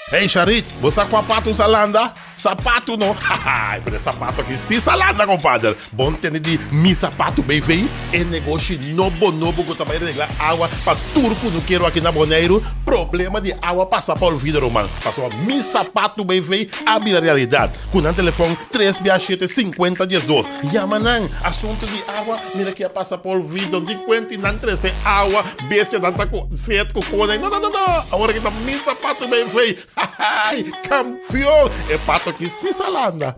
Hey Sharit, bo sa kua patu sa landa? Sapatu no? Hahaai, pero e sapatu aki si sa landa compadre. Bon tende di Mi Sapatu BV, e negoshi nobo nobo ku ta bai regla awa pa tur kunukero aki na Boneiru. Problema di awa pasa pa olvido ruman, pasobra Mi Sapatu BV a bira realidat. Ku nan telefon tres bia shete sinkuenta diesdos. Yama nan, asuntu di awa mira ki a pasa pa olvido. Di kuenti nan trese awa. Bestia nan ta ku set ku kone. No, no, no, no! Awor aki ta mi sapato bay fey. Hahay! Kampion! E pato aki si sa landa.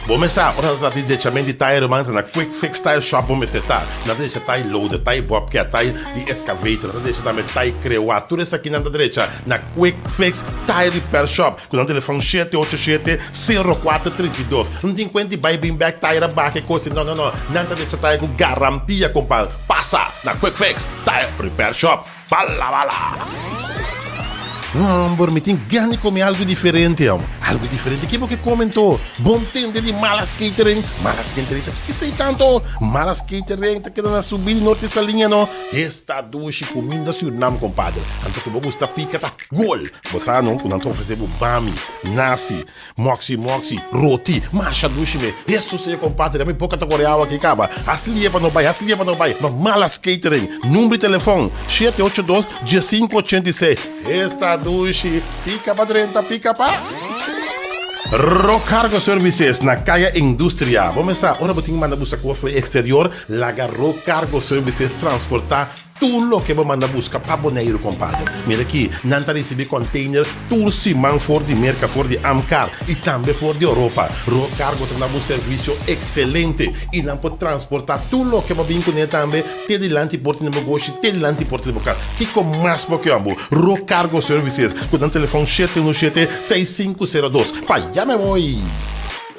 Bo mester sa, ora ta trata di dechament di tire ruman, ta na Quick Fix Tire Shop bo mester ta. Nan ta decha tire loader, tire bobcat, tire di excavator, nan ta decha tambe tire crewa. Tur esaki nan ta drecha na Quick Fix Tire Repair Shop ku nan telefon shete ocho shete, 0432. No tin kuenta di bai bin bek tire a baka e kos. No, no, no. Nan ta decha tire ku garantia, kompa. Pasa na Quick Fix Tire Repair Shop. Bala bala! Homber, mi tin gana di come algo diferente, homber. Algo diferente? Ke bo ke come anto? Bon tende di Malas Catering? Malas Catering ta kisei tanto? Malas Catering ta keda na subida di Norte Saliña, no? Esta dushi cuminda Surinam, compadre. Anto ku bo gusta pica ta gol! Bo sa no ku nan ta ofrece bo bami, nasi, Moxi moxi, roti, masha dushi me. Hesus e compadre, mi boca ta core awa aki caba. Hasi lie pa no bay, hasi lie pa no bay. Ma Malas Catering, number di telefon, shete ocho dos, diesinco ochenta i seis. Esta dushi, pica pa drenta, pica pa. Rock Cargo Services na Kaya Industria. Bo mester sa, ora bo tin manda buska cos for exterior, laga Rock Cargo Services transporta Tur loke bo manda buska pa Boneiru, kompadre. Mira aki, nan ta risibí kònteiner tur siman for di Merka, for di Amkar i tambe for di Oropa. Road Cargo ta duna bo un servisio ekselente i nan por transportá tur loke bo bin kuné tambe te dilanti porta di bo goshi, te dilanti porta di bo kas. Kiko mas bo ke amo? Road Cargo Services ku nan telefòn shete unu shete, seis sinku sero dos. Pa ya me voy!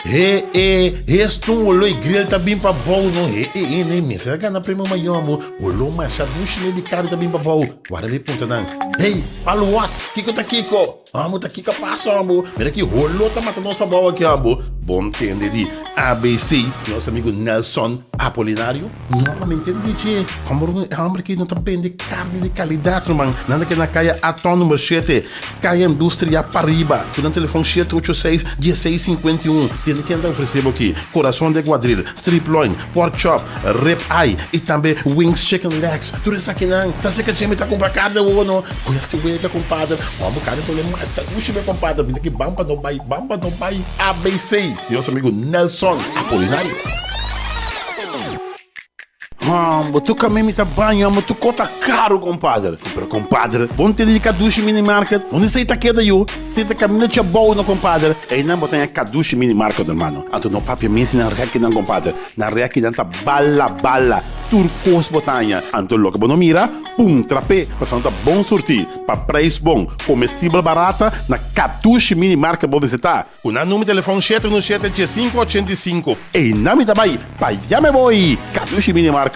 He e, hestun wolo e grill ta bin pa bou no he e e ne mester a gana premio mayor amo wolo masha dushi ne di carne ta bin pa bou wara mi puntra nan hey palu wat kiko ta kiko amo ta kiko a pasa amo mira ki holo ta mata nos pa bou aki amo bon tende di abc nos amigo Nelson Apolinario no mi ntende di dje homber e homber aki no ta bende carne di calidad ruman nan ta keda na caya Aton number shete. Kaya Industria pariba, ku nan telefòn shete ocho seis, dieseis sinkuenta i un. Tende ken ta ofresé bo aki, Corazon de Guadril, Strip Loin, Pork Chop, Rib Eye i tambe Wings Chicken Legs. Tur esakinan ta seka dje mi ta kumpra karne awor no. Ku esti wega kompader, hòmber karne ta ole masha dushi be kompader. Bini aki bamba no bai, bamba no bai. ABC di nos amigu Nelson Apolinario. Hombo, tu kame mi ta baña, hombo, tu kota karu, kompadre. Pero kompadre, bo no tene di Kadushi Mini Market? Unda esei ta keda yu? Esei ta kaminda Chabou no, kompadre. Einan bo ta haña Kadushi Mini Market, hermano. Anto no papia mes nan rekinan, kompadre. Nan rekinan ta bala bala. Tur kos bo ta haña. Anto loke bo no mira, puntra p'e, pasobra nan ta bon surtí, pa preis bon, komestibel barata, na Kadushi Mini Market bo mester ta. Ku nan number telefòn shete unu shete diesinku ochenta i sinku. Einan mi ta bai, pa ya me boi! Kadushi Mini Market.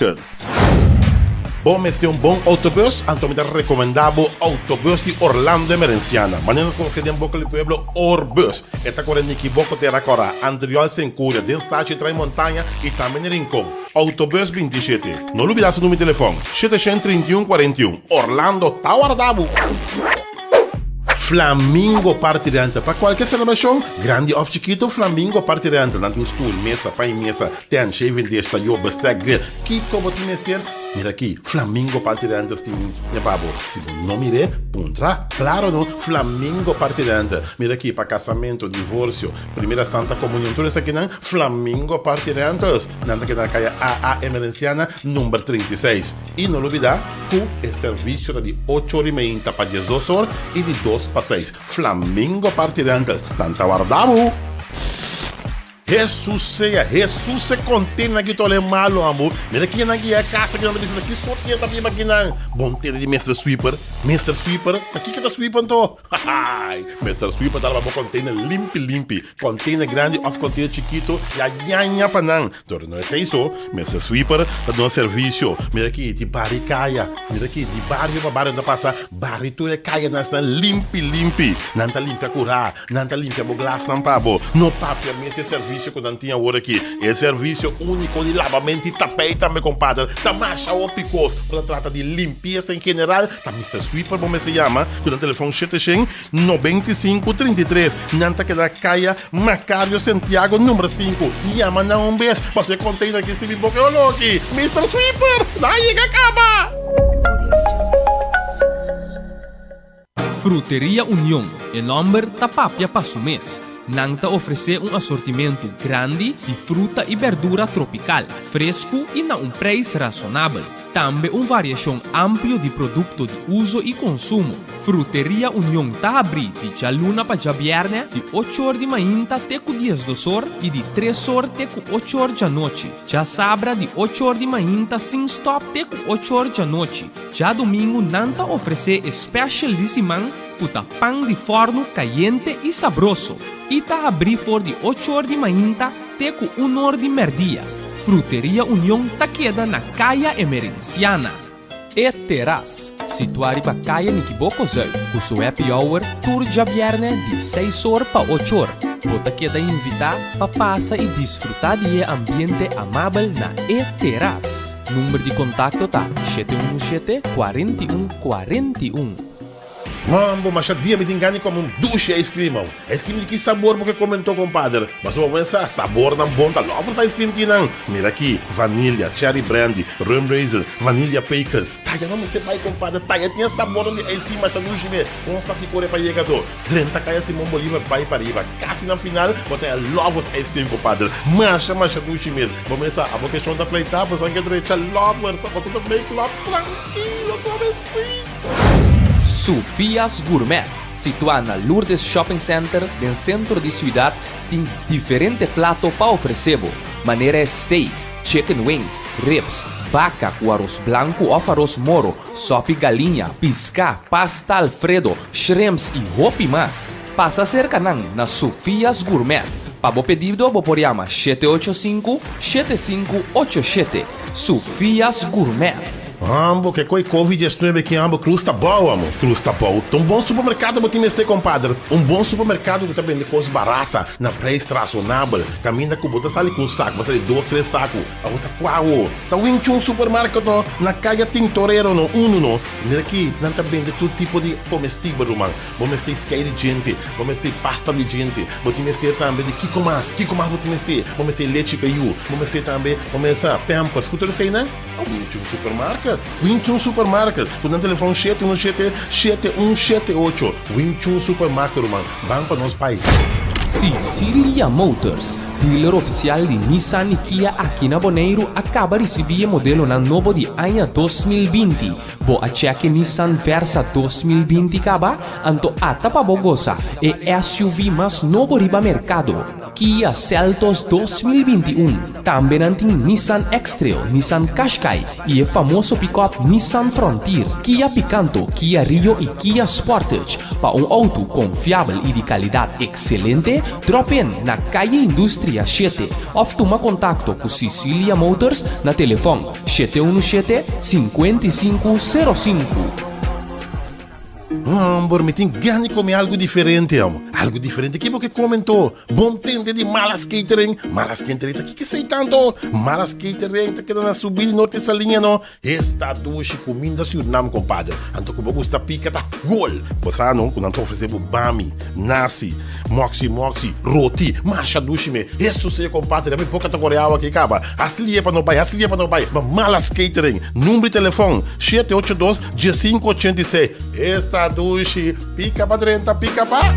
Bo mester un bon autobus? Anto mi ta rekomendá bo Autobus di Orlando Emerenciana. Manera nos konosé den boka di pueblo, Orbus. E ta kore Nikiboko Tera Kòrá, Antriol Senkuria, den Stachi Trai Montaña i tambe na Rincon. Autobus 27. No lubidá su number di telefòn, 731 41. Orlando ta warda bo! Flamingo Party Rental Pa cualkier celebracion, grandi of chikito, Flamingo Party Rental nan tin stoel, mesa, pan y mesa, tent, shaving dish, tayo, bestek, grill. Kico bo tin mester? Mira aki, Flamingo Party Rentals tin e pa bo. Si bo no mir'é, puntra. Claro no, Flamingo Party Rental. Mira aki, pa casamento, divorcio, primera Santa Comunion, tur esakinan, Flamingo Party Rentals. Nan ta keda na caya AA Emerenciana, number 36. I no lubida ku e servisio ta di ocho or i meinta pa diesdos or i di dos pa seis. Flamingo Party Rentals, nan ta warda bo! Hesus sea, Hesus se kontena ki tole malo ambo. Mira kinan ki ya kasa kinan ta bisa ki sorti ta biba kinan. Bon tende di Mister Sweeper, Mister Sweeper, ta kiko ta sweep anto? Hahaai, Mister Sweeper ta laba bo container limpi limpi, container grandi of container chikito ya ñaña pa nan. Dor no esei so, Mister Sweeper ta duna servicio. Mira aki di bari kaya, mira aki di bario pa bario nan ta pasa bari tur e kayanan esnan limpi limpi. Nan ta limpia kura, nan ta limpia bo glasnan pa bo. No papia mes e servicio. servisio ku nan tin awor aki. E servisio úniko di labamento i tapei tambe, kompadre. Ta masha hopi kos. Ora ta trata di limpiesa en general, ta Mister Sweeper bo mester yama ku nan telefòn 795 33. Nan ta keda Kaya Macario Santiago number sinku. Yama nan un bes pasobra e container aki sibi boka e olor aki. Mister Sweeper, nan a yega kaba! Fruteria Union, e nòmber ta papia pa su mes. Nan ta ofresé un asortimentu grandi di fruta i bèrdura tropikal, fresku i na un preis rasonabel. Tambe un variashon amplio di produkto di uso i konsumo. Fruteria Union ta habrí di djaluna pa djabièrnè di ocho or di mainta te ku diesdos or i di tres or te ku ocho or djanochi. Djasabra di ocho or di mainta sin stòp te ku ocho or djanochi. Djadumingu nan ta ofresé e special di siman ku ta pan di fòrnu kayente i sabroso i ta habrí for di ocho or di mainta te ku un or di mèrdia. Fruteria Union ta keda na Kaya Emerenciana. E Terras, situá riba Kaya Nikiboko Zuid, ku su happy hour tur djabièrnè di seis or pa ocho or. Bo ta keda invitá pa pasa i disfrutá di e ambiente amabel na E Terras. Number di kontakto ta 717 41 41. Mambo, masha dia mi tin gana di come un dushi ice cream au. Ice cream di ki sabor bo ke come anto compadre? Pasobra bo pensa sabornan bon ta lovers ice cream tin nan. Mira aki, vanilla, cherry brandy, rum raisin, vanilla pecan. Taya no mester bai compadre, taya tin e sabornan di ice cream masha dushi me. Con sta si core pa yega do. Drenta Kaya Simon Bolivar bai pariba. Kasi na final bo ta e Lovers Ice Cream compadre. Masha masha dushi mes. Bo mesa abo ke shon ta pleita bo san ke drecha Lovers bo ta make love trankilo suavecito. Sofia's Gourmet, situá na Lourdes Shopping Center den sentro di siudat, tin diferente plato pa ofresé bo, manera e steak, chicken wings, ribs, baka ku aros blanku òf aros moro, Sopi galiña, piská, pasta alfredo, shrimps i hopi mas. Pasa serka nan na Sofia's Gourmet. Pa bo pedido bo por yama 785 7587. Sofia's Gourmet. Ambo ke koi covid 19 ki ambo cruz ta bou amo cruz ta bou ta un bon supermercado bo tin mester compadre un bon supermercado ku ta bende kos barata na prijs razonabel kaminda ku bo ta sali ku un saku bo sali dos tres saku Abo ta kua awo? Ta Wing Chun Supermarket no, na Kaya Tintorero no, unu no. Mira aki, nan ta bende tur tipo di komestibel, ruman. Bo mester skei di djente, bo mester pasta di djente, bo tin mester tambe di kiko mas, kiko mas bo tin mester? Bo mester lechi pa yu, bo mester tambe, bo mester pampers, ku tur eseinan? Ta Wing Chun Supermarket, Wing Chun Supermarket, ku nan telefon 717 7178. Wing Chun Supermarket, ruman, ban pa nos bai. Sicilia Motors, Dealer ofisial di Nissan i Kia aki na Boneiru a kaba risibí e modelonan nobo di aña 2020. Bo a chèk e Nissan Versa 2020 kaba? Anto ata pa bo gosa e SUV mas nobo riba merkado, Kia Seltos 2021. Tambe nan tin Nissan X-Trail, Nissan Qashqai i e famoso pikòp Nissan Frontier, Kia Picanto, Kia Rio i Kia Sportage. Pa un outo konfiabel i di kalidat ekselente, drop in na Calle Industria shete òf tuma kontakto ku Sicilia Motors na telefòn 717 55 05. Homber, mi tin gana di come algo diferente, amo. Algo diferente? Ki bo ke come anto? Bon tende di Malas Catering? Malas Catering ta kiko esei tanto? Malas Catering ta keda na subida di Norte Saliña no. Esta dushi cuminda Surinam, compadre. Anto cu bo gusta pica ta gol. Bo sa no cu nan ta ofrece bo bami, nasi, moxi moxi, roti, masha dushi me. Eso sea, compadre, mi boca ta core awa aki caba. Haci lie pa no bay, haci lie pa no bay. Ma Malas Catering, number di telefon, 782 1586. Esta dushi, pica pa drenta, pica pa.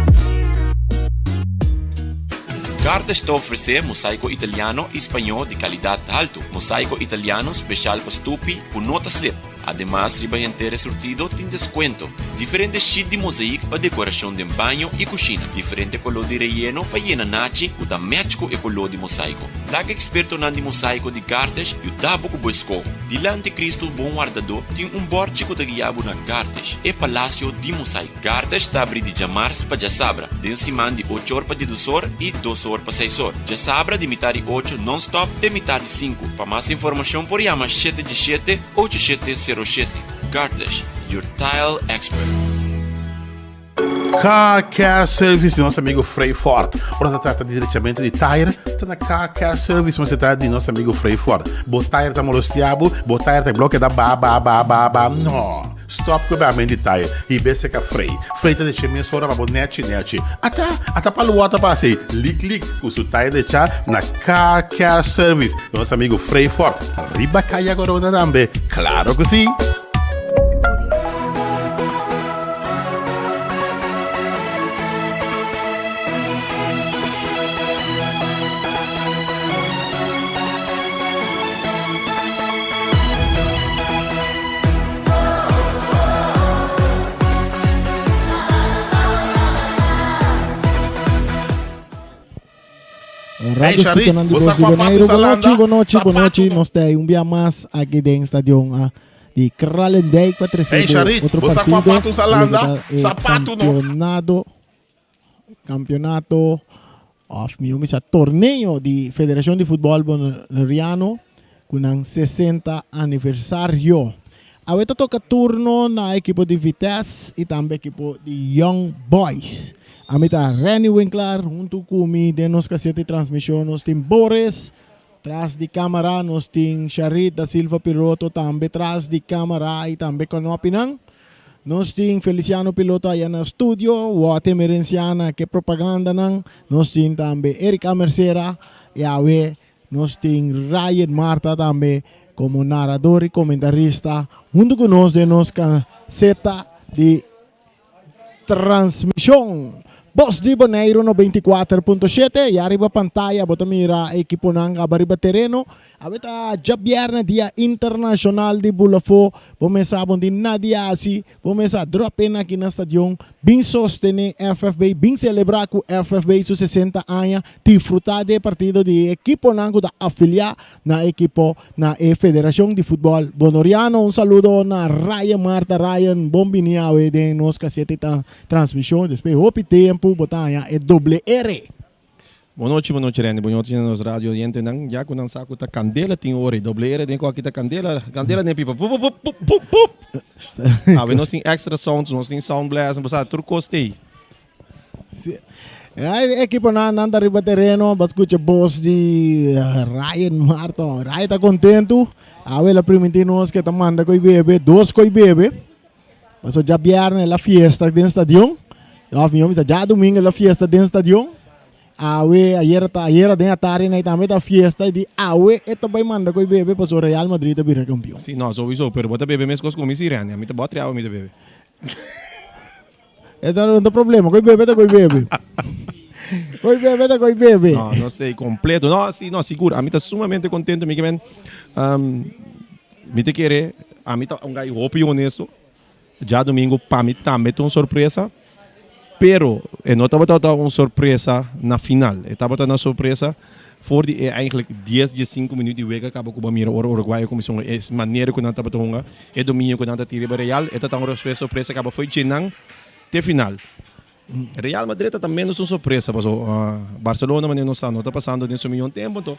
Cartes ta ofresé mosaico italiano i spañó di kalidat haltu. Mosaico italiano speshal pa stupi ku no ta slip. Ademas riba henter e surtido tin deskuento. Diferente sheet di mozaïek pa dekorashon den baño i kushina. Diferente koló di reyeno pa yena nachi ku ta match ku e koló di mosaico. Laga ekspertonan di mosaico di Cartes yuda bo ku bo eskoho. Dilanti Cristo Bon Wardadó tin un bòrchi ku ta guia bo na Cartes, e palasio di mosaico. Cartes ta abri di djamars pa djasabra, den siman di ochor pa diedusor i dosor pa seisor. Djasabra di mitar di ocho non-stop te mitar di sinku. Pa mas informashon por yama shete djeshete, ocho shete sero shete. Cartes, your tile expert. Car Care Service di nos amigo Frey Ford. Ora ta trata di drechamento di tire, ta na Car Care Service mester ta di nos amigo Frey Ford. Bo tire ta molestia bo, bo tire ta bloke da ba ba ba ba ba. No! Stop ku e bamento di tire i bese ka Frey. Frey ta drecha mesora pa bo nechi nechi. Ata, ata palu wou ta pasa ei, lik lik, ku su tire drecha na Car Care Service di nos amigo Frey Ford. Riba Kaya Corona tambe, claro ku si! Radio Escucha di Voz di Boneiru. Bonochi, bonochi, bonochi. Nos ta un bia mas aki den stadion ah, di Kralendijk pa trece Hey, Sharit, otro bo sa partido. kwa pato sa landa? Lo que ta, eh, Sapato no. Campeonato, campeonato of mi misa torneo di Federacion di Futbol Boneriano ku nan 60 aniversario. Awe ta toka turno na ekipo di Vitesse i tambe ekipo di Young Boys. Ami ta Renny Winklaar, huntu ku mi den nos kaseta di transmishon nos tin Boris, tras di kamara nos tin Sharit da Silva Piroto tambe tras di kamara i tambe konopinan. Nos tin Feliciano Piloto aya na studio, Wote Merenciana ke propagandanan, nos tin tambe Erika Mercera i awe Nos tin Ryan Marta tambe komo narador i komentarista huntu ku nos den nos kaseta di transmishon. Bos di Boneiru 94.7 ya riba pantaya bo ta mira ekiponan kaba riba tereno. Awe ta djabièrnè dia internashonal di Bulafó. Bo mesa bon tin nada hasi. Bo mesa drop in aki na stadion, bin sostene FFB, bin celebra cu FFB su 60 aña, disfruta di e partido di e ekiponan cu ta afilia na ekipo na e Federacion di Futbol Bonoriano. Un saludo na Ryan Marta. Ryan, bon bini awe den nos caseta di transmision. Despues hopi tempo bo ta haña e doble R. Bon nochi, bon nochi Randy, bon nochi na nos radio oyentenan. Ya ku nan sa ku ta kandela tin ora i doble R den ku aki ta kandela, kandela den pipa pup pup pup pup pup. Awe nos tin extra sounds, nos tin sound blast, bo sa tur kos t'ei. E ekiponan nan ta riba tereno, bo a skucha bos di Ryan Marton. Ryan ta kontentu, awe el a primintí nos ku e ta manda koi bebe, dos koi bebe. Paso djabièrnè la fiesta den stadion. Òf mihó bisa djadumingu la fiesta den stadion. Awe, ayera ta, ayera den atardi nai tambe ta fiesta i di awe e ta bai manda ku e bebe paso Real Madrid a bira kampion. Si, no, souiso, pero bo ta bebe meskos ku mi si, Randy. Ami ta bòt awe mi ta bebe. E ta no ta problema, ku e bebe ta ku e bebe. Ku e bebe ta ku e bebe. No, nos ta kompleto. No, si, no, sigur. Ami ta sumamente kontento, mi ke men. Mi ta kere, ami ta un gai hopi honesto, djadumingu pa mi tambe ta un sorpresa, pero e no tabata ta un sorpresa na final, e tabata na sorpresa for di e eigenlijk dies, diesinku minuut di wega kaba ku bo a mira ora Uruguay a kuminsá hunga, e manera ku nan tabata hunga, e dominio ku nan ta tira riba Real, e ta ta un sorpresa kaba fo'i dje nan te final. Real Madrid ta ta menos un sorpresa paso Barcelona manera nos sa no ta pasando den su miyon tempo anto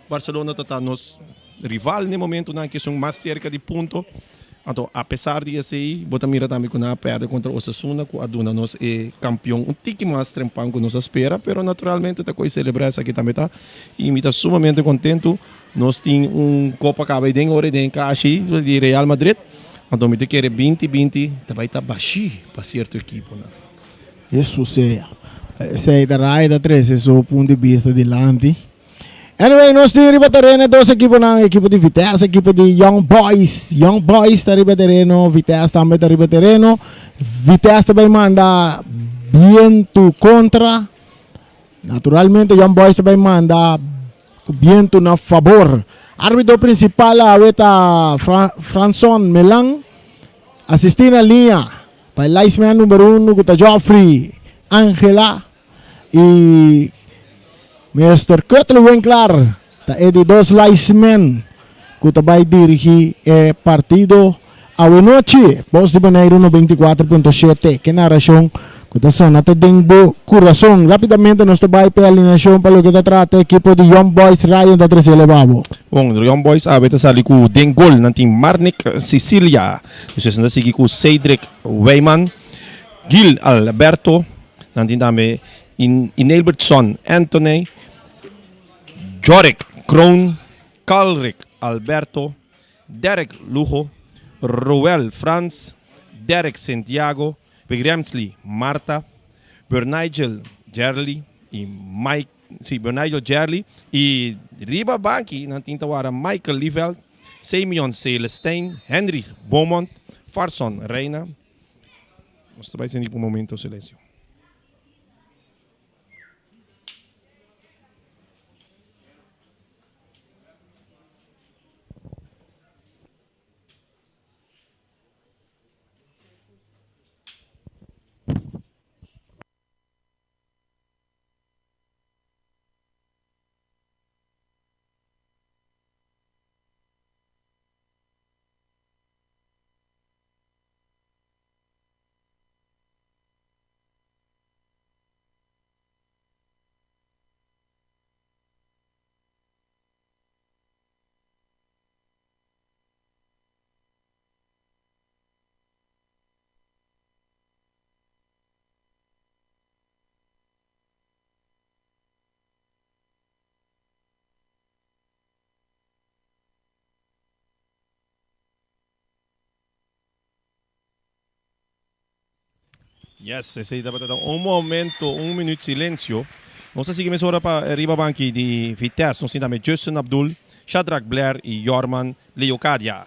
Barcelona ta ta nos rival den momentonan ke esun mas cerca di punto anto apesar di esey bo ta mira tambe ku nan a perde kontra Osasuna ku a duna nos e kampion un tiki mas trempan ku nos a spera pero naturalmente ta koe celebra esaki tambe ta y mi ta sumamente contento nos tin un kopa kaba den ora den kashi di Real Madrid. Anto mi ta kere binti binti ta bai ta bashí pa sierto ekiponan. Hesus sea. Esei ta Rai ta trese su punto di bista dilanti. Anyway, nos tin riba tereno e dos ekiponan, ekipo di Vitesse, ekipo di Young Boys. Young Boys ta riba tereno, Vitesse tambe ta riba tereno. Vitesse ta bai manda bientu kontra. Naturalmente Young Boys ta bai manda Ku bientu na fabor. Arbitro prinsipal awe ta Franson Melan, asistí na liña pa e linesman number uno ku ta Geoffrey Angela i Mister Cutler Winklar ta e di dos linesman ku ta bai dirigí e partido awe nochi. Bos di Boneiru 94.7 ke narashon ku ta sona te den bo kurason. Rapidamente nos ta bai p'e alineashon pa loke ta trata ekipo di Young Boys. Ryan ta trese leba bo. Bon, Young Boys awe ta sali ku den gol nan tin Marnick Cecilia. Despues nan ta sigui ku Cedric Wijman. Gil Alberto, nan tin tambe Inelbertson Anthony, Jorick Kroon, Calrick Alberto, Derek Lugo, Roel Frans, Derek Santiago, Wigramsley Marta, Bernigel Gerly y Mike, sí, Bernigel Gerly y riba banki nan tin ta wara Michael Lieveld, Simeon Celestijn, Henry Beaumont, Farson Reina. Nos ta bai sinti un momento silencio. Yes, esei tabata un momento, un minuut silencio. Nos ta sigui mesora pa riba banki di Vitesse. Nos tin tambe Justin Abdul, Shadrack Blair y Jorman Leocadia.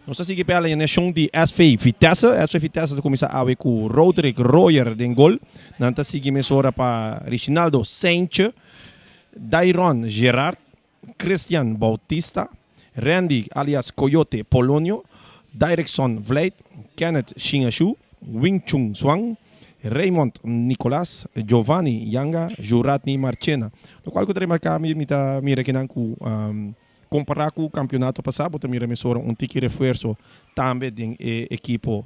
Nos ta sigui pa e alineacion di SV Vitesse. SV Vitesse ta cuminsa awe cu Roderick Royer den gol. Nan ta sigui mesora pa Reginaldo Saintje, Dairon Gerard, Christian Bautista, Randy alias Coyote Polonio, Direcson Vlijt, Kenneth Shingashu, Wing Chun Swan, Raymond Nicolas, Giovanni Yanga, Juratni Marchena. Locual cu ta remarca mi mi ta mira kinan cu compara cu campeonato pasa bo ta mira mesora un tiki refuerzo tambe den e ekipo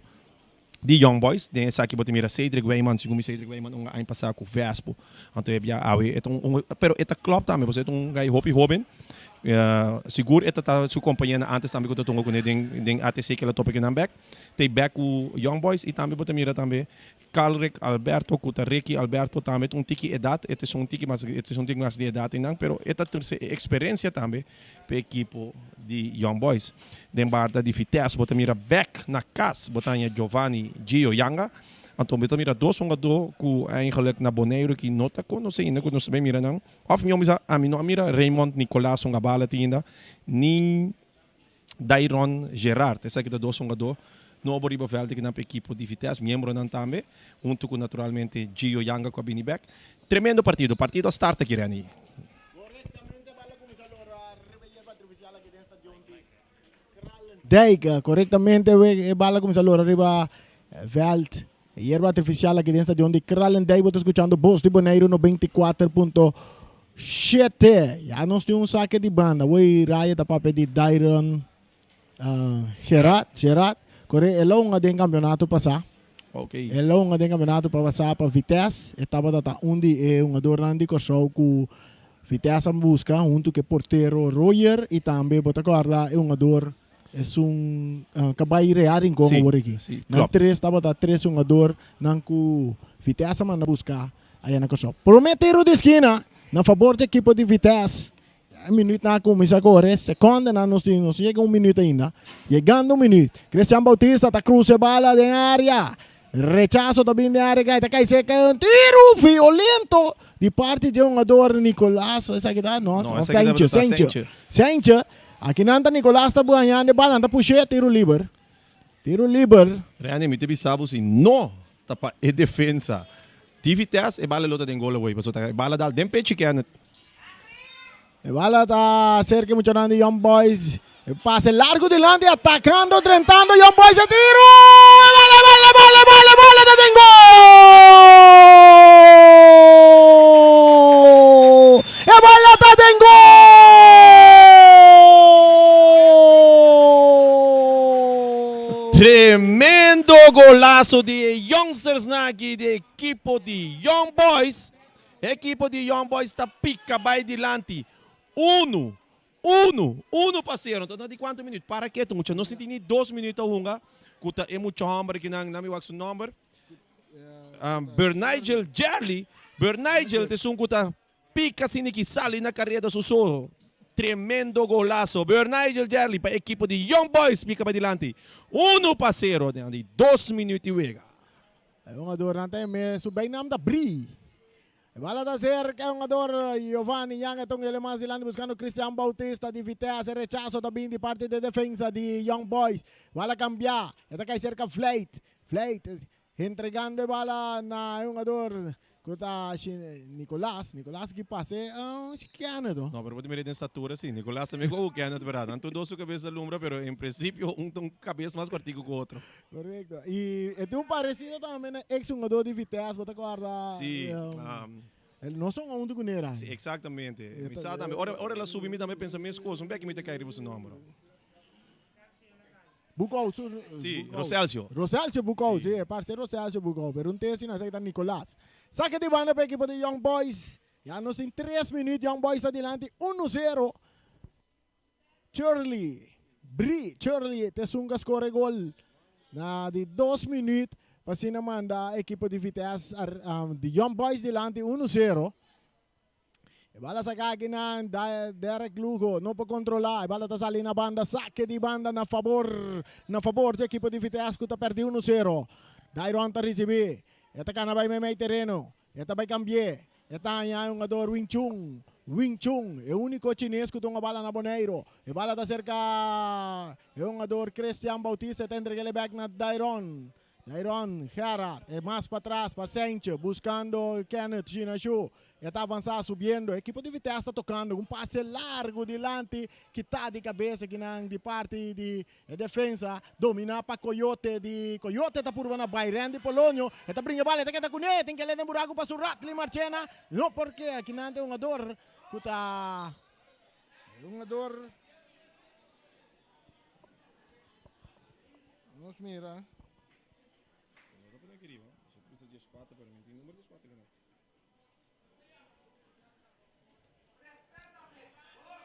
di Young Boys. Den esaki bo ta mira Cedric Wijman, segun mi Cedric Wijman un aña pasa cu Vespo. Anto e bia awe e ta un pero e ta klopt tambe pasobra e ta un guy hopi hoben. Sigur e ta ta su compañeronan antes tambe cu ta tunga cune den den ATC cu el a topa cu nan bek. Ta e bek cu Young Boys y tambe bo ta mira tambe Calrick Alberto cu ta Ricky Alberto tambe ta un tiki edad, e ta esun tiki mas e ta esun tiki mas di edad einan pero e ta trece e experiencia tambe p'e ekipo di Young Boys. Den barda di Vitesse bo ta mira bek na kas bo ta haña Giovanni Gio Yanga. Anto bo ta mira dos hungadó ku eigenlijk na Boneiru ki no ta konosé ainda ku nos ta bai mira nan. Òf mihó bisa ami no a mira Raymond Nicolaas hunga bala te ainda ni Dairon Gerard. Esaki ta dos hungadó nobo riba vèlt aki nan pa ekipo di Vitesse, miembronan tambe huntu ku naturalmente Gio Yanga ku a bini bek. Tremendo partido. Partido a start aki Renny. Correctamente bala cuminsa lora riba yerba artificial aki den stadion di Kralendijk. Correctamente e bala cuminsa lora riba veld yerba artificial aki den stadion di Kralendijk. Bo ta scuchando Bos di Boneiru 94.7. Ya nos tin un saque di banda. Woy Raya ta papia di Dairon Gerard, Gerard, kore el a hunga den campeonato pasá. Ok. El a hunga den campeonato pa pasá pa Vitesse. E tabata ta un di e hungadornan di Kòrsou ku Vitesse a buska huntu ku e portero Royer i tambe bo ta kòrda e hungador esun ka bai Real Rincon Sí, awor aki. sí, Nan klopt. tres tabata tres hungadornan ku Vitesse a manda buska aya na Kòrsou. Promé tiro di eskina na fabor dje ekipo di Vitesse. E minuutnan a cuminsa core, secondenan nos tin, nos yega un minuut ainda. Yegando un minuut, Cristian Bautista ta cruza e bala den area. Rechazo ta bin den area, ta cay seca un tiro violento di parti dje hungador Nicolas, esaki ta? No, No, esaki Senche, tabata Senche. Senche. Senche, aki nan ta Nicolas ta buhañando e bala, nan ta push'é, tiro liber. Tiro liber. Randy, mi ta bisa bo si no ta pa e defensa di Vitesse, e bala lo ta den gol away, pasobra e bala dal den pechi Kenneth. E bala ta cerca e muchanan di Young Boys. E pase largo dilanti, atacando, drentando Young Boys e tiro! E bala, e bala, e bala, e bala, e bala ta den gol! E bala ta den gol! Tremendo golazo di e youngstersnan aki di e ekipo di Young Boys. Ekipo di Young Boys ta pika bai dilanti unu, unu, unu pa sero. Enton na di kuantu minuut? Para ketu mucha, nos no tin ni dos minuut ta hunga ku ta e mucha hòmber kinan, nan mi wak su nòmber. Bernigel Jerly, Bernigel ta esun ku ta pika siniki sali na kareda su so. Tremendo golaso. Bernigel Jerly pa ekipo di Young Boys pika pa dilanti. 1-0 den di 2 minuut di wega. E hungadornan ta e su bijnaam ta Bri. E bala ta cerca e hungador Giovanni Yang e ta un ele mas dilanti buscando Cristian Bautista di Vitesse. E rechazo ta bin di parti di defensa di Young Boys. Bala cambia. E ta cay cerca Vleit. Vleit entregando e bala na e hungador cu ta Nicolas. Nicolas ki pase Kenneth. No, pero bo ta mira den statura si. Nicolas ta mihor cu Kenneth berdad. Nan tur dos su cabeza ta lumbra pero en principio un ta un cabeza mas cortico cu otro. Correcto. Y e tin un parecido tambe na ex hungador di Vitesse, bo ta corda? Si. El no son hunto cu nera. Si, exactamente. Mi sa tambe. Ora, ora el a subi mi tambe pensa mes cos. Un beki mi ta cay riba su nomber. Boekhoudt. Si, Roselcio. Roselcio Boekhoudt, si. E parce Roselcio Boekhoudt. Pero un tesi no, esaki ta Nicolas. Saque di banda pa ekipo di Young Boys. Ya nos tin 3 minuut, Young Boys ta dilanti 1-0. Churley, Bri Churley ta esun ku a skor e gol na di 2 minuut pa asina manda ekipo di Vitesse di Young Boys dilanti 1-0. E bala saka aki na Derek Lugo no por kontrolá. E bala ta sali na banda, sake di banda na fabor na fabor di ekipo di Vitesse ku ta pèrdí 1-0. Dairon ta risibí. E ta kana bai meimei tereno. E ta bai kambi'é. E ta haña e hungador Wing Chun. Wing Chun, e úniko chines ku ta hunga bala na Boneiru. E bala ta serka e hungador Christian Bautista. E ta entreg'é bèk na Dairon. Dairon Gerard, e mas patras pa Sentje, buskando Kenneth Shinashu. E ta avansá subiendo. Ekipo di Vitesse ta tokando un pase largu dilanti, kitá di kabes akinan di parti di E defensa domina pa Coyote di Coyote ta purba na bai Randy Polonio e ta bringa bala e ta keda kune tin kele den buraku pa su Ratley Marchena no porque akinan ta e hungador ku ta e hungador. Nos mira.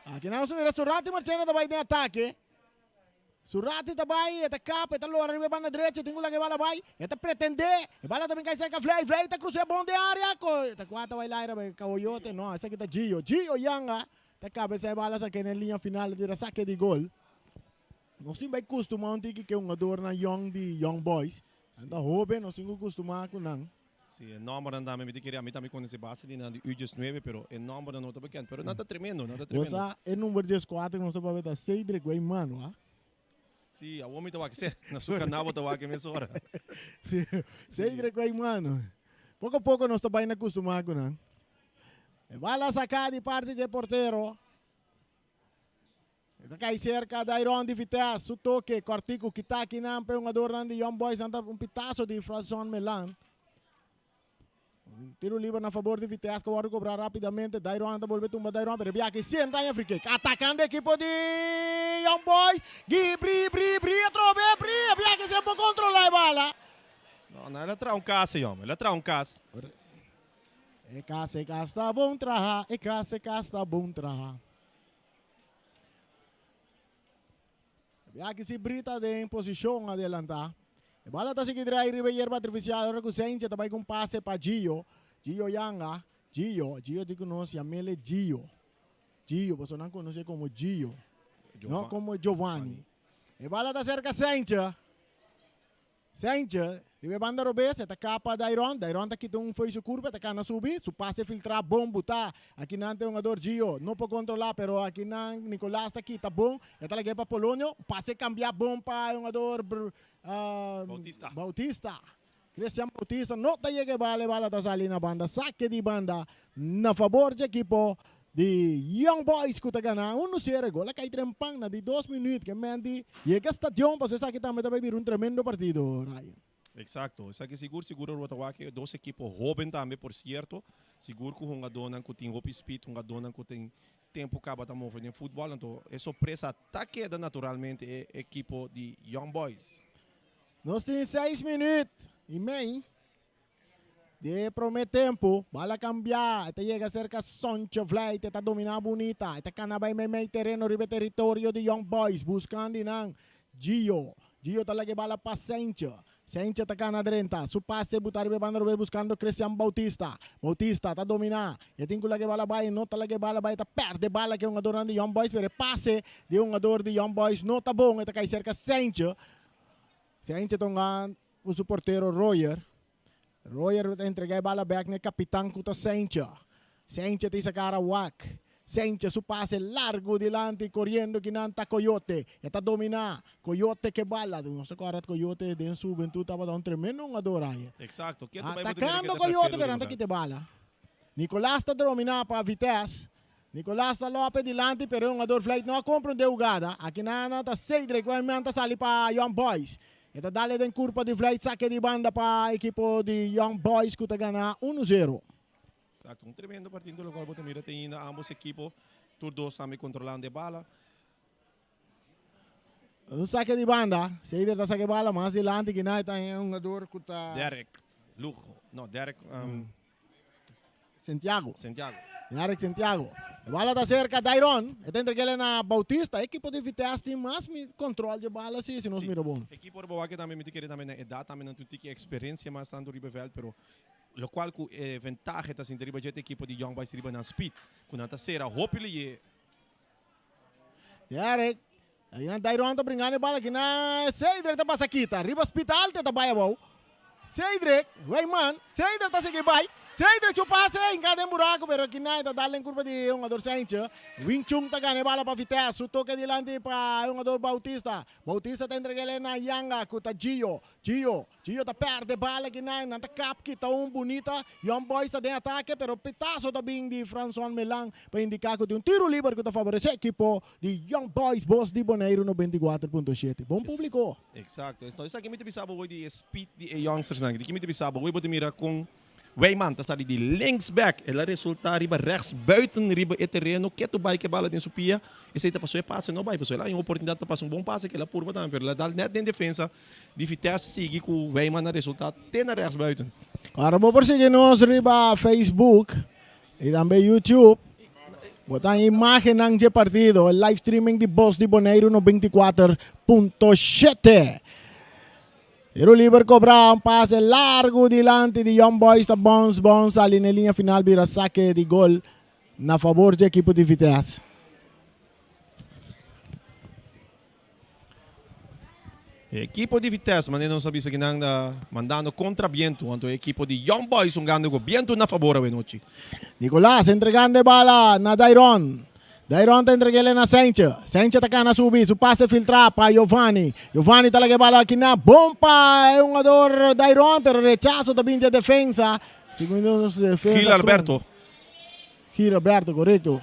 Aki nan nos mira Surati Marchena ta bai den atake. Surati ta bai, e ta kap, e ta lora riba e banda drecha, tin ku laga e bala bai. E ta pretende, e bala ta bin kai serka Vlei, Vlei ta krus'é bon den area, ko e ta kua ta bai laira bai Kaoyote, no, esaki ta Gio, Gio Yanga ta kabesá e bala sake den liña final, ta bira sake di gol. Nos tin bai kustumá un tiki ke hungadornan yong di Young Boys, nan ta hoben, nos tin ku kustumá ku nan. Si, e nòmbernan tambe mi ta kere, ami tambe konosé basta di nan di U19, pero e nòmbernan no ta bekend. Pero nan ta tremendo, nan ta Bo tremendo. sa e number 14 ku nos ta papia ta Cedric Weyman, wa? Si, awor mi ta wak, si, na su kanal bo ta wak e mesora. Si, Cedric Weyman. Poko poko nos ta bai na kustumá ku nan. E bala saká di parti dje portero. E ta kai serka Dairon di Vitesse, su toke kòrtiku kita akinan pa e hungadornan di Young Boys nan ta un pitaso di Franson Melan. Un tiro liber na fabor di Vitesse ku a wòrdu kobrá rápidamente. Dairon ta bolbe tumba Dairon pero e biaha aki siempre haña free kick. Atakando ekipo di Young Boys. Gi Bri Bri Bri atrobe Bri e biaha aki siempre por kontrolá e bala. No, no, el a traha un kas e yòmber, el a traha un kas. E kas e kas ta bon traha, e kas e kas ta bon traha. Biaki si Brita den posishon adelantá. E bala ta sigui drai riba e yerba artifisial ora ku Sentje ta bai ku un pase pa Gio. Gio yanga. Gio, Gio di ku nos yam'el Gio. Gio, pasobra nan konos'é komo Gio, no komo Giovanni. E bala ta serka Sentje. Sentje, riba e banda robes, e ta kapa Dairon. Dairon ta kita un fo'i su kurpa, e ta kana subi. Su pase filtrá bon butá. Akinan ta e hungador Gio. No por kontrolá, pero akinan Nicolas ta kita bon. E ta lag'é pa Polonio. Pase kambiá bon pa e hungador Bautista. Bautista. Christian Bautista no ta yega e bala. E bala ta sali na banda. Sake di banda na fabor dje ekipo di Young Boys ku ta gana 1-0. E gol a kai trempan na di 2 minuut. Ke menti yega stadion pasobra esaki tambe ta bai bira un tremendo partido, Ryan. Exacto. Esaki sigur sigur lo ta wak e dos ekipo hoben tambe por cierto. Sigur ku hungadónan ku tin hopi speed, hungadónan ku tin tempu kaba ta move den futbol. Anto e sorpresa ta keda naturalmente e ekipo di Young Boys. Nos tin 6 minuut i mei. Di e prome tempu, bal a kambia, e ta yega serka Soncho Vlijt, e ta dominá bunita, e ta kana bai meimei tereno riba e teritorio di Young Boys, buskando di nan Gio. Gio ta laga e bala pa Sentje. Sencha ta kana drenta. Su pase buta riba e banda robes buskando Christian Bautista. Bautista ta dominá. E tin ku laga e bala bai. E no ta laga e bala bai. E ta pèrdè bala ku e hungadornan di Young Boys. Pero e pase di e hungador di Young Boys no ta bon. E ta kai serka Sencha. Sencha ta hunga ku su portero Royer. Royer ta entregá e bala bèk na e kapitan ku ta Sencha. Sencha ta isa kara wak. Sencha su pase largu dilanti koriendo kinan ta Coyote. E ta dominá. Coyote ke bala. Nos ta kòrda Coyote den su hubentut tabata un tremendo hungador ayer. Exacto. Ke ta bai bo ta mira ke Atakando ta Coyote perfecto pero nan ta riba. kita e bala. Nicolas ta dominá pa Vitesse. Nicolas ta lope dilanti pero e hungador Vlijt no a comprende hugada. Akinan ta Cedric Wijnman ta sali pa Young Boys. E ta dale den curpa di Vlijt sake di banda pa ekipo di Young Boys cu ta gana uno zero. Exacto, un tremendo partido locual bo ta mira te ainda ambos ekipo tur dos tambe controlando e bala. Un sake di banda, Cedric ta sake bala mas dilanti kinan ta e hungador cu ta. Derek Lugo, no Derek. Santiago. Santiago. Derek Santiago. E bala ta cerca Dairon. E ta entreg'el na Bautista. Ekipo di Vitesse tin mas control dje bala si, si nos mira bon. Ekipo riba wak tambe mi ta kere tambe na edad tambe nan tin un tiki experiencia mas tanto riba e veld pero locual cu e ventahe ta sinti riba dje ta ekipo di Young Boys riba nan speed cu nan ta cera hopi liye. Derek. Ayinan Dairon ta bringando e bala aki na Cedric ta pasa kita. Riba speed alto e ta bai abou. Cedric, Wijman, Cedric ta sigui bai. Cedric su pase hinca den buraco pero aki na e ta dal den curpa di e hungador Saintje. Wing Chun ta gana e bala pa Vitesse. Su toke dilanti pa e hungador Bautista. Bautista ta entrega el na Yanga cu ta Gio. Gio, Gio ta perde bala aki na nan ta kap kita un bunita. Young Boys ta den atake pero pitazo ta bin di Franson Melan pa indica cu tin un tiro liber cu ta favorece ekipo di Young Boys Bos di Boneiru 94.7. Bon publico. Exacto. Entonces esaki mi ta bisa bo di e speed di e youngsters nan. Di ki mi ta bisa bo bo ta mira con Wijman ta sali di links back. El a resulta riba rechts buiten riba e tereno. Ketu bai ke bala den su pia. Esey ta paso e pase no bai. Paso el a haña un oportunidad pa pasa un bon pase ke el a purba tambe. Pero el a dal net den defensa di Vitesse sigui cu Wijman a resulta te na rechts buiten. Ora bo por sigui nos riba Facebook y tambe YouTube. Bo ta imagennan dje partido, e live streaming di Bos di Boneiru 94.7. Tiro liber cobra un pase largo dilanti di Young Boys ta bounce bounce sali na e linea final bira saque di gol na favor dje ekipo di Vitesse. E ekipo di Vitesse, manera nos a bisa ki nan ta mandando kontra bientu, anto e ekipo di Young Boys hungando ku bientu na fabor awe nochi. Nicolas entregando e bala na Dairon. Dairon ta entreg'el na Saintje. Saintje ta kana subi, su pase filtra pa Giovanni. Giovanni ta laga e bala aki na bon pa e hungador Dairon, pero rechaso ta bin di e defensa. Segun nos defensa. Gil Alberto. Gilberto, correcto.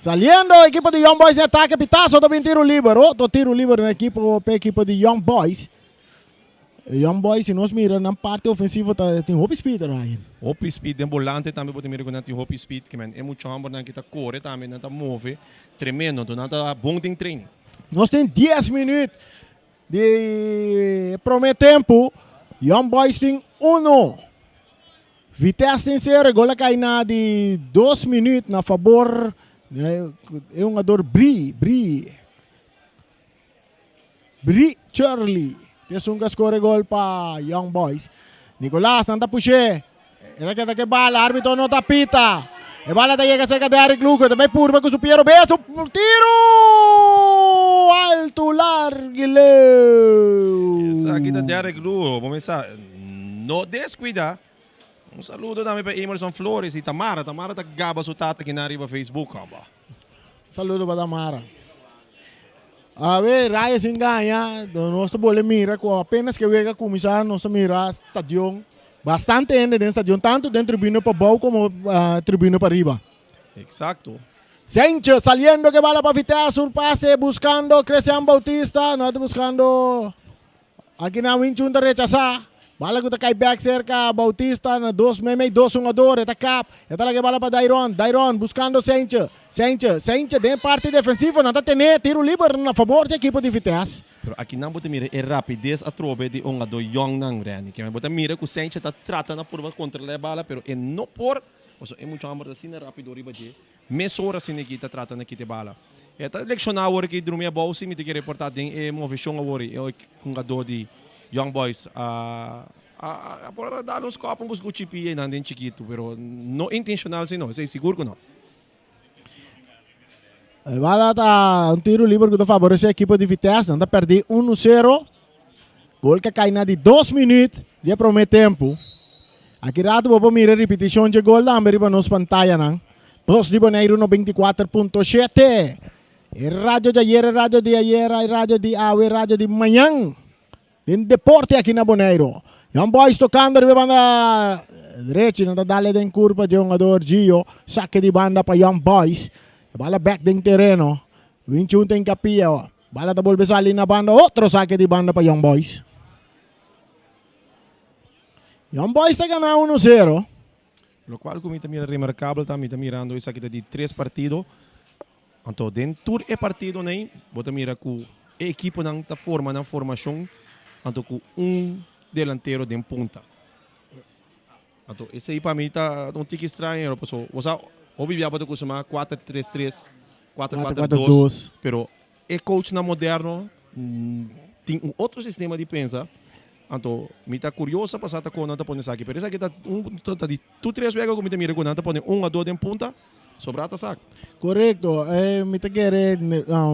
Saliendo equipo di Young Boys den ataque, Pitazo ta bin tiro liber. Otro tiro liber na equipo, pe equipo di Young Boys. Young Boys, si nos mira nan parte ofensivo ta tin hopi speed, Ryan. Hopi speed den volante tambe bo ta mira ku nan tin hopi speed. Ke men e mucha hombernan ki ta kore tambe nan ta move tremendo. Enton nan ta bon den training. Nos tin 10 minuut di prome tempo. Young Boys tin uno. Vitesse tin cero, e gol a cay na di dos minuut na fabor e hungador Bri, Bri, Bri Charlie. T'esun cu a score e gol pa Young Boys. Nicolas nan ta pushe, e ta keda cu e bala, arbitro no ta pita. E bala ta yega cerca Derrick Lugo, ta bay purba cu su pie robes, su tiro alto largo y leu. Esaki ta Derrick Lugo, bo mesa no descuida. Un saludo tambe pa Emerson Flores y Tamara. Tamara ta gaba su tata kinan riba Facebook, homber. Saludo pa Tamara. A ver, Raya sin gaña, nos ta bole mira cu apenas que wega cuminsa nos ta mira stadion, bastante hende den stadion, tanto den tribuna pabou como tribuna pariba. Exacto. Sanchez saliendo que bala pa Vitesse, un pase buscando Christian Bautista, no ta buscando Aki nan Wing Chun ta rechasá. Bala ku ta kai bèk serka Bautista na dos meimei dos hungador. E ta kap. E ta laga e bala pa Dairon. Dairon buskando Seintje. Seintje. Seintje den parti defensivo. Nan ta tené tiru liber na fabor di ekipo di Vitesse. Pero aki nan bo ta mira e rapides atrobe di hungadó yòngnan, Renny. Kimen bo ta mira ku Seintje ta trata na purba kontrolá e bala pero e no por, pasobra e mucha hòmber ta asina rapido riba dje. Mesora asina ki ta trata na kita e bala. E ta lekshoná awor ki drumi abou si mi ta ke reportá den e moveshon awor e hungadó di. Young Boys a a por a dal un skòp un busca un chipi einan den chikitu pero no intenshonal si no, esei sigur ku no. E bala ta un tiro liber ku ta faboresé ekipo di Vitesse. Nan ta pèrdí unu sero. Gol ka kai na di dos minüt di e promé tempu. Aki ratu bo por mira ripitishon dje gol tambe riba nos pantayanan. Bos di Boneiru 94.7. E radio di ayer, e radio di ayera, e radio di awe, e radio di mañan. Den deporte aki na Boneiru. Young Boys tokando riba e banda drechi. Nan ta dale den kurpa dje hungador Gio. Sake di banda pa Young Boys. E bala bek den tereno. Winchun ta inkapia. Bala ta bolbe sali na banda. Otro sake di banda pa Young Boys. Young Boys ta gana uno sero. Lokual ku mi ta mira remarkabel ta mi ta mirando esaki ta di tres partido. Anto den tur e partidonan ei bo ta mira ku e ekiponan ta forma nan formashon anto ku un delantero den punta. Anto esei pa mi ta un tiki straño paso bo sa hopi bia bo ta kustumá kuater tres tres, kuater kuater dos, pero e coachnan moderno tin un otro sistema di pensa. Anto mi ta curioso pa sa ta con nan ta pone esaki, pero esaki ta un ta di tur tres wega cu mi ta mira cu nan ta pone un a dos den punta, sobra ta sak. Corecto, mi ta kere na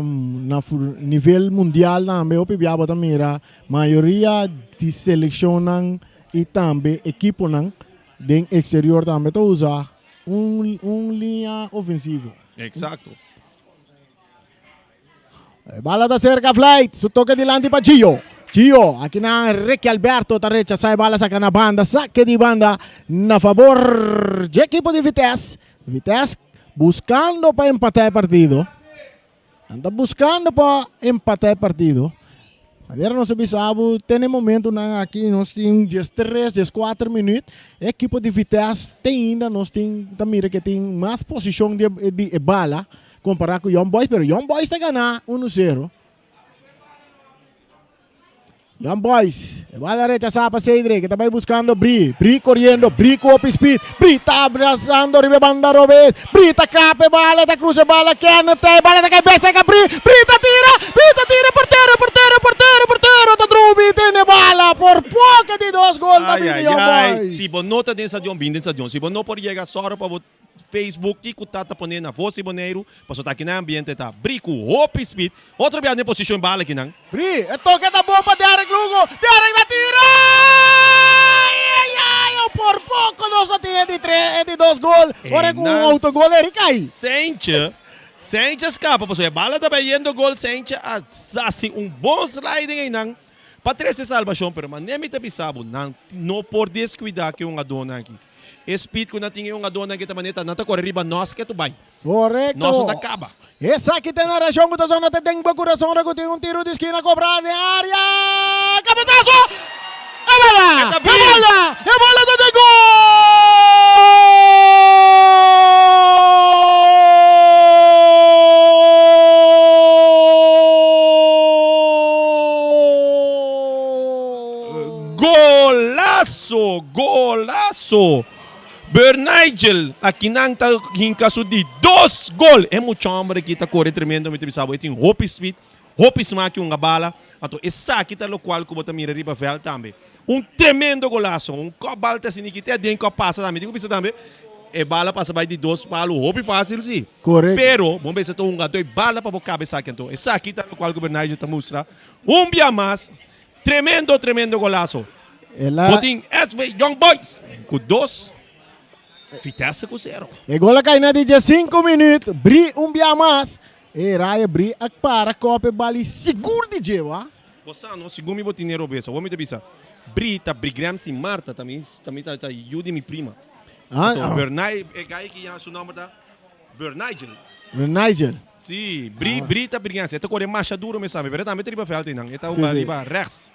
nivel mundial tambe hopi bia bo ta mira mayoria di seleccionnan y tambe equiponan den exterior tambe ta usa un un liña ofensivo. Exacto. E bala ta cerca Vlijt, su toque dilanti pa Gio. Gio, aki na Ricky Alberto ta rechasa e bala saca na banda, saque di banda na favor dje equipo di Vitesse. Vitesse buscando pa empata e partido. Nan ta buscando pa empata e partido. Manera nos a bisa bo, te na e momentonan aki nos tin diestres, dieskuater minuut. E ekipo di Vitesse te ainda nos tin ta mira ke tin mas posishon di di e bala kompará ku Young Boys, pero Young Boys ta gana unu sero. Young Boys, e bala rechasá pa Cedric, e ta bai buskando Bri. Bri koriendo, Bri ku hopi speed. Bri ta abrazando riba e banda robes. Bri ta kap e bala, ta krusa e bala, Kenneth ta e bala ta kai bek serka Bri. Bri ta tira, Bri ta tira, portero, portero, portero, portero ta drumi tene bala por poco di dos gol ta Ai, bini ai, Young ai. Boys. Si bo no ta den stadion, bin den stadion. Si bo no por yega, sòru pa bo Facebook kiko ta ta pone na Voz di Boneiru, pasobra ta akinan ambiente ta bri ku hopi speed. Otro bia den posishon bala akinan. Bri, e toke ta bon pa Derrick Lugo. Derrick ta tira! Ai, ai, ai, oh, por poco nos ta tin e di tres, e di dos gol. Ora ku un Einan autogol Eric kai. Seintje, Seintje a skapa pasobra e bala ta bai yendo gol. Seintje a hasi un bon sliding einan pa trese salbashon, pero manera mi ta bisa bo, nan no por deskuida ke hungadónan aki. E speed ku nan tin e hungadónan aki ta manera ta nan ta kore riba nos ke tu bai. Korekto. Nos no ta kaba. Esaki ta e narashon ku ta sona te den bo kurason ora ku tin un tiru di skina kobrá den área. Kabetaso! E bola! E ta E bin! bola! E bola ta den gol! Golazo! Golazo! Bernigel akinan ta hinka su di dos gol. E mucha homber aki ta kore tremendo mi ta bisa bo. E tin hopi speed, hopi smak hunga bala. Anto esaki ta lokual ku bo ta mira riba vèlt tambe. Un tremendo golaso. Un kòp bal ta asina ki te aden ku a pasa tambe. Mi tin ku bisa tambe e bala pasa bai di dos palu hopi fásil si. Korekto. Pero bo mester ta hunga doi bala pa bo kaba esaki. Anto esaki ta lokual ku Bernigel ta mustra un bia mas. Tremendo tremendo golazo. El a. Bo tin SV Young Boys ku dos, Vitesse ku sero. E gol a kai na di diesinku minuut. Bri un bia mas. E raya Bri a para kòp e bal i sigur di dje wa. Bo sa no, segun mi bo tin e robes. Awor mi ta bisa, Bri ta Bri Grams i Marta ta mi ta mi ta yu di mi prima. Ah, Anto ah. Bernay e gai ki ya su nomber ta Bernigel. Bernigel. Sí, Bri, Bri ta brigansi. E ta kore masha duro mi sabi, pero e tambe ta riba veld einan. E ta Sí, hunga sí. riba rechts.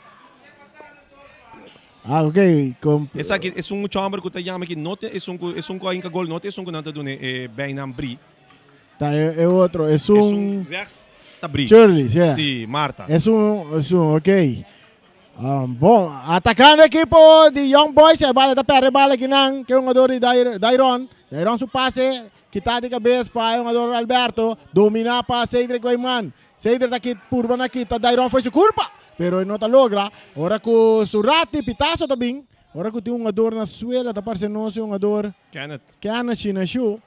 Ah, ok. Com Esaki esun mucha homber ku ta yama aki no ta esun ku esun ku a hinka gol no ta esun ku nan ta duna e bijnaam Bri. Ta e, e otro. Esun Esun rechts ta Bri. Shirley, sí. Sí, Marta. Esun, esun, ok. Um, bon, atakando ekipo di Young Boys, e bala ta perde bala kinan, ke hungador di Dairon. Dairon su pase. Kita di kabes pa e hungador Alberto. Domina pa Cedric Weyman. Cedric ta kit purba na kita Dairon fo'i su kurpa. Pero e no ta logra. Ora ku su rati pitazo ta bin. Ora ku tin un hungador na suela ta parse nos e hungador Kenneth. Kenneth Shinashu.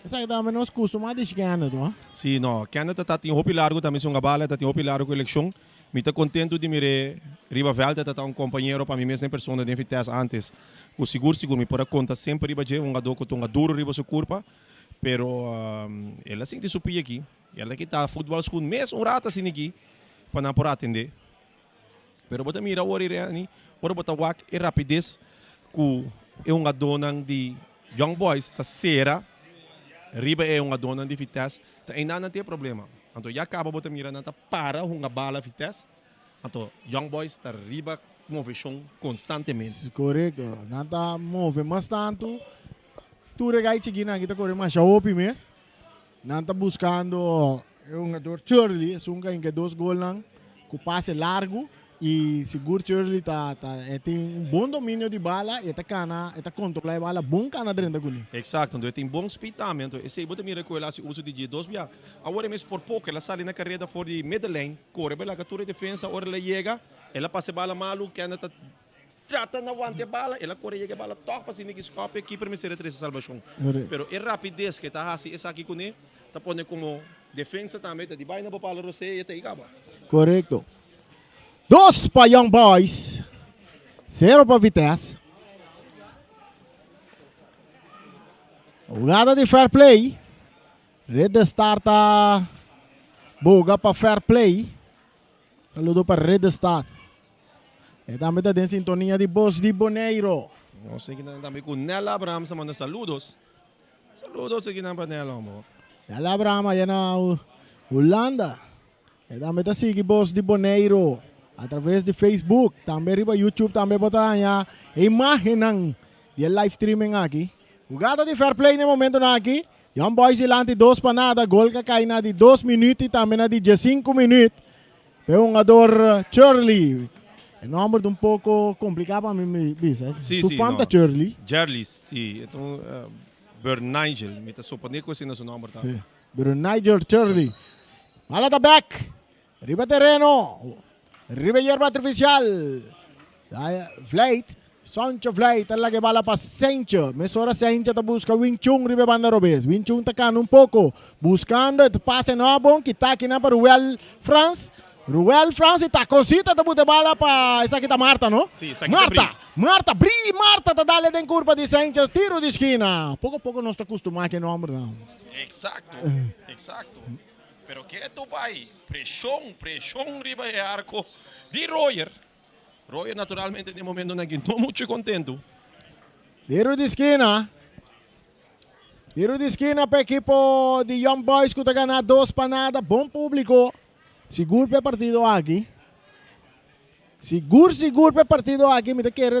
Esaki tambe nos kustuma di Kenneth no. Si no, Kenneth ta tin hopi largu tambe su hunga bala, ta tin hopi largu ku elekshon. Mi ta kontentu di mir'é riba vèlt, e ta ta un kompañero pa mi mes den persona den Vitesse antes. Ku sigur sigur mi por a konta semper riba dje, un hungadó ku ta hunga duru riba su kurpa, pero el a sinti su pia aki. El a kita futbòlskun mes un rato asina aki pa nan por atendé. Pero bo ta mira awor Irene, ora bo ta wak e rapides ku e hungadónan di Young Boys ta sera riba e hungadónan di Vitesse, ta einan nan tin e problema. Anto ya kaba bo ta mira nan ta para hunga bala Vitesse, anto Young Boys ta riba moveshon konstantemente. Korekto, nan ta move mas tantu, tur e gai chikinan aki ta kore masha hopi mes. Nan ta buskando e hungador Churley, esun ku a hinka e dos golnan ku pase largu i sigur Churley ta ta e tin un bon dominio di bala i e ta kana e ta kontrolá e bala bon kana drenta kuné. Eksakto, anto e tin bon speed tambe, anto esei bo ta mira ku el a hasi uso di dje dos bia. Awor e mes por poko el a sali na kareda for di middenlijn, kore bai laga tur e defensa, ora el a yega el a pasa e bala malu, Kenneth ta Trata na wanta e bala, el a kore yega e bala tòg pa asina ki skòp e kiper mester a trese salbashon. Pero e rapides ku e ta hasi esaki kuné ta pone komo defensa tambe ta di bai na bo palo rosé i e ta i kaba. Korekto. Dos pa Young Boys, sero pa Vitesse. Hugada di fair play. Red de Star ta boga pa fair play. Saludo pa Red de Star. E tambe ta den sintonia di Bos di Boneiro. Nos sigui nan tambe ku Nella Abraham sa manda saludos. Saludos sigui nan pa Nella hombo. Nella Abraham allá na Hulanda. E tambe ta sigui Bos di Boneiro a traves di Facebook. Tambe riba YouTube tambe bo ta haña e imagennan di e live streaming aki. Hugada di fair play na e momentonan aki. Young Boys dilanti 2-0. Gol ka kai na di 2 minuut i tambe na di 15 minuut. E hungador Churley. E nomber ta un poco complica pa mi bisa. Sí, Su sí, fam no. ta Churley. Jerly, sí. E ta un uh, Bernigel. Mi ta supone cu asina su nomber ta. Sí. Bernigel Churley. Bala ta back. Riba tereno. Riba yerba artificial. Vleit. Sancho Vleit ta laga e bala pa Sancho. Mesora Sancho ta buska Wing Chun riba e banda robes. Wing Chun ta kana un poko. Buskando e pase no a bon. Kita akinan pa Ruel Frans. Ruel Frans i Takoncito ta buta e bala pa esaki ta Marta no? Sí, esaki ta Bri. Marta! Marta! Bri! Marta ta dale den kurpa di Sancho. Tiro di skina. Poko poko nos ta kustumá ku e nòmbernan. Eksakto, eksakto. Pero ke tu bai? Preshon, preshon riba e arko di Royer. Royer naturalmente den momentonan aki no mucho contento. Tiro di skina. Tiro di skina pa ekipo di Young Boys ku ta gana 2-0. Bon publiko. Sigur pa e partido aki. Sigur sigur pa e partido aki mi ta kere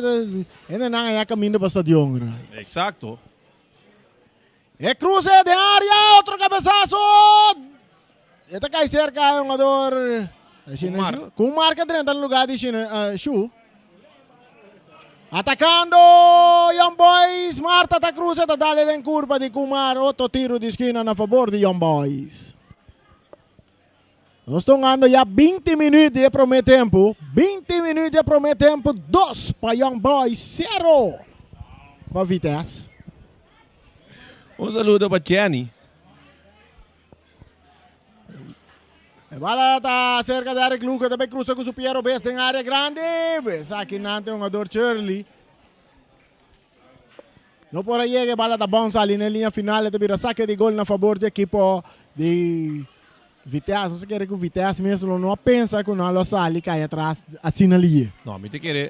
hendenan aya kaminda pa stadion. Exacto. E cruce den area, otro cabezazo. E ta cai cerca e hungador Kumar. Kumar que drenta no lugar di Shu. Atacando Young Boys. Marta ta cruza, ta dale den curva di Kumar. Otro tiro di esquina na favor di Young Boys. Nos ta hungando ya 20 minuut di e prome tempo. 20 minuut di e prome tempo. 2 pa Young Boys, 0 pa Vitesse. Un saludo pa Jenny. E bala ta cerca di Eric Luca, ta bay cruza cu su pie robes den area grandi. Esaki nan ta hungador Shirley. No por a yega, e bala ta bounce sali na e linea final, e ta bira saque di gol na favor di ekipo di Vitesse. Nos ta kere ku Vitesse mes lo no a pensa ku nan lo sali kai atras asina liye. No, mi ta kere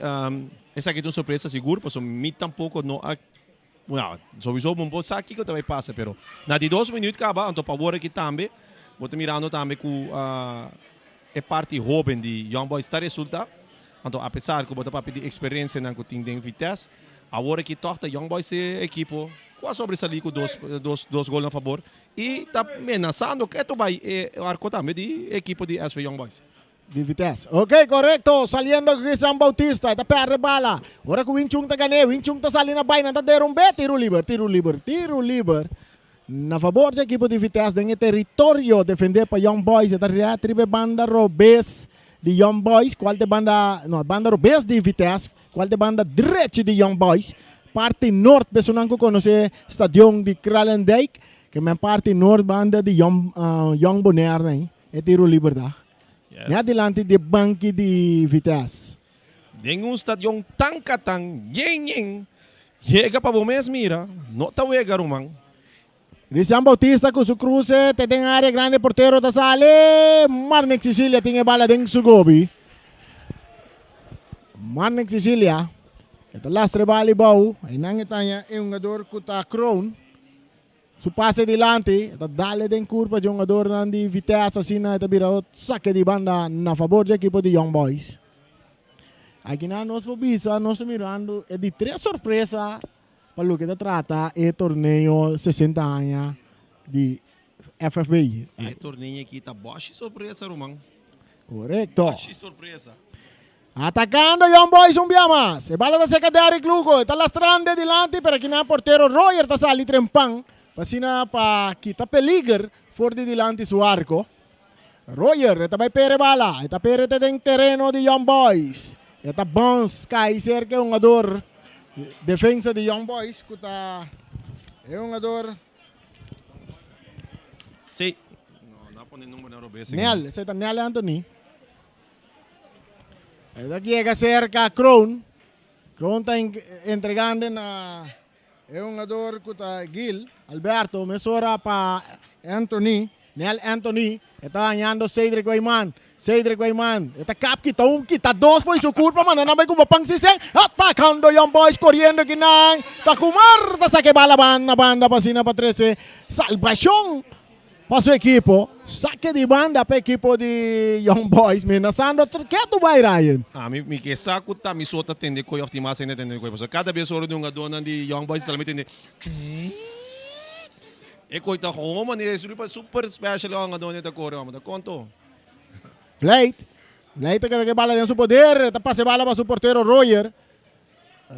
esaki ta un sorpresa sigur, pasobra mi tampoco no a, bueno, sowiso bo por sa kiko ta bay pasa, pero na di dos minuut kaba, anto pa awor aki tambe, bo ta mirando tambe ku e parti hoben di Young Boys ta resulta. Anto apesar ku bo ta papia di eksperensianan ku tin den Vitesse, awor aki tòg ta Young Boys e ekipo ku a sobresalí ku dos dos dos gol na fabor i ta menasando ketu bai e arko tambe di ekipo di SV Young Boys. Di Vitesse. Ok, korekto. Saliendo Cristian Bautista. E ta pèrdè bala. Ora ku Wing Chun ta gan'é, Wing Chun ta sali na bai, nan ta derumb'é. Tiru liber, tiru liber, tiru liber. Na fabor dje ekipo di Vitesse den e teritorio defendé pa Young Boys. E ta ret riba e banda robes di Young Boys, kual ta e banda, no, banda robes di Vitesse, kual ta e banda drechi di Young Boys. Parti nort, personan ku konosé stadion di Kralendijk, ke men parti nort banda di Young, Young Bonaire nei, e tiro liber ta. Yes. Net dilanti di e banki di Vitesse. Den un stadion tan katan, yen yen, yega pa bo mes mira, no ta wega ruman. Cristian Bautista ku su kruse te den área grandi portero ta sali. Marnick Cecilia tin e bala den su gobi. Marnick Cecilia e ta lastra e bala bou. Einan e taña e hungador ku ta Kroon. Su pase dilanti e ta dale den kurpa dje hungadornan di Vitesse asina e ta bira sake di banda na fabor dje ekipo di Young Boys. Akinan nos por bisa nos ta mirando e di tres sorpresa pa loke ta trata e torneo 60 aña di FFB. E torneo aki ta boshi sorpresa ruman. Korekto. Boshi sorpresa. Atacando Young Boys un bia mas. E bala ta seca Derrick Lugo. E ta lastrando dilanti pero akinan portero Royer ta sali trempan pa asina pa kita peliger for di dilanti su arco. Royer e ta bai pere bala. E ta pere te den tereno di Young Boys. E ta bounce kai cerca e hungador defensa di Young Boys cu ta e hungador Si. No, no a pone number na robes. Nel, esey ta Nel Anthony. E ta yega cerca Kroon. Kroon ta entregando na e hungador cu ta Gil. Alberto mesora pa Anthony. Nel Anthony. E ta dañando Cedric Weyman. Cedric Weyman. E ta kap kita un, kita dos for su curpa. Manda nan bay cu Bapang Sisen. Atacando Young Boys coriendo kinan. Ta Kumar ta saca e bala na banda pa asina pa trece salvacion pa su ekipo. Sake di banda pa ekipo di Young Boys menasando ketu bai Ryan. Ami mi ke sa ku ta mi so ta tende koi of tin mas hende ta tende koi pasobra kada bes ora di hungadónan di Young Boys ta sali mi tende e koi ta gewoon manera e super super special e hungadónan ta kore amo ta konto. Vlijt, Vlijt ta keda ku e bala den su poder, ta pasa e bala pa su portero Royer.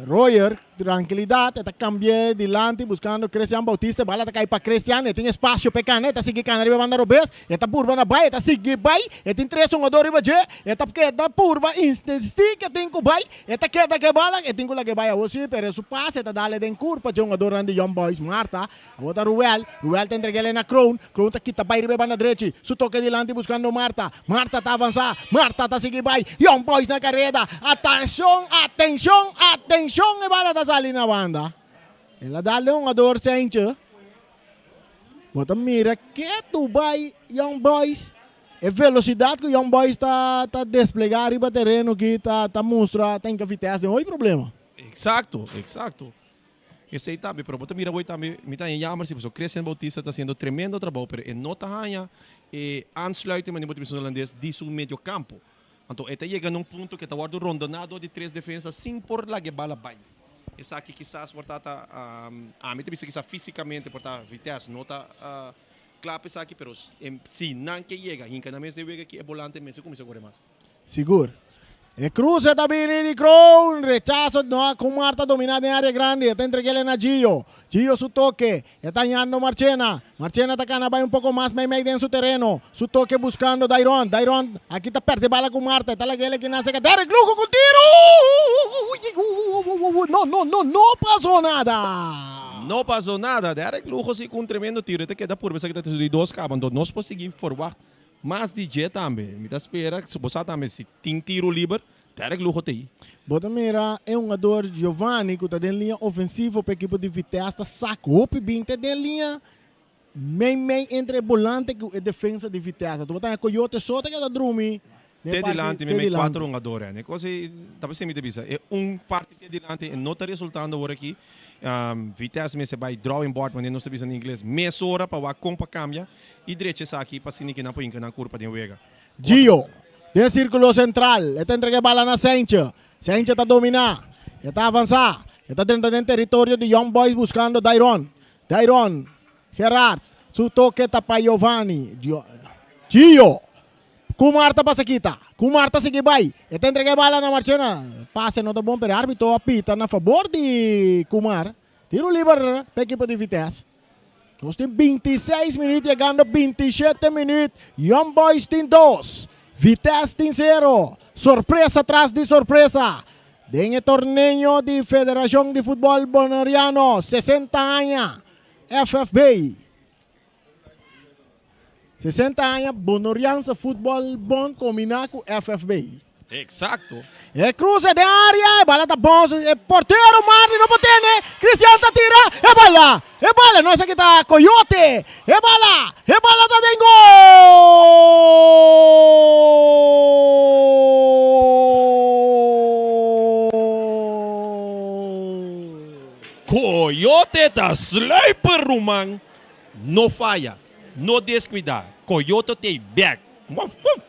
Royer, trankilidat, e ta kambi'é dilanti buskando Christian Bautista, e bala ta kai pa Christian, e tin espasio pa e kana, e ta sigui kana riba e banda robes, e ta purba na bai, e ta sigui bai, e tin tres hungador riba dje, e ta keda purba insistí ke tin ku bai, e ta keda ku e bala, e tin ku laga e bai awor si, pero su pase ta dal den kurpa dje hungadornan di Young Boys, Marta, Awor ta Ruel. Ruel ta entreg'el na Kroon. Kroon ta kita bai riba e banda drechi. Su toke dilanti buskando Marta. Marta ta avansá. Marta ta sigui bai. Young Boys na kareda. Atenshon, atenshon, atenshon! E bala ta sali na banda. El a dal den hungador Seintje. Bo ta mira ketu bai Young Boys. E velosidat ku Young Boys ta ta desplegá riba tereno aki ta ta mustra ta hinka Vitesse den hopi problema. Eksakto, eksakto. Esei tambe, pero bo ta mira awor tambe, mi ta haña jammer si pasobra Christian Bautista ta haciendo tremendo trabou, pero e no ta haña e aansluiting, manera bo ta bisa na holandes, di su medio campo. Anto e ta yega na un punto ku e ta wòrdu rondona dor di tres defensa sin por laga e bala bai. Esaki kisas por ta ta, ami ta bisa kisas físicamente por ta Vitesse no ta kla pa esaki, pero si nan ke yega hinka nan mes den wega aki e bolante mester kuminsá kore mas. Sigur. E cruce ta bini di Kroon. Rechazo no a Kumar ta domina den area grandi. E ta entreg'el na Gio. Gio su toke. E ta hañando Marchena. Marchena ta cana bay un poco mas meimei den su tereno. Su toke buscando Dairon. Dairon aki ta perde bala cu Marta. E ta lag'el aki nan seca. Derrick Lugo cu tiro! No, no, no, no pasó nada! No pasó nada. Derrick Lugo si cu un tremendo tiro. E ta keda purba esaki ta su di dos caba. Anto nos por sigui forwacht Mas di dje tambe. Mi ta spera, bo sa tambe si tin tiro liber, Derek Lugo ta ei. Bo ta mira e hungador Giovanni ku ta den liña ofensivo pa ekipo di Vitesse ta sak hopi bin te den liña mei mei entre e bolante ku e defensa di Vitesse. Anto bo ta haña Coyote so ta keda drumi den Te parti dilanti te mi mei dilanti. kuater hungador e. Kos ei ta p'esei mi ta bisa e un parti te dilanti e no ta resultando awor aki. Vitesse mester bai drawing board manera nos ta bisa na ingles mesora pa wak kon pa kambia. I drecha esaki pa asina ki nan por hinka nan kurpa den wega. Gio den sirkulo sentral. E ta entrega e bala na Seintje. Seintje ta dominá. E ta avansá. E ta drenta den teritorio di Young Boys buskando Dairon. Dairon. Gerard. Su toke ta pa Giovanni. Gio. Kumar ta pasa kita. Kumar ta sigui bai. E ta entrega e bala na Marchena. Pase no ta bon pero e arbitro a pita na fabor di Kumar. Tiro liber pa ekipo di Vitesse. Nos tin 26 minuut yegando 27 minuut. Young Boys tin 2. Vitesse tin 0. Sorpresa tras di sorpresa. Den e torneo di Federacion di Futbol Boneriano 60 aña FFB. 60 aña Bonorianse Futbol Bond kombiná ku FFB. Eksakto. E kruse den área, e bala ta bon, e portero Marley no por tene, Cristian ta tira, e bala, e bala, no esaki ta Coyote, e bala, e bala ta den gol! Coyote ta sluiper ruman. No faya, no descuida, Coyote ta ei bek. Wuf, wuf!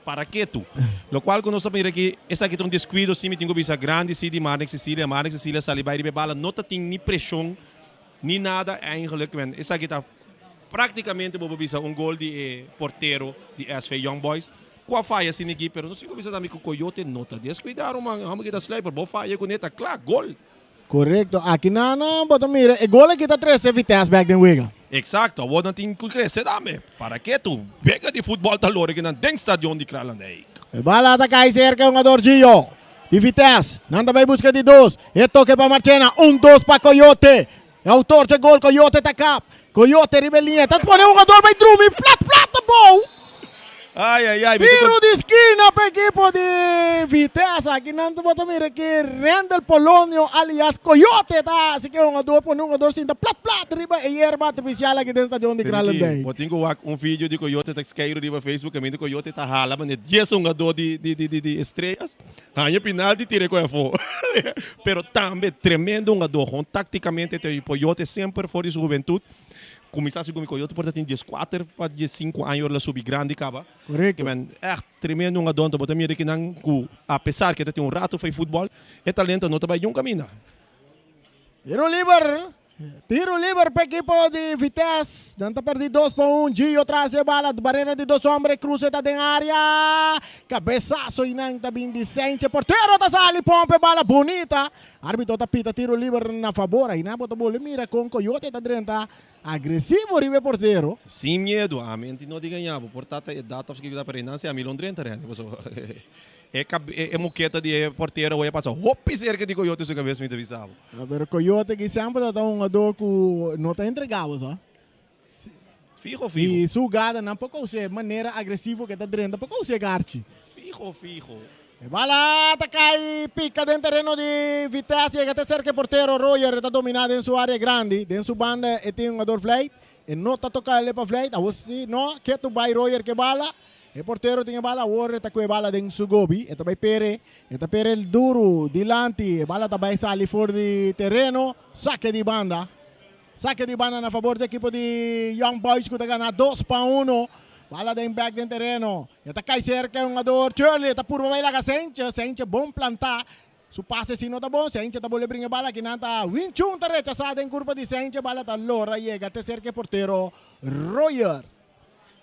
Para ketu. Locual cu nos ta mira aki, esaki ta un descuido si mi tin cu bisa grandi si di Marnix Cecilia. Marnix Cecilia sali bay riba e bala, no ta tin ni presion ni nada eigenlijk. Men, esaki ta practicamente bo por bisa un gol di e portero di SV Young Boys cu a faya sin aki, pero nos tin cu bisa tambe cu Coyote no ta descuida ruman, e homber aki ta sluiper, bo faya cune ta cla, gol. Korekto, aki nan nan bo ta mira e gol aki ta trese Vitesse bek den wega. Eksakto, awor nan tin ku krese tambe. Para ke tur wega di futbòl ta lora kinan den stadion di Kralendijk. E bala ta kai serka e hungador Gio di Vitesse. Nan ta bai buska di dos. E toke pa Marchena. Un dos pa Coyote. E autor dje gol Coyote ta kap. Coyote riba e liña. Ta pone e hungador bai drumi. Plat plat ta bou. Ai ai ai. Tiro di skina pa ekipo di Vitesse. Aki nan bo ta mira ki Rendel Polonio alias Coyote ta hasi ki hungador pone hungador sinta plat plat riba e yerba artifisial aki den stadion di Kralendijk. Bo tin ku wak un video di Coyote ta skeiru riba Facebook kaminda Coyote ta hala manera dies hungador di di di di Estrellas haña pinalti tira e koe afó. Pero tambe tremendo hungador hon taktikamente te Coyote semper for di su hubentut. Kuminsá segun mi Coyote por ta tin dieskuater pa diesinku aña ora el a subi grandi kaba. Korekto. Ke men ègt tremendo un adonto. Bo ta mira kinan ku apesar ke ta tin un ratu fei futbòl, e talento no ta bai niun kaminda. Tiro liber. Tiro liber pa ekipo di Vitesse. Nan ta pèrdí 2-1. Gio tras e bala. Barera di dos hombre. Kruse ta den área. Kabesaso i nan ta bin di Sentje. Portero ta sali pompa e bala bunita. Arbitro ta pita tiro liber na fabor. Aina bo ta bolbe mira con Coyote ta drenta agresivo riba e portero. Sin miedo, ami anti no di gaña bo, por ta ta e data of kiko ta pero einan si ami lo drenta Randy pasobra e e moketa di e portero awor a pasa hopi serka di Coyote su kabes mi ta bisa bo. Pero Coyote ki semper ta ta un hungador ku no ta entrega bo sa. Fijo fijo. I su hugadanan por kousa e manera agresivo ku e ta drenta por kousa e garchi. Fijo fijo. E bala ta kai pika den tereno di Vitesse yega te serka e portero Royer e ta domina den su area grandi. Den su banda e tin hungador Vlijt. E no ta toka el pa Vlijt. Awor si no ketu bai Royer ke bala. E portero tin e bala awor e ta ku e bala den su gobi. E ta bai pere. E ta pere el duru dilanti. E bala ta bai sali for di tereno. Sake di banda. Sake di banda na fabor di ekipo di Young Boys ku ta gana 2-1. Bala den bek den tereno. E ta kai serka e hungador Shirley. E ta purba bai laga Sentje. Sentje bon plantá. Su pase si no ta bon. Sentje ta bolbe bringa e bala. Kinan ta Win Chun ta rechasá den kurpa di Sentje. Bala ta lora yega te serka e portero Royer.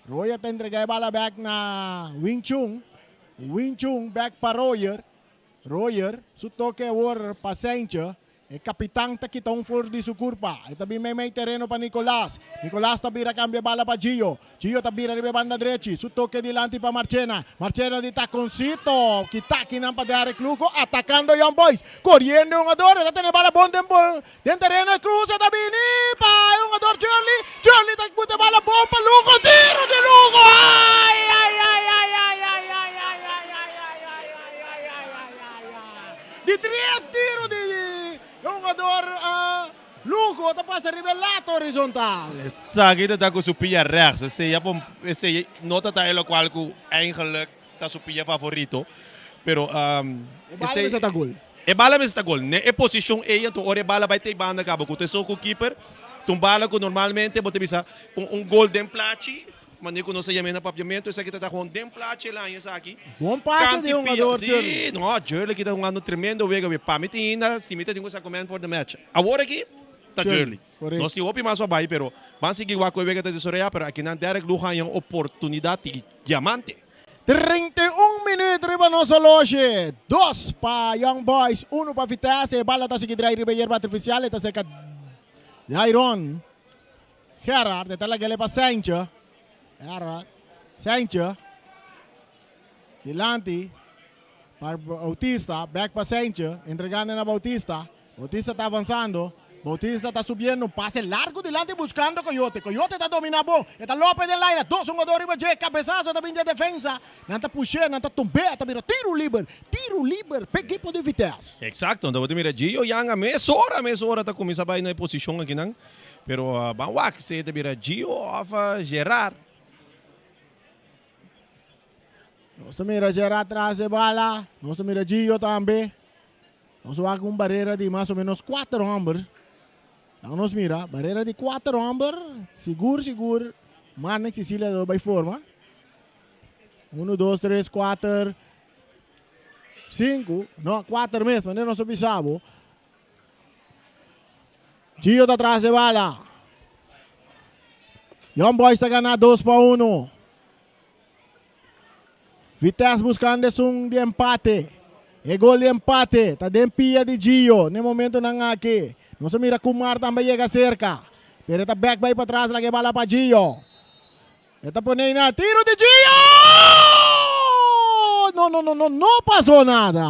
Royer ta entregá e bala bek na Win Chun. Win Chun bek pa Royer. Royer su toke awor pa Sentje. E kapitan ta kita un for di su kurpa. E ta bin meimei tereno pa Nicolas. Nicolas ta bira kambia bala pa Gio. Gio ta bira riba e banda drechi. Su toke dilanti pa Marchena. Marchena di takoncito. Kita kinan pa Derrick Lugo. Atakando Young Boys. Koriendo e hungador. E ta tene bala bon den den tereno. E krusa ta bini pa e hungador Shirley. Shirley ta buta e bala bon pa Lugo. Tiro di Lugo. Ai ai ai ai ai ai ai ai ai ai ai ai ai ai ai ai ai. Di tres tiro di e hungador Lugo ta pasa riba e lata horizontal. Esaki ta ta ku su pia rechts. Esei a pon esei no ta ta e lokual ku eigenlijk ta su pia favorito. Pero E bala mester ta gol. E bala mester ta gol. Ne e posishon ei anto ora e bala bai te banda kaba ku ta esun ku keeper. Ta un bala ku normalmente bo ta bisa un gol den plachi. Manera ku nos a yam'é na papiamentu, esaki ta ta gewoon den plachi el aña esaki. Bon pase di hungador Jurley. Sí, no, Jurley ki ta hungando tremendo wega awe. Pa mi tin ainda, si mi ta tin ku sa ku man for the match awor aki, ta Jurley. Nos tin hopi mas pa bai, pero ban sigui wak ku e wega ta desaroyá, pero akinan Derrick Lugo haña un oportunidat di diamante. 31 minuut riba nos holoshi. Dos pa Young Boys, uno pa Vitesse. E bala ta sigui drai riba e yerba artifisial. E ta serka Dairon. Gerard, e ta lag'é pa Sentje. Gerard, Sentje. Dilanti pa Bautista, bek pa Sentje, entregando na Bautista. Bautista ta avansando. Bautista ta subiendo, un pase largo dilanti buscando Coyote. Coyote ta domina bon. E ta lope den laira. Dos hungador riba dje. Cabezazo ta bin dje defensa. Nan ta push'é, nan ta tumb'é. Ta bira tiro liber. Tiro liber p'e ekipo di Vitesse. Exacto. Anto bo ta mira Gio Yanga mesora, mesora ta cuminsa bay na e posicion akinan. Pero ban wak si e ta bira Gio of Gerard. Nos ta mira Gerard tras e bala. Nos ta mira Gio tambe. Nos wak un barera di mas o menos kuater homber. Laga nos mira, barera di kuater homber, sigur sigur Marnix Cecilia lo bai forma. Uno, dos, tres, kuater, sinku, no, kuater mes, manera nos a bisa bo. Gio ta tras e bala. Young Boys ta gana 2-1. Vitesse buscando esun di empate. E gol di empate ta den pia di Gio n'e momentonan aki. Nos a mira Kumar tambe yega cerca. Pero e ta bek bay patras laga e bala pa Gio. E ta pone na tiro di Gio! No, no, no, no, no pasó nada.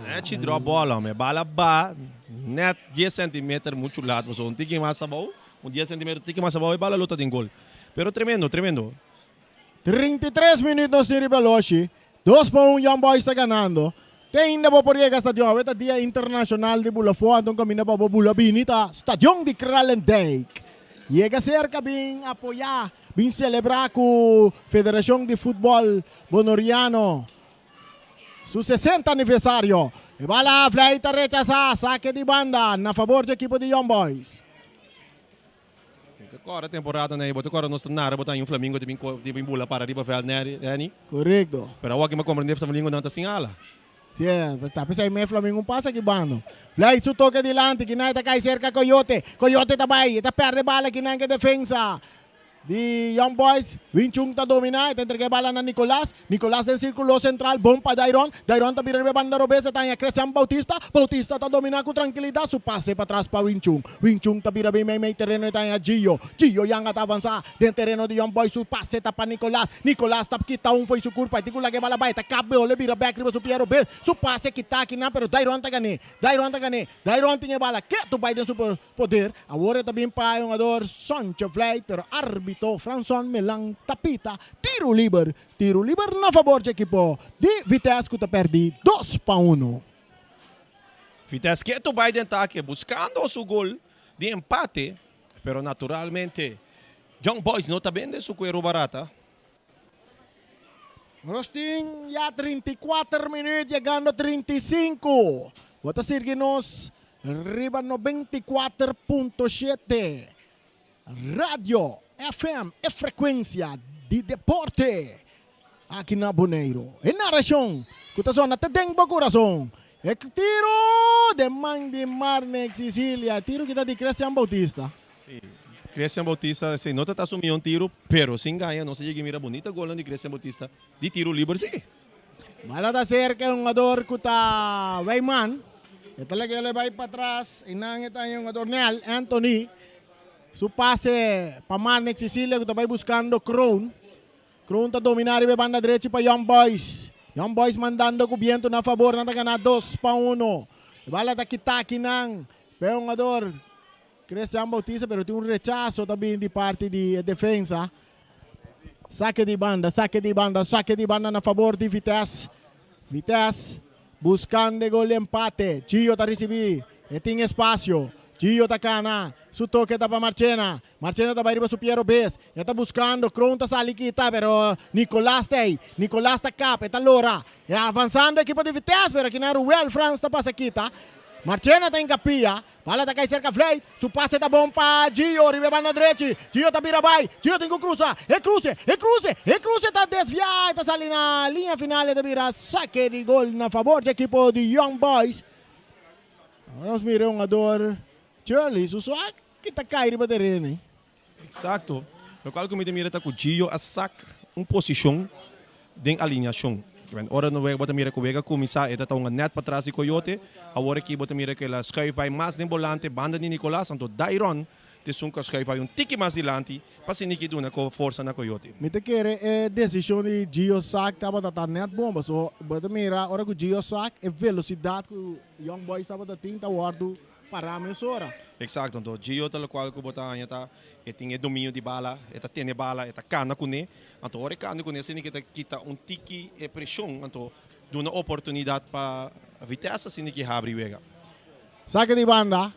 Nechi drop ball, hombre. Bala ba net 10 centimeter mucho laat. Paso un tiki mas abou, un 10 centimeter tiki mas abou e bala lo ta den gol. Pero tremendo, tremendo. 33 minuut nos tin riba loshi. 2-1 Young Boys ta ganando. Te ainda bo por yega stadion. Awe ta dia internacional di bula fo, anto un caminda pa bo bula bini ta stadion di Kralendijk. Yega cerca bin apoya, bin celebra cu Federacion di Futbol Bonoriano su 60 aniversario. E bala Vlei ta rechasa, sake di banda na fabor dje ekipo di Young Boys. Mi ta kòrda temporada nei, bo ta kòrda nos ta nara bo ta haña un flamingo ta bin ta bin bula para riba vèlt neri, Renny. Korekto. Pero awor aki mi a komprendé flamingonan ta sin ala. Sí, ta p'esei mi e flamingo pasa aki bando. Vlei su toke dilanti, kinan e ta kai serka Coyote. Coyote ta bai, e ta pèrdè bala kinan ke defensa di Young Boys. Wing Chun ta dominá, e ta entregá e bala na Nicolas. Nicolas den sirkulo sentral, bon pa Dairon. Dairon ta bira riba e banda robes, e ta haña Christian Bautista. Bautista ta dominá ku trankilidat, su pase patras pa Wing Chun. Wing Chun ta bira bin meimei tereno, e ta haña Gio. Gio Yanga ta avansá den tereno di Young Boys, su pase ta pa Nicolas. Nicolas ta kita un fo'i su kurpa, e tin ku laga e bala bai, e ta kap beol, e bira bèk riba su pia robes. Su pase kitá akinan, pero Dairon ta gan'é. Dairon ta gan'é. Dairon tin e bala ketu bai den su poder. Awor e ta bin pa e hungador Soncho Vleit, pero arbitro Franson Melan ta pita tiro liber. Tiro liber na fabor dje ekipo di Vitesse ku ta perdi 2-1. Vitesse ketu bai den take buskando su gol di empate, pero naturalmente Young Boys no ta bende su kuero barata. Nos tin ya 34 minuut yegando 35. Bo ta sirgi nos riba 94.7 Radio FM, e frecuencia di deporte aki na Boneiru. E narracion cu ta sona te den bo curason. E tiro den man di Marnix Cecilia, e tiro kita di Christian Bautista. Sí, Christian Bautista sí, no ta ta su mion tiro, pero sin gaña nos a yega mira bonita golnan di Christian Bautista di tiro liber sí. Bala ta cerca e hungador cu ta Wijman. E ta laga el bay patras y nan e ta e hungador Nel Anthony. Su pase pa Marnix Cecilia cu ta bay buscando Kroon. Kroon ta domina riba e banda drechi pa Young Boys. Young Boys mandando cu biento na fabor. Nan ta gana 2-1. E bala ta kita aki nan pa e hungador Christian Bautista, pero tin un rechazo ta bin di parti di e defensa. Sake di banda, sake di banda, sake di banda na fabor di Vitesse. Vitesse buscando e gol di empate. Gio ta ricibi, e tin espacio. Gio ta cana, su toke ta pa Marchena. Marchena ta bay riba su pie robes. E ta buscando, Kroon ta sali kita, pero Nicolas ta ey. Nicolas ta kap, e ta lora. E avanzando ekipo di Vitesse, pero akinan Ruel Frans ta pasa kita. Marchena ta hincapia. Bala ta kai serka Vleit, su pase ta bon pa Gio riba e banda drechi. Gio ta bira bai, Gio tin ku krusa, e kruse, e kruse, e kruse ta desviá, e ta sali na liña final, e ta bira sake di gol na fabor dje ekipo di Young Boys. Nos mira e hungador Shirley, su swak ki ta kai riba tereno. Exacto. Locual cu mi ta mira ta cu Gio a sak un posicion den alineacion. Ora no bo ta mira cu wega cuminsa e ta ta hunga net patras di Coyote. Awor aki bo ta mira cu el a schuif bay mas den bolante banda di Nicolas. Anto Dairon. T'esun ku a schuif bai un tiki mas dilanti pa asina ki duna ko forsa na Coyote. Mi ta kere e desishon di Gio Sak tabata ta nèt bon paso bo ta mira ora ku Gio Sak e velosidat ku Young Boys tabata tin ta wòrdu pará mesora. Eksakto, anto Gio ta lokual ku bo ta haña ta e tin e dominio di bala, e ta tene bala, e ta kana kuné, anto ora e kana kuné asina ki ta kita un tiki e preshon anto duna oportunidat pa Vitesse asina ki habri wega. Sake di banda.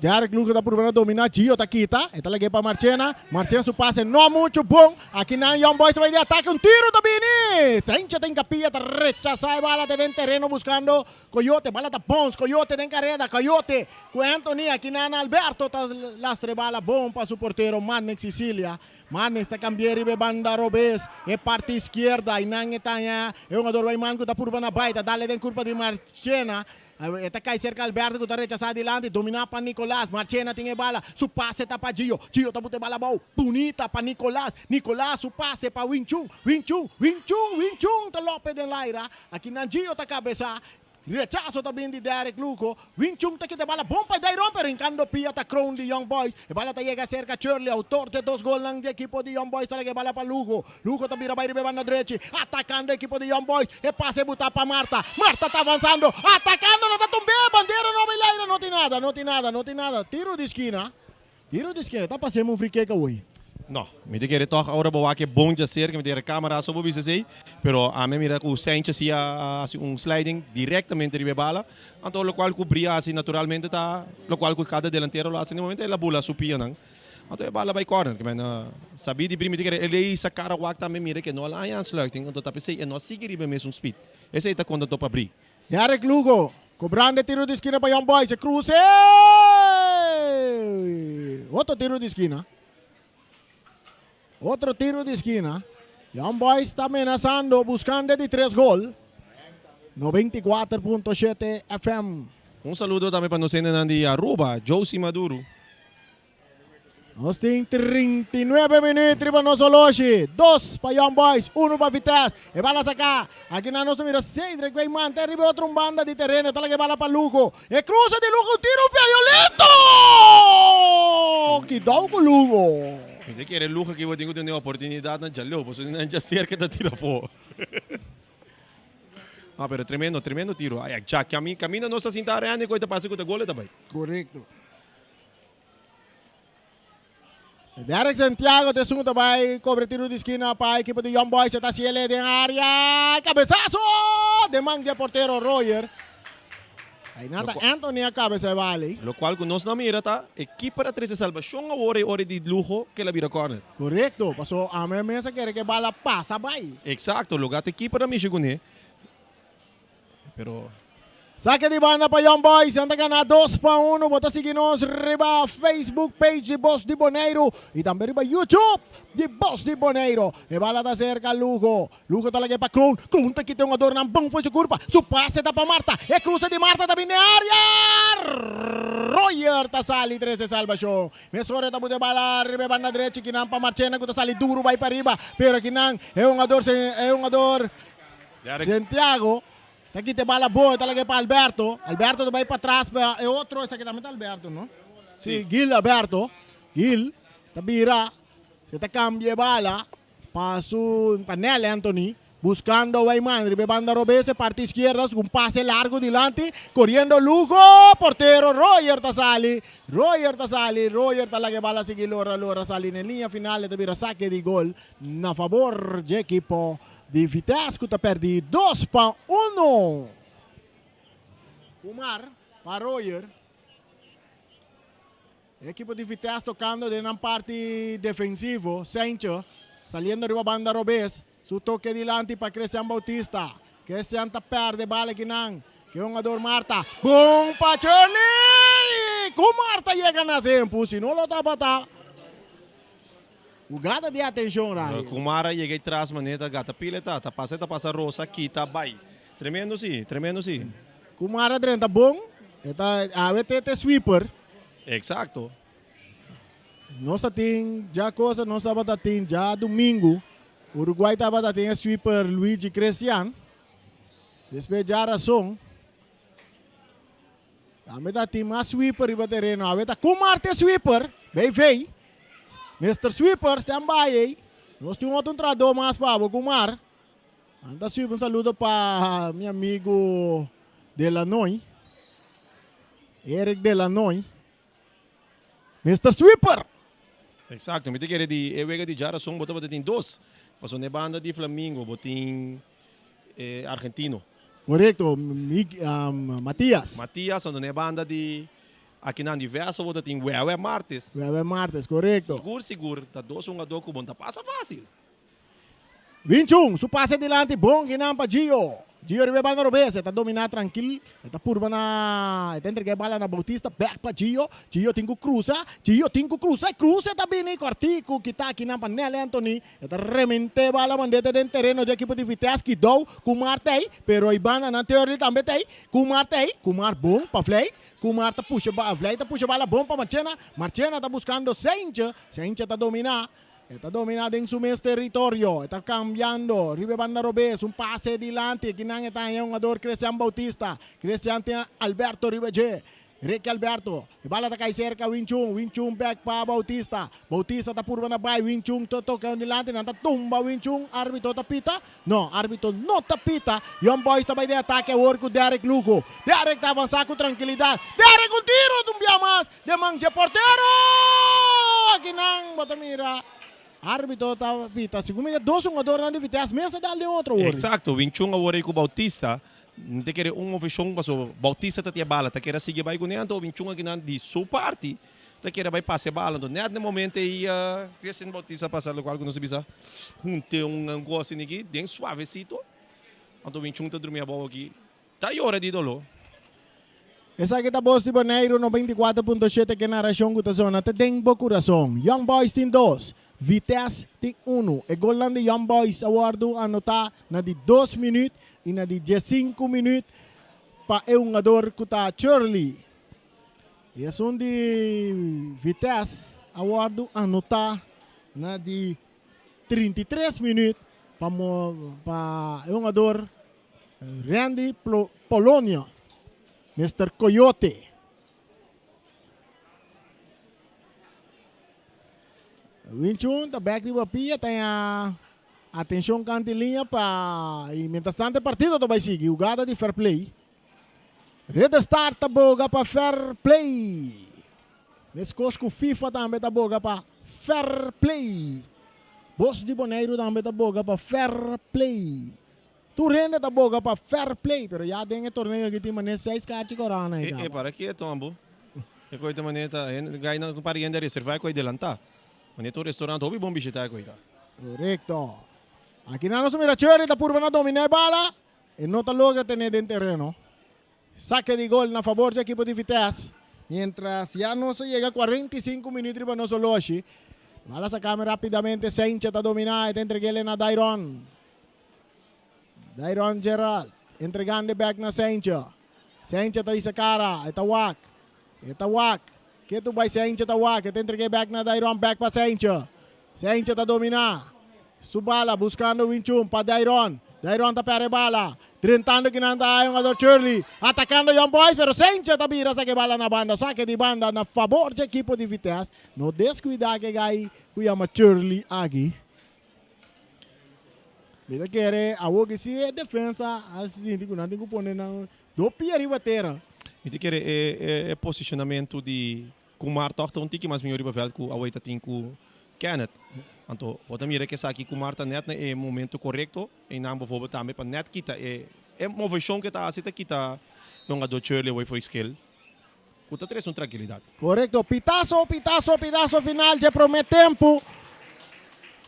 Derrick Lugo ta purba na domina, Gio ta kita, e ta lag'é pa Marchena, Marchena su pase no mucho bon, aki nan Young Boys ta bai di atake, un tiro ta bini! Sencho ta hinkapia, ta rechasa e bala, ta den tereno buscando Coyote, bala ta bons, Coyote den careda, Coyote cu Anthony, aki nan Alberto ta lastra e bala bon pa su portero Marnix Cicilia, Marnix ta cambia riba e banda robes, e parti izquierda, y nan e ta haña e hungador Weyman cu ta purba na bai, ta dale den curpa di Marchena. E ta kai serka Alberto ku ta rechasá dilanti, dominá pa Nicolas. Marchena tin e bala, su pase ta pa Gio. Gio ta buta e bala abou, bunita pa Nicolas. Nicolas su pase pa Wing Chun. Wing Chun, Wing Chun, Wing Chun ta lope den laira. Akinan Gio ta kabesá. Rechaso ta bin di Derrick Lugo. Wing Chun ta kita e bala bon pa Dairon, pero hinkando pia ta Kroon di Young Boys. E bala ta yega serka Shirley, outor dje dos golnan di ekipo di Young Boys ta laga e bala pa Lugo. Lugo ta bira bai riba e banda drechi, atakando ekipo di Young Boys. E pase buta pa Marta. Marta ta avansando, atakando, no ta tumb'é. Bandera no bai laira, no tin nada, no tin nada, no tin nada. Tiro di skina, tiro di skina. Ta pas'é un frikek awor. No, mi ta kere tòg ora bo wak e bon djaserka, mi ta kere kamera so bo bisa esei, pero ami a mira ku Sanchez si a hasi un sliding direktamente riba e bala, anto lokual ku Bria hasi naturalmente ta lokual ku kada delantero lo hasi na e momento, el a bula su pianan. Anto e bala bai corner, ke men sabí di primiti kere el ei sa kara wak tambe mira ke no a haña aansluiting, anto ta p'esei e no a sigui riba e mesun speed. Esei ta konta anto pa brí. Derrick Lugo kobrando e tiro di skina pa Young Boys, e kruse! Otro tiro di skina. Otro tiro di skina. Young Boys ta menasando, buskando e di tres gol. 94.7 FM. Un saludo tambe pa nos hendenan di Aruba, Josie Maduro. Nos tin 39 minuut riba nos oloshi. Dos pa Young Boys, uno pa Vitesse. E bala saká. Aki nan nos ta mira Cedric bay mante riba otro un banda di tereno. Ta laga e bala pa Lugo. E cruza di Lugo, un tiro violento! Kidou ku Lugo. Mi ta kere Lugo aki bo tin ku tene oportunidat nan djaleu, pasobra nan dja serka ta tira afó. Ah, pero tremendo, tremendo tiro. Ay, dja, kaminda nos ta sinta Randy ku ta pasa ku ta gol e ta bai. Korekto. Derek Santiago ta esun ta bai kobre tiro di skina pa ekipo di Young Boys. E ta hasiel den área. Kabesaso! Den man di e portero Royer. Einan ta Anthony a kabesa e bali. Lokual ku nos no mira ta e kiper a trese salbashon awor e ora di luho ke el a bira kòrner. Korekto, paso ame mes a kere ku e bala pasa bai. Eksakto, loga ta e kiper a mishi kuné. Pero. Sake di banda pa Young Boys, nan ta gana 2-1. Bo ta sigui nos riba Facebook page di Bos di Boneiru y tambe riba YouTube di Bos di Boneiru. E bala ta cerca Lugo. Lugo ta lag'é pa Kroon. Kroon ta kita un adornan bon for su curpa. Su pase ta pa Marta. E cruce di Marta ta bin den area. Royer ta sali trece salbacion. Mesora e ta buta e bala riba e banda drechi. Kinan pa Marchena cu ta sali duro bay pariba. Pero kinan e hungador e hungador Santiago ta kita e bala bon, e ta laga pa Alberto. Alberto ta bai patras pa e otro, esaki tambe ta Alberto, no? Si, Gil Alberto. Gil ta bira, e ta cambia e bala pa su pa Nel Anthony, buscando Weyman riba e banda robes, e parti izquierda, su un pase largo dilanti, coriendo Lugo, portero Royer ta sali, Royer ta sali, Royer ta laga e bala sigui lora, lora sali na e linea final, e ta bira sake di gol na favor dje ekipo Di Vitesse ku ta pèrdí 2-1. Kumar pa Royer. E ekipo di Vitesse tokando den nan parti defensivo. Sencho saliendo riba banda robes. Su toke dilanti pa Christian Bautista. Christian ta pèrdè bala kinan. Ke hungador Marta. Bon pa Shirley! Kumar ta yega na tempu. Si no lo tabata. Hugada di atencion Rai. Kumara yega e tras manera ta gata pila e ta ta pasa e ta pasa rosa kita bai. Tremendo si, tremendo si. Kumara drenta bon, e ta awe te te sweeper. Exacto. Nos ta tin dja cosa nos tabata tin dja domingo. Uruguay tabata tin e sweeper Luigi Crestian. Despues dja razon. Tambe ta tin mas sweeper riba tereno. Awe ta Kumar te sweeper. BV. Mister Sweeper, stand by ei. Nos tin un otro trahadó mas pa bo, Kumar. Anda sweep un saludo pa mi amigo Delanoy. Eric Delanoy. Mister Sweeper! Exacto, mi ta kere di e wega di djarason bo tabata tin dos. Pasobra na e banda di Flamingo bo tin e argentino. Correcto, Mig, um, Matias. Matias, anto na e banda di akinan di Veso bo ta tin Wewe Martes. Wewe Martes, correcto. Sigur, sigur, ta dos hungador ku bo no ta pasa fácil. Winchun, su pase dilanti bon kinan pa Gio. Gio riba e banda robes, e ta domina trankil, e ta purba na, e ta entrega e bala na Bautista, bek pa Gio. Gio tin ku krusa, Gio tin ku krusa, e krusa ta bini kòrtiku kita kinan pa Nel Anthony. E ta remente e bala mand'e den tereno di ekipo di Vitesse, Kidou ku Mar ta ei, pero e bandanan Turley tambe ta ei, Kumar ta ei, Kumar bon pa Vleit, Kumar ta pusha ba, Vleit ta pusha bala bon pa Marchena, Marchena ta buskando Seintje, Seintje ta domina. E ta dominá den su mes teritorio. E ta kambiando riba e banda robes. Un pase dilanti. Akinan e ta haña hungador Christian Bautista. Christian tin Alberto riba dje. Ricky Alberto. E bala ta kai serka Wing Chun. Wing Chun bek pa Bautista. Bautista ta purba na bai. Wing Chun ta toka dilanti. Nan ta tumba Wing Chun. Arbitro ta pita. No, arbitro no ta pita. Young Boys ta bai den atake awor ku Derrick Lugo. Derrick ta avansá ku trankilidat. Derrick un tiro! Un bia mas. Den man dje portero! Akinan bo ta mira arbitro ta pita. Segun mi ta dos hungadornan di Vitesse mes a dal den otro awor. Exacto, Wing Chun awor ei ku Bautista. Mi ta kere un moveshon paso Bautista ta tin e bala, ta kere a sigui bai kuné, anto Wing Chun akinan di su parti ta kere bai pasa e bala. Anto nèt na e momento ei Christian Bautista a pasa lokual ku nos a bisa hunte un kos aki den suavesito. Anto Wing Chun ta drumi abou aki. Ta yora di doló. Esaki ta bos di Boneiru 94.7 ke narashon ku ta zona te den bo kurason. Young Boys tin dos, Vitesse tin unu. E golnan di Young Boys a wòrdu anotá na di dos minüt i na di diesinku minüt pa e hungador ku ta Churley. I esun di Vitesse a wòrdu anotá na di 33 minüt pa pa e hungador Randy Polonia, Mister Coyote. Winchun ta bek riba pia, ta haña atencion kanti liña pa y mientras tanto e partido ta bay sigui. Hugada di fair play. Red Star ta boga pa fair play. Meskos ku FIFA tambe ta boga pa fair play. Bos di Boneiru tambe ta boga pa fair play. Tur hende ta boga pa fair play, pero ya den e torneo aki tin manera seis kachi korona ei E, e kaba. para keto ambo. E koi ta manera ta hende gai nan un par di hende a reserva e koi delanta. Manera ta un restaurant hopi bon bishita e koi ta. Korekto. Aki nan nos ta mira Churley ta purba na domina e bala, e no ta logra tene den tereno. Sake di gol na fabor dje ekipo di Vitesse. Mientras ya nos a yega 45 minuut riba nos oloshi. Bala sakame rapidamente Seintje ta domina e ta entreg'ele na Dairon. Dairon Gerald entregando e bek na Seintje. Seintje ta hisa kara, e ta wak. E ta wak. Ketu bai Seintje ta wak, e ta entreg'e bek na Dairon, bek pa Seintje. Seintje ta dominá su bala buskando Winchun pa Dairon. Dairon ta pèrdè e bala. Drentando kinan ta e hungador Churley. Atakando Young Boys pero Seintje ta bira saka e bala na banda. Sake di banda na fabor dje ekipo di Vitesse. No deskuidá ku e gai ku yama Churley aki. Mi ta kere awor ki si e defensa a sinti ku nan tin ku pone nan do pia riba tera. Mi ta kere e posicionamento di Kumar tòg ta un tiki mas mihó riba vèlt ku awor ta tin ku Kenneth. Anto bo ta mira ku esaki Kumar ta nèt na e momento korekto i nan bovorbel tambe pa nèt kita e e moveshon ku e ta hasi ta kita e hungadó Shirley away for e skel ku ta trese un trankilidat. Korekto. Pitaso, pitaso, pitaso final dje promé tempu.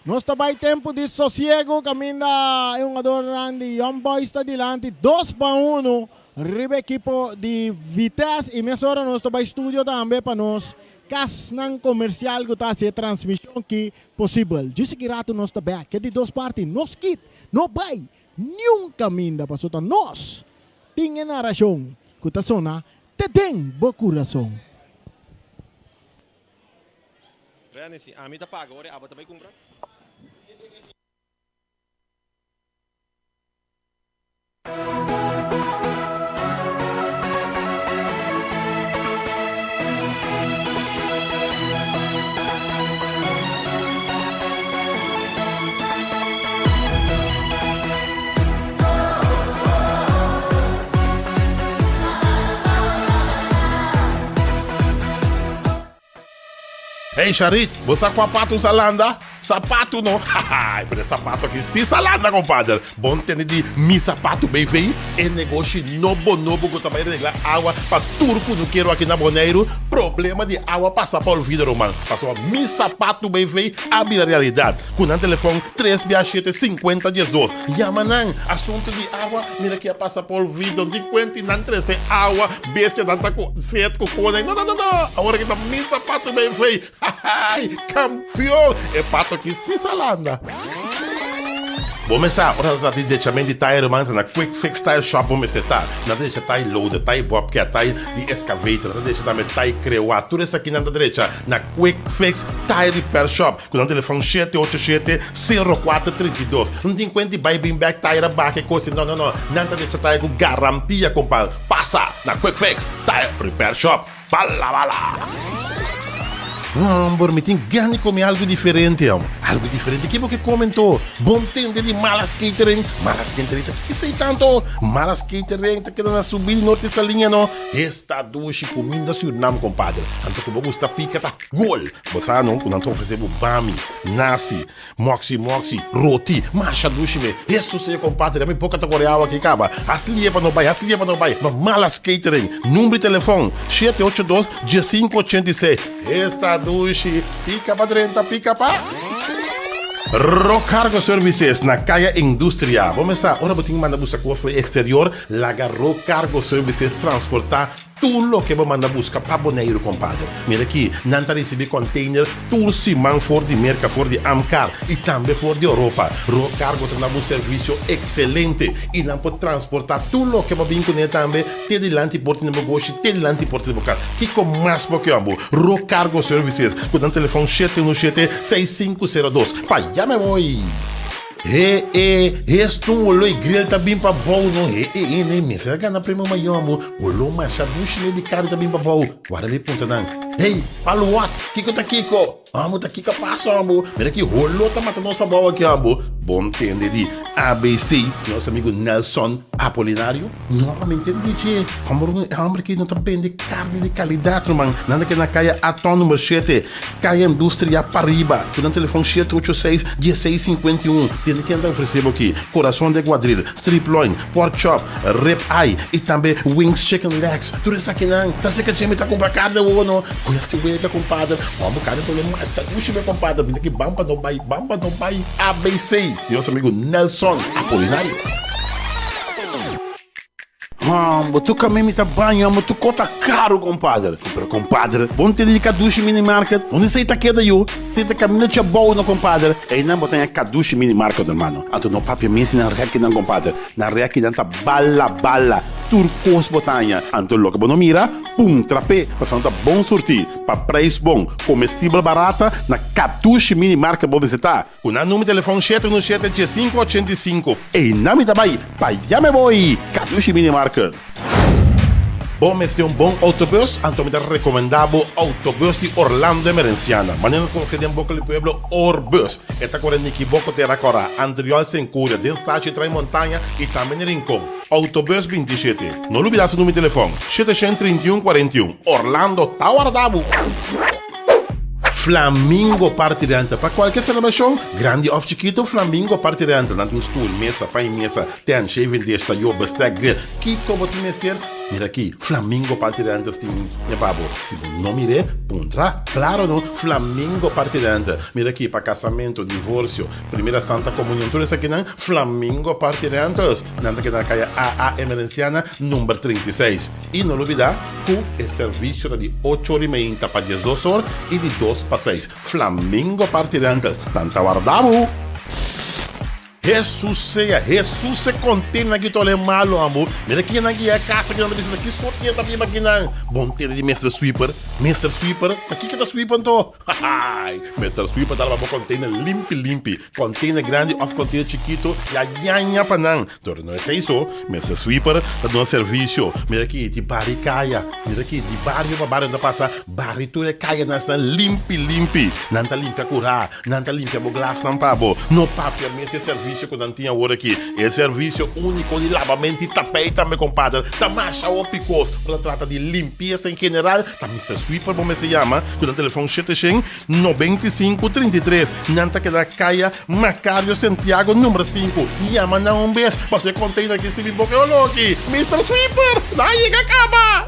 Nos ta bai tempu di sosiego kaminda e hungadornan di Young Boys ta dilanti 2-1 riba ekipo di Vitesse i mesora nos ta bai studio tambe pa nos kasnan komersial ku ta hasi e transmishon ki posibel. Djis aki ratu nos ta bèk. E di dos parti nos kit no bai niun kaminda pasobra ta nos tin e narashon ku ta sona te den bo kurason. Rene, si ami ta paga ora e abo ta bai kumpra. Hey Sharit, bo sa kua patu sa landa? Sapatu no? Hahaai, pero e sapatu aki si sa landa compadre. Bon tende di Mi Sapatu BV, e negoshi nobo nobo ku ta bai regla awa pa tur kunukero aki na Boneiru. Problema di awa pasa pa olvido ruman, pasobra Mi Sapatu BV a bira realidat. Ku nan telefon tres bia shete sinkuenta diesdos. Yama nan, asuntu di awa mira ki a pasa pa olvido. Di kuenti nan trese awa. Bestia nan ta ku set ku kone. No, no, no, no! Awor aki ta mi sapato ben fei. Hahaai! Kampion! E pato aki si sa landa. Bo mester sa, ora ta trata di dechament di tayer ruman, ta na Quick Fix Tire Shop bo mester ta. Nan ta decha tai loader, tai bobcat, tai di excavator, nan ta decha tambe tai crewa. Tur esaki nan ta drecha na Quick Fix Tire Repair Shop ku nan telefon 787 0432. No tin kuenta di bai bin bek tayer a baka e kos ei. No, no, no. Nan ta decha tayer ku garantia, kompa. Pasa na Quick Fix Tire Repair Shop. Bala bala! Homber, mi tin gana di come algo diferente, homber. Algo diferente? Ke bo ke come anto? Bon tende di Malas Catering? Malas Catering ta esey tanto? Malas Catering ta keda na subida di Norte Saliña no? Esta dushi cuminda Surinam, compadre. Anto cu bo gusta pica ta gol! Bo sa no cu nan ta ofrece bo bami, nasi, Moxi moxi, roti, masha dushi me. Hesus sea compadre, mi boca ta core awa aki caba. Hasi lie pa no bay, hasi lie pa no bay. Ma Malas Catering, number di telefon, shete ocho dos, diesinco ochenta i seis. Esta dushi, pica pa drenta, pica pa. Rock Cargo Services na Kaya Industria. Bo mester sa, ora bo tin manda buska cos for exterior, laga Rock Cargo Services transporta Tur loke bo manda buska pa Boneiru, kompadre. Mira aki, nan ta risibí kònteiner tur siman for di Merka, for di Amkar i tambe for di Oropa. Road Cargo ta na bo servisio ekselente i nan por transportá tur loke bo bin kuné tambe te dilanti porta di bo goshi, te dilanti porta di bo kas. Kiko mas bo ke amo? Road Cargo Services ku nan telefòn shete unu shete, seis sinku sero dos. Pa ya me voy! He e, hestun wolo e grill ta bin pa bou no he e e ne mester a gana premio mayor amo wolo masha dushi ne di kari ta bin pa bou wara mi puntra nan hey palu wat kiko ta kiko amo ta kiko a pasa amo mira ki holo ta mata nos pa bou aki amo bon tende di abc nos amigo Nelson Apolinario no mi ntende dje homber e homber aki no ta bende karni di kalidat ruman nan ta keda na kaya Aton number shete. Kaya Industria pariba, ku nan telefòn shete ocho seis, dieseis sinkuenta i un. Tende ken ta ofresé bo aki, Corazon de Guadril, Strip Loin, Pork Chop, Rib Eye i tambe Wings Chicken Legs. Tur esakinan ta seka dje mi ta kumpra karni awor no. Ku esti wega kompadre, Juan bo karni ta lo masha dushi be kompadre. Bini aki ban pa no bai, ban pa no bai. ABC di nos amigu Nelson Apolinario. Hombo, tu kame mi ta baña, hombo, tu kota karu, kompadre. Pero kompadre, bo no tende di Kadushi Mini Market? Unda esei ta keda yu? Esei ta kaminda Chabou no, kompadre. Einan bo ta haña Kadushi Mini Market, hermano. Anto no papia mes di nan rekinan, kompadre. Nan rekinan ta bala bala. Tur kos bo ta haña. Anto loke bo no mira, puntra p'e, pasobra nan ta bon surtí, pa preis bon, komestibel barata, na Kadushi Mini Market bo mester ta. Ku nan number telefòn shete unu shete diesinku ochenta i sinku. Einan mi ta bai, pa ya me boi! Kadushi Mini Market. Bo mester un bon autobus? Anto mi ta rekomendá bo Autobus di Orlando Emerenciana. Manera nos konosé den boka di pueblo, Orbus. E ta kore Nikiboko Tera Kòrá, Antriol Senkuria, den Stachi Trai Montaña i tambe na Rincon. Autobus 27. No lubidá su number di telefòn, 731 41. Orlando ta warda bo! Flamingo Party Rental Pa cualkier celebracion, grandi of chikito, Flamingo Party Rental nan tin stoel, mesa, pan y mesa, tent, shaving dish, tayo, bestek, grill. Kico bo tin mester? Mira aki, Flamingo Party Rentals tin e pa bo. Si bo no mir'é, puntra. Claro no, Flamingo Party Rental. Mira aki, pa casamento, divorcio, primera Santa Comunion, tur esakinan, Flamingo Party Rentals. Nan ta keda na caya AA Emerenciana, number 36. I no lubidá ku e servisio ta di ocho or i meinta pa diesdos or i di dos pa seis. Flamingo Party Rentals, nan ta warda bo! Hesus sea, Hesus se kontena ki tole malo ambo. Mira kinan ki ya kasa kinan ta bisa ki sorti ta biba kinan. Bon tene di Mister Sweeper, Mister Sweeper, ta kiko ta sweep anto? Hahaai, Mister Sweeper ta laba bo container limpi limpi, container grandi of container chikito ya yaña pa nan. Dor no esei so, Mister Sweeper ta duna servicio. Mira aki di bari kaya, mira aki di bario pa bario nan ta pasa bari tur e kayanan esnan limpi limpi. Nan ta limpia kura, nan ta limpia bo glasnan pa bo. No papia mester servicio. servisio ku nan tin awor aki. E servisio úniko di labamentu i tapei tambe kompader. Ta masha hopi kos. Ora ta trata di limpiesa en general, ta Mister Sweeper bo mester yama ku nan telefòn 795 33. Nan ta keda Kaya Macario Santiago number sinku. Yama nan un bes pasobra e container aki sibi boka e olor aki. Mister Sweeper, nan a yega kaba!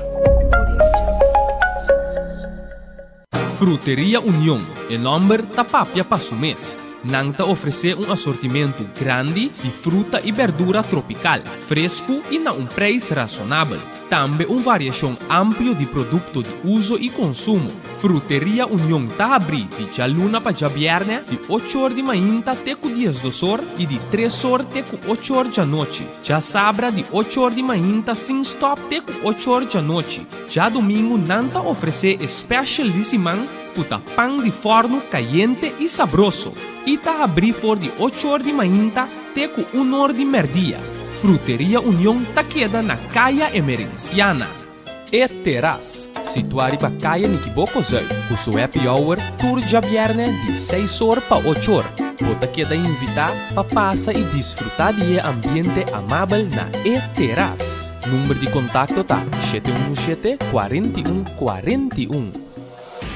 Fruteria Union, e nomber ta papia pa su mes. Nan ta ofresé un asortimentu grandi di fruta i berdura tropikal, fresku i na un preis rasonabel. Tambe un variashon amplio di produkto di uso i konsumo. Fruteria Union ta habrí di djaluna pa djabièrnè di ocho or di mainta te ku diesdos or i di tres or te ku ocho or djanochi. Djasabra di ocho or di mainta sin stòp te ku ocho or djanochi. Djadumingu nan ta ofresé e special di siman ku ta pan di fòrnu kayente i sabroso i ta habrí for di ocho or di mainta te ku un or di mèrdia. Fruteria Union ta keda na Kaya Emerenciana. E Terras, situá riba Kaya Nikiboko Zuid, ku su happy hour tur djabièrnè di seis or pa ocho or. Bo ta keda invitá pa pasa i disfrutá di e ambiente amabel na E Terras. Number di kontakto ta 717 41 41.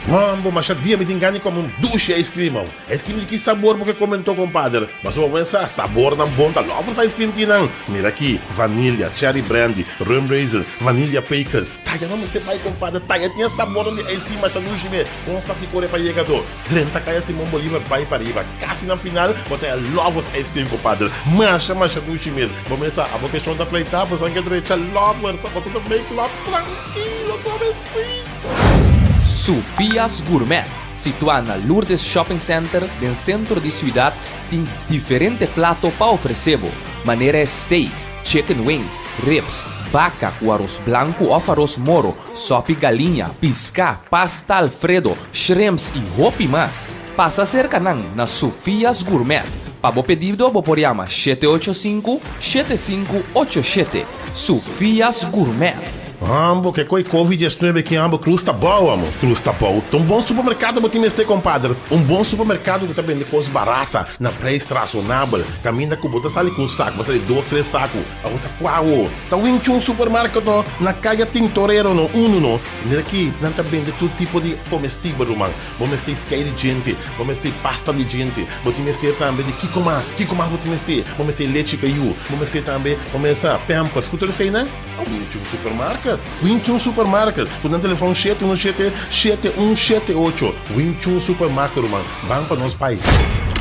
Mambo, masha dia mi tin gana di come un dushi ice cream aw. Ice cream di ki sabor bo ke come anto compadre? Pasobra bo pensa sabornan bon ta lovers ice cream tin nan. Mira aki, vanilla, cherry brandy, rum raisin, vanilla pecan. Taya no mester bai compadre, taya tin e sabornan di ice cream masha dushi mes. Con sta si core pa yega do? Drenta Kaya Simon Bolivar bai pariba. Kasi na final bo ta e Lovers Ice Cream compadre. Masha masha dushi mes. Bo mes sa abo ke shon ta pleita bo san ke drecha Lovers bo ta make love trankilo suavecito. Sofia's Gourmet, situá na Lourdes Shopping Center den sentro di siudat, tin diferente plato pa ofresé bo, manera e steak, chicken wings, ribs, baka ku aros blanku òf aros moro, Sopi galiña, piská, pasta alfredo, shrimps i hopi mas. Pasa serka nan na Sofia's Gourmet. Pa bo pedido bo por yama 785 7587. Sofia's Gourmet. Ambo ke koi covid 19 ki ambo cruz ta bou amo cruz ta bou ta un bon supermercado bo tin mester compadre un bon supermercado ku ta bende kos barata na prijs razonabel kaminda ku bo ta sali ku un sak bo sali dos tres saku Abo ta kua awo? Ta Wing Chun Supermarket no, na Kaya Tintorero no, unu no. Mira aki, nan ta bende tur tipo di komestibel, ruman. Bo mester skei di djente, bo mester pasta di djente, bo tin mester tambe di kiko mas, kiko mas bo tin mester? Bo mester lechi pa yu, bo mester tambe, bo mester pampers, ku tur eseinan? Ta Wing Chun Supermarket. Wing Chun Supermarket, ku nan telefon 717 7178. Wing Chun Supermarket, ruman, ban pa nos bai.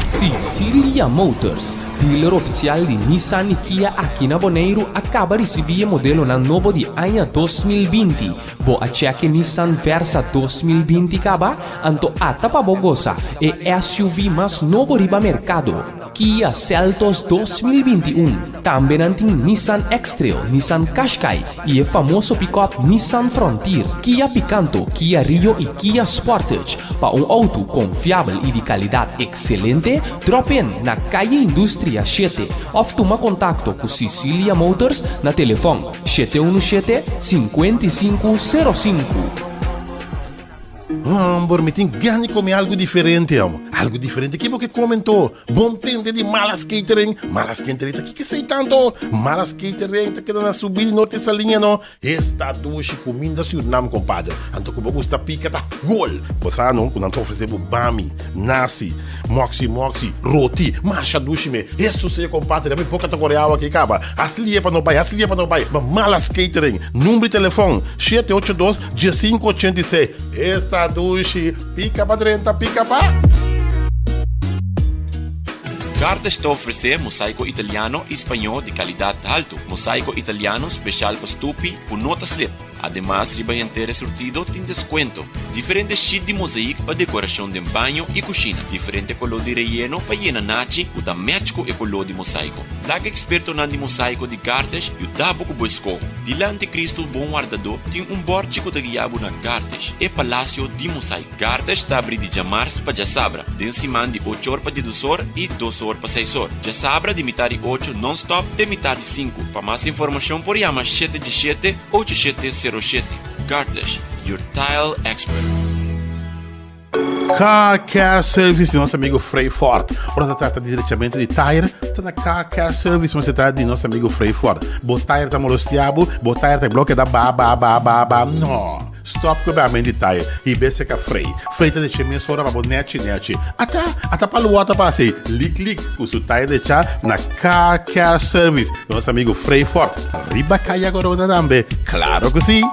Sicilia Motors, Dealer ofisial di Nissan i Kia aki na Boneiru a kaba risibí e modelonan nobo di aña 2020. Bo a chèk e Nissan Versa 2020 kaba? Anto ata pa bo gosa e SUV mas nobo riba merkado, Kia Seltos 2021. Tambe nan tin Nissan X-Trail, Nissan Qashqai i e famoso pikòp Nissan Frontier, Kia Picanto, Kia Rio i Kia Sportage. Pa un outo konfiabel i di kalidat ekselente, Drop in na Calle Industria shete of tuma contacto cu Sicilia Motors na telefon 717 5505. Homber, mi tin gana di come algo diferente, amo. Algo diferente? Ki bo ke come anto? Bon tende di Malas Catering? Malas Catering ta kiko esei tanto? Malas Catering ta keda na subida di Norte Saliña no. Esta dushi kuminda Surinam kompadre. Anto ku bo gusta pika ta gol. Bo sa no ku nan ta ofrese bo bami, nasi, moksi moksi, roti, masha dushi me. Hesus sea kompadre mi boka ta kore awa aki kaba. Hasi lie pa no bai, hasi lie pa no bai. Ma Malas Catering, number di telefon 782 1586. Esta dushi, pika pa drenta, pika pa. Gardes ta ofresé mosaiko italiano i spañó di kalidat haltu. Mosaiko italiano speshal pa stupi ku no ta slip. Ademas riba henter e surtido tin deskuento. Diferente sheet di mozaik pa dekorashon den baño i kushina. Diferente koló di reyeno pa yena nachi ku ta match ku e koló di mosaiko. Laga ekspertonan di mosaiko di Gardes yuda bo ku bo eskoho. Dilanti Kristu Bon Wardadó tin un bòrchi ku ta guia bo na Gardes, e palasio di mosaiko. Gardes ta abri di djamars pa djasabra, den siman di ocho or pa diedos or i dos or pa seis or. Djasabra di mitar di ocho non-stop te mitar di sinku. Pa mas informashon por yama shete djeshete, ocho shete sero shete. Gardes, your tile expert. Car Care Service di nos amigo Frey Ford. Ora ta trata di drechamento di tire, ta na Car Care Service mester ta di nos amigo Frey Ford. Bo tire ta molestia bo, bo tire ta bloke da ba ba ba ba ba. No! Stop ku e bamento di tire i bese ka Frey. Frey ta drecha mesora pa bo nechi nechi. Ata, ata pa luwa ta pasa ei, lik lik, ku su tire drecha na Car Care Service di nos amigo Frey Ford. Riba Kaya Corona tambe, klaro ku si!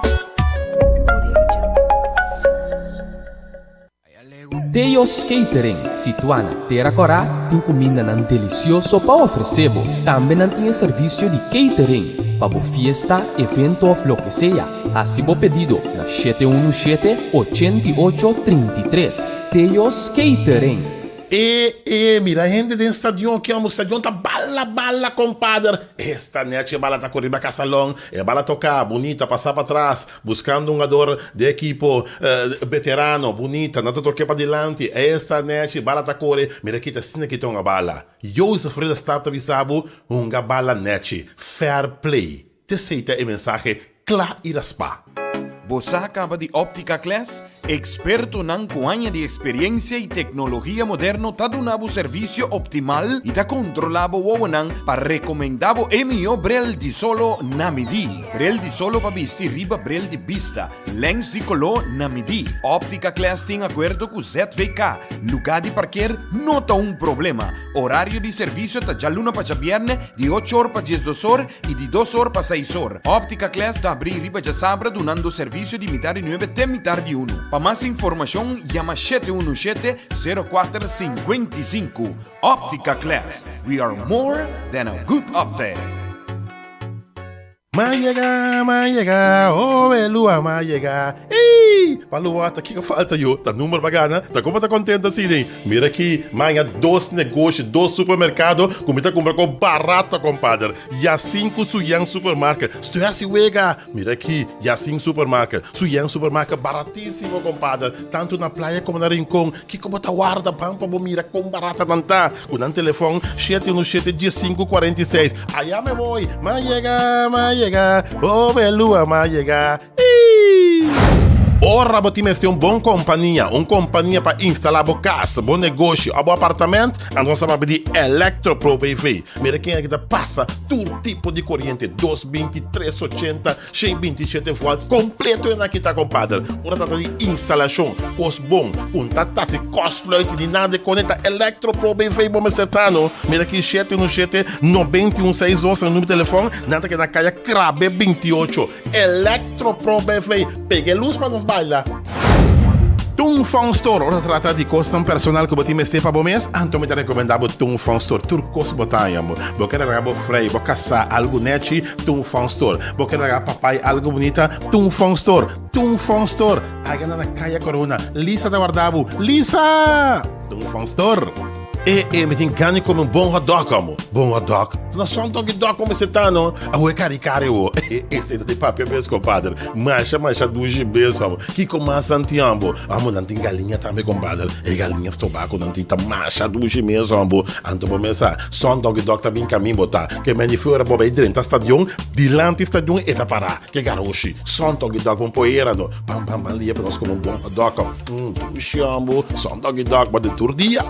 Teo's Catering, situá na Tera Kòrá, tin kumindanan delisioso pa ofresé bo. Tambe nan tin e servisio di catering pa bo fiesta, evento òf loke sea. Hasi bo pedido na shete unu shete, 88, 33. Teo's Catering. E e mira hende den stadion ki amo stadion ta bala bala kompader esta nechi e bala ta kore riba kasalon e bala toka bunita pasa patras Buscando un hungador di ekipo veterano, bunita, nan ta toke padilanti, esta nechi, bala ta kore, mira kita asina kita hunga bala. Joseph Ridderstaat ta bisa bo, hunga bala nechi, fair play. T'esei ta e mensahe kla i raspá. Bo sa caba di Optica Class? Expertonan cu aña di experiencia y tecnologia moderno ta duna bo servicio optimal y ta controla bo wowonan pa recomenda bo e miho bril di solo na midi. Bril di solo pa bisti riba bril di bista, lens di color na midi. Optica Class tin acuerdo cu ZVK. Lugar di parkeer no ta un problema. Horario di servicio ta djaluna pa djabierne di ocho or pa diesdos or y di dos or pa seis or. Optica Class ta abri riba djasabra dunando servicio di mitar di nuebe te mitar di unu. Pa mas informacion yama 717 04 55. Optica Class, we are more than a good optic. M'a yega, m'a yega, oh Elua, m'a yega, ey! Pa Lua ta kiko falta yo? Ta number pa gana? Ta como ta contento asina ey? Mira aki, maña dos negoshi, dos supermercado cu mi ta cumpra cu barato, compadre. Yacin cu Suyan Supermarket. Estoy haci wega. Mira aki, Yacin Supermarket, Suyan Supermarket, baratisimo, compadre. Tanto na Playa como na Rincon. Kiko bo ta warda? Ban pa bo mira con barata nan ta. Cu nan telefon shete uno shete diescinco cuarenta y seis. Aya me voy, m'a yega, m'a yega, oh Belua, m'a yega. Ii! Ora bo tin mester un bon kompania, un kompania pa instalá bo kas, bo negoshi òf bo apartamènt, anto nos ta papia di Electropro BV. Mira ken aki ta pasa tur tipo di koriente, dos binti, tres ochenta, shen binti shete vòlt, kompleto e nan aki ta kompader. Ora trata di instalashon, kos bon, ku no ta tasi kòsfluit ni nada di konekta, Electropro BV bo mester ta no. Mira aki shete unu shete, nobenta i un seis dos ta e numero di telefòn, nan ta keda na kaya Krabe 28. Electropro BV, pega e luz pa nos baila. Tung Fong Store, ora ta trata di kosnan personal ku bo tin mester pa bo mes, anto mi ta rekomendá bo Tung Fong Store. Tur kos bo ta haña bo. Bo ke laga bo frei, bo kasá algu nechi, Tung Fong Store. Bo ke laga papai algu bunita, Tung Fong Store. Tung Fong Store, aiga na na Kaya Corona. Lisa ta warda bo. Lisa! Tung Fong Store. E e mi tin gana di come un bon hot dog amo. Bon hot dog? Na son doggy dog como se ta no. Awo e cari cari wo. Esey ta di papia mes compadre. Masha masha dushi mes amo. Kiko mas nan tin ambo? Amo nan tin galiña tambe compadre. E galiña stobá cu nan tin ta masha dushi mes ambo. Anto bo mes sa son doggy dog ta bin camin bo ta. Ke men di fuera bo bay drenta stadion, dilanti stadion e ta para. Ke garoshi. Son doggy dog bon poera no. Pam pam pam lia pa nos come un bon hot dog. Dushi ambo. Son doggy dog bo den tur dia.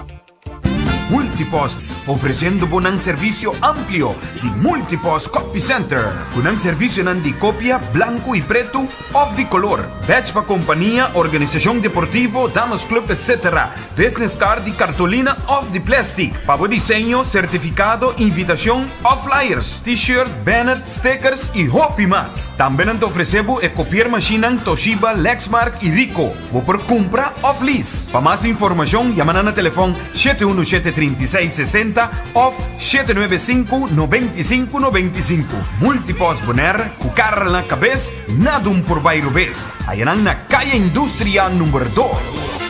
Multipost, ofreciendo bo nan servicio amplio di Multipost Copy Center, cu nan servicionan di copia blanco y preto of di color, badge pa compania, organisacion deportivo, damas club etc. Business card di cartolina of di plastic, pa bo diseño, certificado, invitacion of flyers, t-shirt, banner, stickers y hopi mas. Tambe nan ta ofrece bo e copiermachinan Toshiba, Lexmark y Ricoh. Bo por cumpra of lease. Pa mas informacion yama nan na telefon 717 36 60 of 795 95 95. Multipost Bonaire cu cara na cabes, nada un por bay robes. Haya nan na Caya Industria number dos.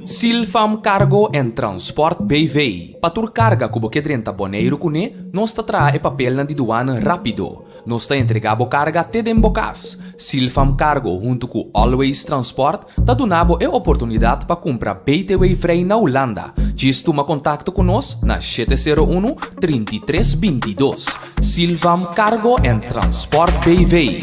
Silfam Cargo and Transport BV. Pa tur karga ku bo ke drenta Boneiru kuné, nos ta traha e papelnan di duana rápido. Nos ta entregá bo karga te den bo kas. Silfam Cargo huntu ku Always Transport ta duna bo e oportunidat pa kumpra BTW vrij na Hulanda. Djis tuma kontakto ku nos na 701 33 22. Silfam Cargo and Transport BV.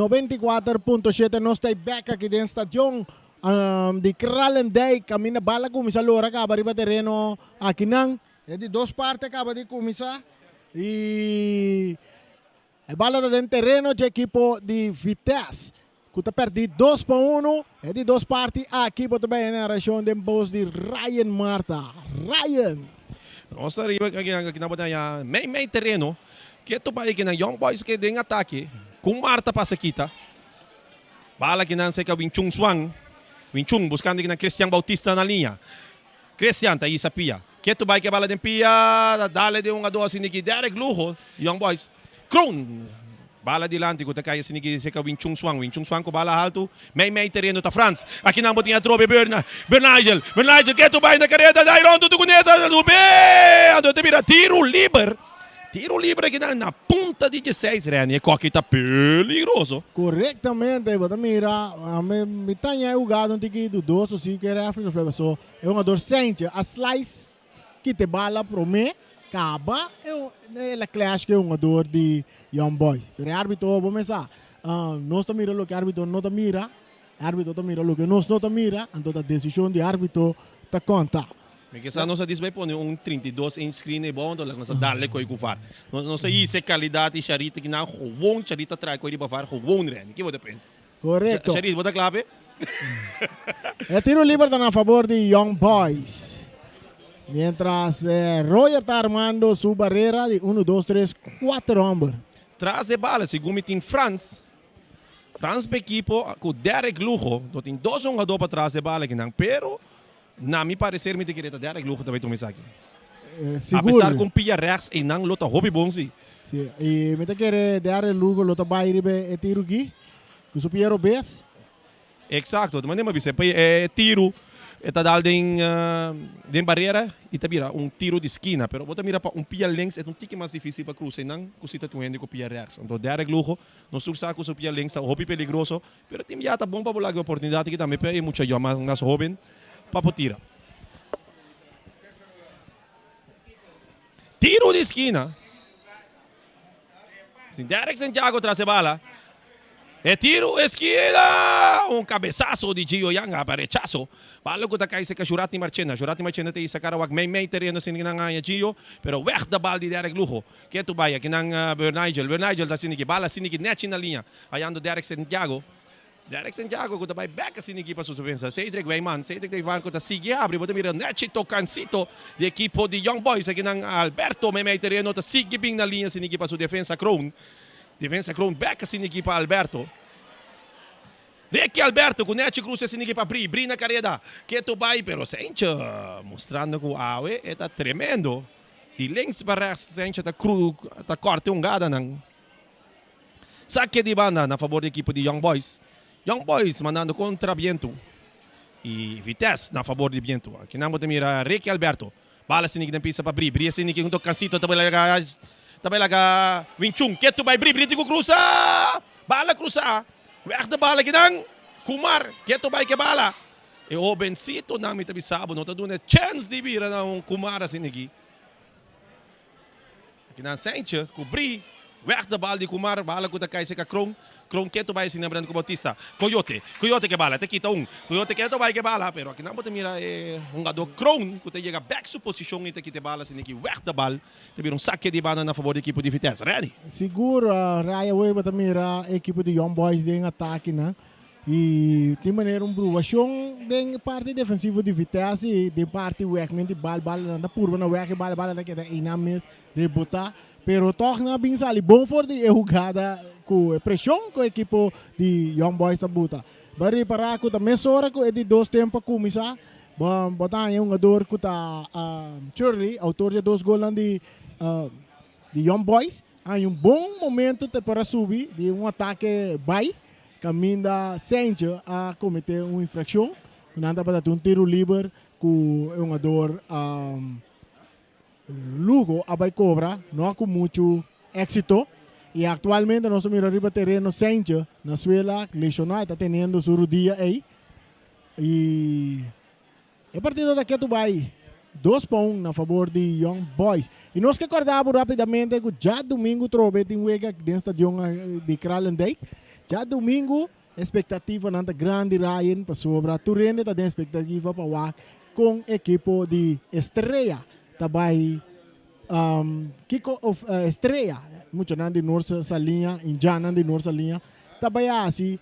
94.7 nos ta bek aki den stadion di Kralendijk. Kaminda bal a kuminsá lora kaba riba tereno akinan. E di dos parti a kaba di kuminsá i e bala ta den tereno dje ekipo di Vitesse ku ta pèrdí 2-1. E di dos parti aki bo ta bai e narashon den bos di Ryan Marta. Ryan! Nos ta riba aki nan bo ta haña mei mei tereno. Ketu bai aki nan Young Boys ke den atake ku Marta pasa kita. Bala aki nan seka Wing Chun Swan. Wing Chun buskando aki nan Christian Bautista na liña. Christian ta hisa pia. Ketu bai ke bala den pia ta dale den un ado asiniki Derek Lugo Young Boys. Kroon! Bala dilanti ku ta kai asiniki seka Wing Chun Swan. Wing Chun Swan ku bala haltu mei mei tereno ta Frans. Aki nan bo tin atrobe Berna Bernigel. Bernigel ketu bai na kareda Dairon tutu ku neta Lube! Anto ta bira tiru liber. Tiro libre aki na punta di dieseis Renny e koki ta peligroso. Korektamente, bo ta mira mi mi ta ña e hugado un tiki dudoso si ku e refri lo fle paso e hungador Sentje a slice kita e bala prome kaba el a clash ku e hungador di Young Boys pero e arbitro bo mesa nos ta mira loke e arbitro no ta mira e arbitro ta mira loke nos no ta mira anto ta desishon di arbitro ta konta. Mi ke sa nos a dis bai pone un 32 inch screen ei bou anto laga nos a dale koi ku var. Nos nos a hisa e kalidat di Sharita ki nan gewoon Sharita trae koi riba var gewoon Renny. Ke bo ta pensa? Korekto. Sharita bo ta kla p'e? E tiro liber ta na fabor di Young Boys. Mientras Royer ta armando su barera di uno, dos, tres, kuater homber. Tras de bala segun mi tin Frans. Frans p'e ekipo ku Derrick Lugo. No tin dos hungadó patras de bala kinan pero Na mi parecer mi ta kere ta Derek Lugo ta bay tuma esaki. Sigur. Apesar cu un pia rechts eynan lo ta hopi bon si. Si, y mi ta kere Derek Lugo lo ta bay riba e tiro aki cu su pia robes. Exacto, ta manera mi a bisa e tiro e ta dal den den barera y ta bira un tiro di skina, pero bo ta mira pa un pia links e ta un tiki mas dificil pa crusa eynan cu si ta tin un hende cu pia rechts. Anto Derek Lugo nos tur sa cu su pia links ta hopi peligroso Pero tin bia ta bon pa bo laga e oportunidat aki tambe pa e mucha yòn mas hoben pa por tira. Tiro di skina. Sin Derek Santiago tras e bala. E tiro eskina! Un kabesaso di Gio Yanga pa rechaso. Bala ku ta kai serka Jurati Marchena. Jurati Marchena ta hisa kara wak mei mei tereno sin nan haña Gio. Pero wèg de bal di Derek Lugo. Ketu bai aki nan Bernigel. Bernigel ta sinti ki bala sinti ki nèchi na liña. Hayando Derek Santiago. Derek Santiago ku ta bai bèk asina ekipo su defensa. Cedric Wijman. Cedric Wijman ku ta sigui habri. Bo ta mira nèchi tokansito di ekipo di Young Boys. Aki nan Alberto meimei tereno ta sigui bin na liña asina ekipo su defensa Kroon. Defensa Kroon bèk asina ekipo Alberto. Ricky Alberto ku nèchi krusa asina ekipo Bri. Bri na kareda. Ketu bai pero Sentje mustrando ku awe e ta tremendo. Di links pa rechts Sentje ta kru ta kòrta e hungadanan. Sake di banda na fabor di ekipo di Young Boys. Young Boys mandando kontra bientu i Vitesse na fabor di bientu. Akinan bo ta mira Ricky Alberto. Bala siniki den pisa pa Bri. Bri a siniki hunto Kansito ta bai laga ta bai laga Winchun. Ketu bai Bri. Bri tin ku krusa. Bala krusa. Wèg de bala akinan. Kumar. Ketu bai ke bala. E hobensitonan mi ta bisa bo no ta duna e chèns di bira na un Kumar asiniki. Akinan Sentje ku Bri wèg de bal di Kumar, bala ku ta kai seka Kroon, Kroon ketu bai asina Brendo ku Bautista, Coyote, Coyote ke bala, ta kita un, Coyote ketu bai ke bala, pero akinan bo ta mira e hungadó Kroon ku ta yega bèk su posishon i ta kita e bala asina ki wèg de bal ta bira un sake di banda na fabor di ekipo di Vitesse. Ready? Sigur, Raya Wei bo ta mira e ekipo di Young Boys den atakenan. Y tin manera un bruacion den parti defensivo di Vitesse y den parti wegment di bal, bal nan ta purba na weg e bal, bal ta keda eynan mes rebota. Pero toch nan a bin sali bon for di e hugada cu e presion cu e ekipo di Young Boys ta buta. Bo a ripara cu ta mesora cu e di dos tempo a cuminsa, bo bo ta haña hungador cu ta Shirley, autor di e dos golnan di di Young Boys. Haña un bon momento te por a subi di un atake bai kaminda Sentje a kometé un infrakshon ku nan tabata tin un tiru liber ku e hungador Lugo a bai kobra no ku muchu éksito i aktualmente nos ta mira riba tereno Sentje na suela leshoná e ta teniendo su rudia ei i E partido ta ketu bai 2-1 na fabor di Young Boys. I nos ke kòrda bo rápidamente ku djadumingu trobe tin wega den stadion di Kralendijk. Djadumingu espektativanan ta grandi Ryan pasobra tur hende ta den espektativa pa wak kon ekipo di Estrella ta bai kiko of Estrella muchanan di Noord Saliña indjannan di Noord Saliña ta bai hasi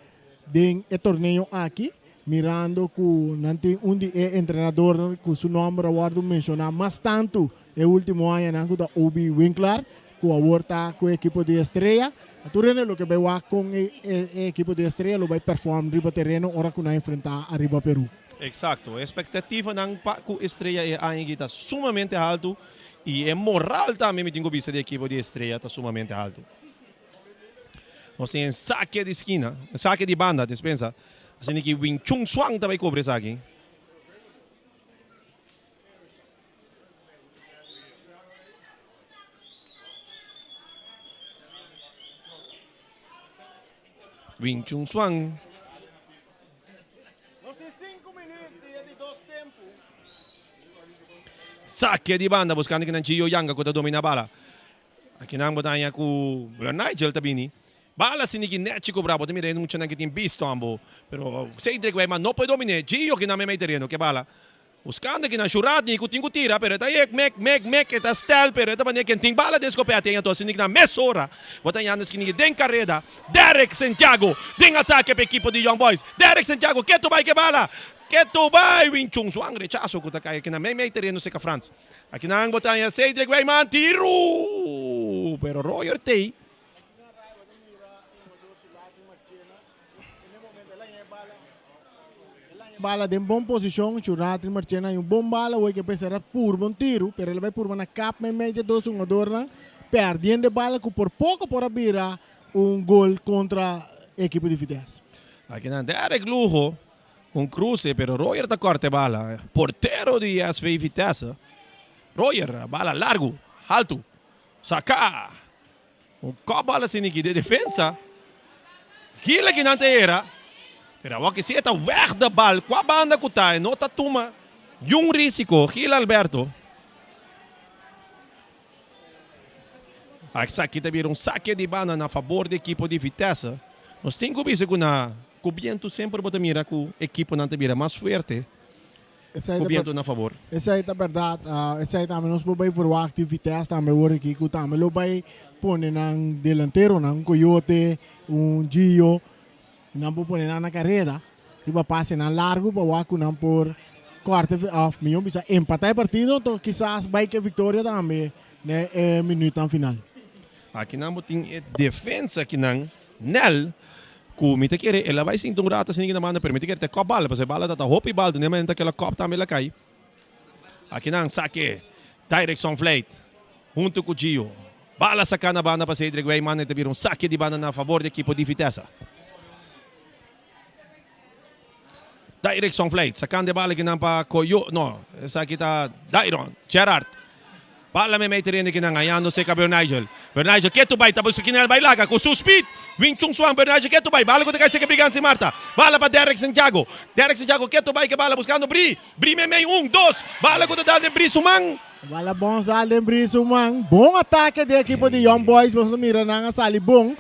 den e torneo aki mirando ku nan tin un di e entrenadornan ku su nòmber a wòrdu menshoná mas tantu e último añanan ku ta Obi Winklar ku awor ta ku e ekipo di Estrella. Tur hende lo ke bai wak kon e ekipo di Estrella lo bai perform riba tereno ora ku nan enfrentá ariba Peru. Eksakto. E espektativanan pa ku Estrella e aña aki ta sumamente haltu i e moral tambe mi tin ku bisa di e ekipo di Estrella ta sumamente haltu. Nos tin e sake di skina, sake di banda, despensa. Asina ki Wing Chun Suan ta bai kobra esaki. Wing Chun Suan. Sake di banda buscando kinan Gio Yanga cu ta domina bala. Akinan bo ta haña ku Nigel ta bini. Bala siniki nèchi ku brabo ta mira e muchanan ki tin bisto ambo. Pero Cedric Wijman no por dominé. Gio kinan mei mei tereno ke bala. Buskando kinan Shuradny ku tin ku tira pero e ta yek mek mek mek e ta stel pero e ta manera ken tin bala den skopèt i anto siniki nan mesora bo ta hañando siniki den kareda. Derrick Santiago den atake pa ekipo di Young Boys. Derrick Santiago ketu bai ke bala. Ketu bai Winchun Zhuang rechaso ku ta kai kinan mei mei tereno seka Frans. Akinan bo ta haña Cedric Wijman, tiru! Pero Royer tei. Bala den bon posishon, Churatri Marchena haña un bon bala, wei ke pensa era purba un tiru, pero el a bai purba na kap meimei di e dos hungadornan, perdiendo e bala ku por poko por a bira un gol kontra e ekipo di Vitesse. Akinan Derrick Lugo Un cruce pero Royer ta corta e bala. Portero di SV Vitesse. Royer, bala largo, halto. Saca. Un cop bala sin de defensa. Gila ki nan ta era. Pero awor ki si e ta weg de bal. Qua banda cu ta e no ta tuma yun risico. Gil Alberto. Esaki ta bira un sake di banda na fabor di ekipo di Vitesse. Nos tin ku bisa ku na ku bientu semper bo ta mira ku ekiponan ta bira mas fuerte ku bientu na fabor. Esei ta bèrdat. Esei tambe nos por bai verwagt di Vitesse tambe awor aki ku tambe lo bai pone nan delanteronan, un Coyote, un Gio. Nan por pone nan na kareda riba pasenan largu pa wak ku nan por kòrta òf mihó bisa empatá e partido anto kisas bai ku e viktoria tambe den e minütnan final. Aki nan bo tin e defensa kinan Nel ku mi ta kere el a bai sinta un rato asina na banda pero mi ta kere ta e kòp bala pasobra e bala ta ta hopi balto ne manera ta kela kòp tambe el a kai. Aki nan sake Direction Vlijt hunto ku Gio. Bala saka na banda pa Cedric Wijman e ta bira un sake di banda na fabor di ekipo di Vitesse. Direction Vlijt sakando e bala kinan pa Koyo no esaki ta Dairon Gerard. Bala meimei tereno kinan hañando seka Bernigel. Bernigel ketu bai ta busca kinan bai laga ku su speed. Wing Chun Swan Bernigel ketu bai bala ku ta kai seka Brigansi Marta. Bala pa Derrick Santiago. Derrick Santiago ketu bai ke bala buskando Bri. Bri meimei un, dos. Bala ku ta dal den Bri su man. Bala bon sal den Bri su man. Bon atake di ekipo di Young Boys. Boso ta mira nan a sali bon.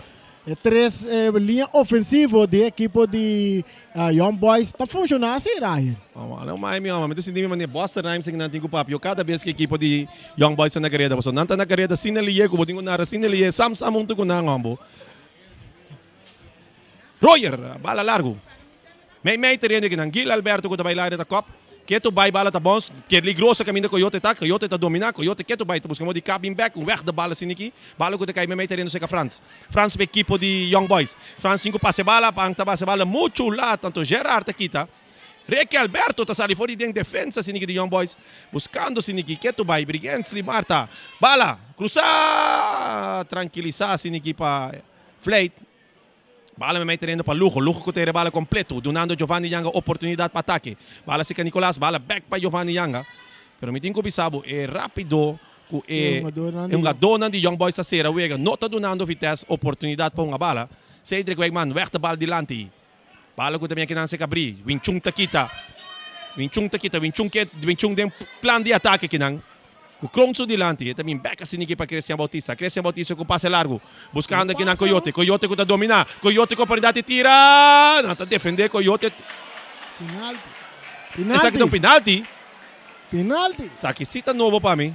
E tres liña ofensivo di ekipo di Young Boys ta funciona asi, Ryan. Awor mai mi oma, mi ta sinti mi manera Buster Rhymes nan tin ku papia kada bes ku ekipo di Young Boys ta na kareda pasobra nan ta na kareda asina liye ku bo tin ku nara asina liye sam sam huntu ku nan hombo. Royer, bala largu. Mei mei tereno kinan Gil Alberto ku ta bai laria ta kòp. Ketu bai bala ta bòns. Peligroso kaminda Coyote ta. Coyote ta dominá. Coyote ketu bai ta buska modo di kap bin bèk. Un wèg de bala asina aki. Bala ku ta kai mei mei tereno seka Frans. Frans pa ekipo di Young Boys. Frans tin ku pasa e bala. Pan ta pasa e bala muchu lat. Anto Gerard ta kita. Ricky Alberto ta sali for di den defensa asina aki di Young Boys. Buskando asina aki. Ketu bai Brigensly Marta. Bala krusá. Trankilisá asina aki pa Vlijt. Bala mei tereno pa Lugo. Lugo ku ta e rebala kompleto, dunando Giovanni Yanga oportunidat pa atake. Bala sika Nicolas, bala bek pa Giovanni Yanga. Pero mi tin ku bisa bo, e rapido ku e hungadónan di Young Boys ta sera wega no ta dunando Vitesse oportunidat pa hunga bala. Cedric Wijkman wèg ta bal dilanti. Bala ku ta bin akinan seka bri. Winchun ta kita. Winchun ta kita. Winchun ke Winchun den plan di atake kinan. Ku Kroon su dilanti, e ta bin bek asina aki pa Christian Bautista. Christian Bautista ku pase largu, buskando akinan Coyote. Coyote ku ta dominá. Coyote ku oportunidat di tira. Nan ta defendé Coyote. Penalti. Esaki ta un Penalti. penalti. Penalti. Esaki sí ta nobo pa mi.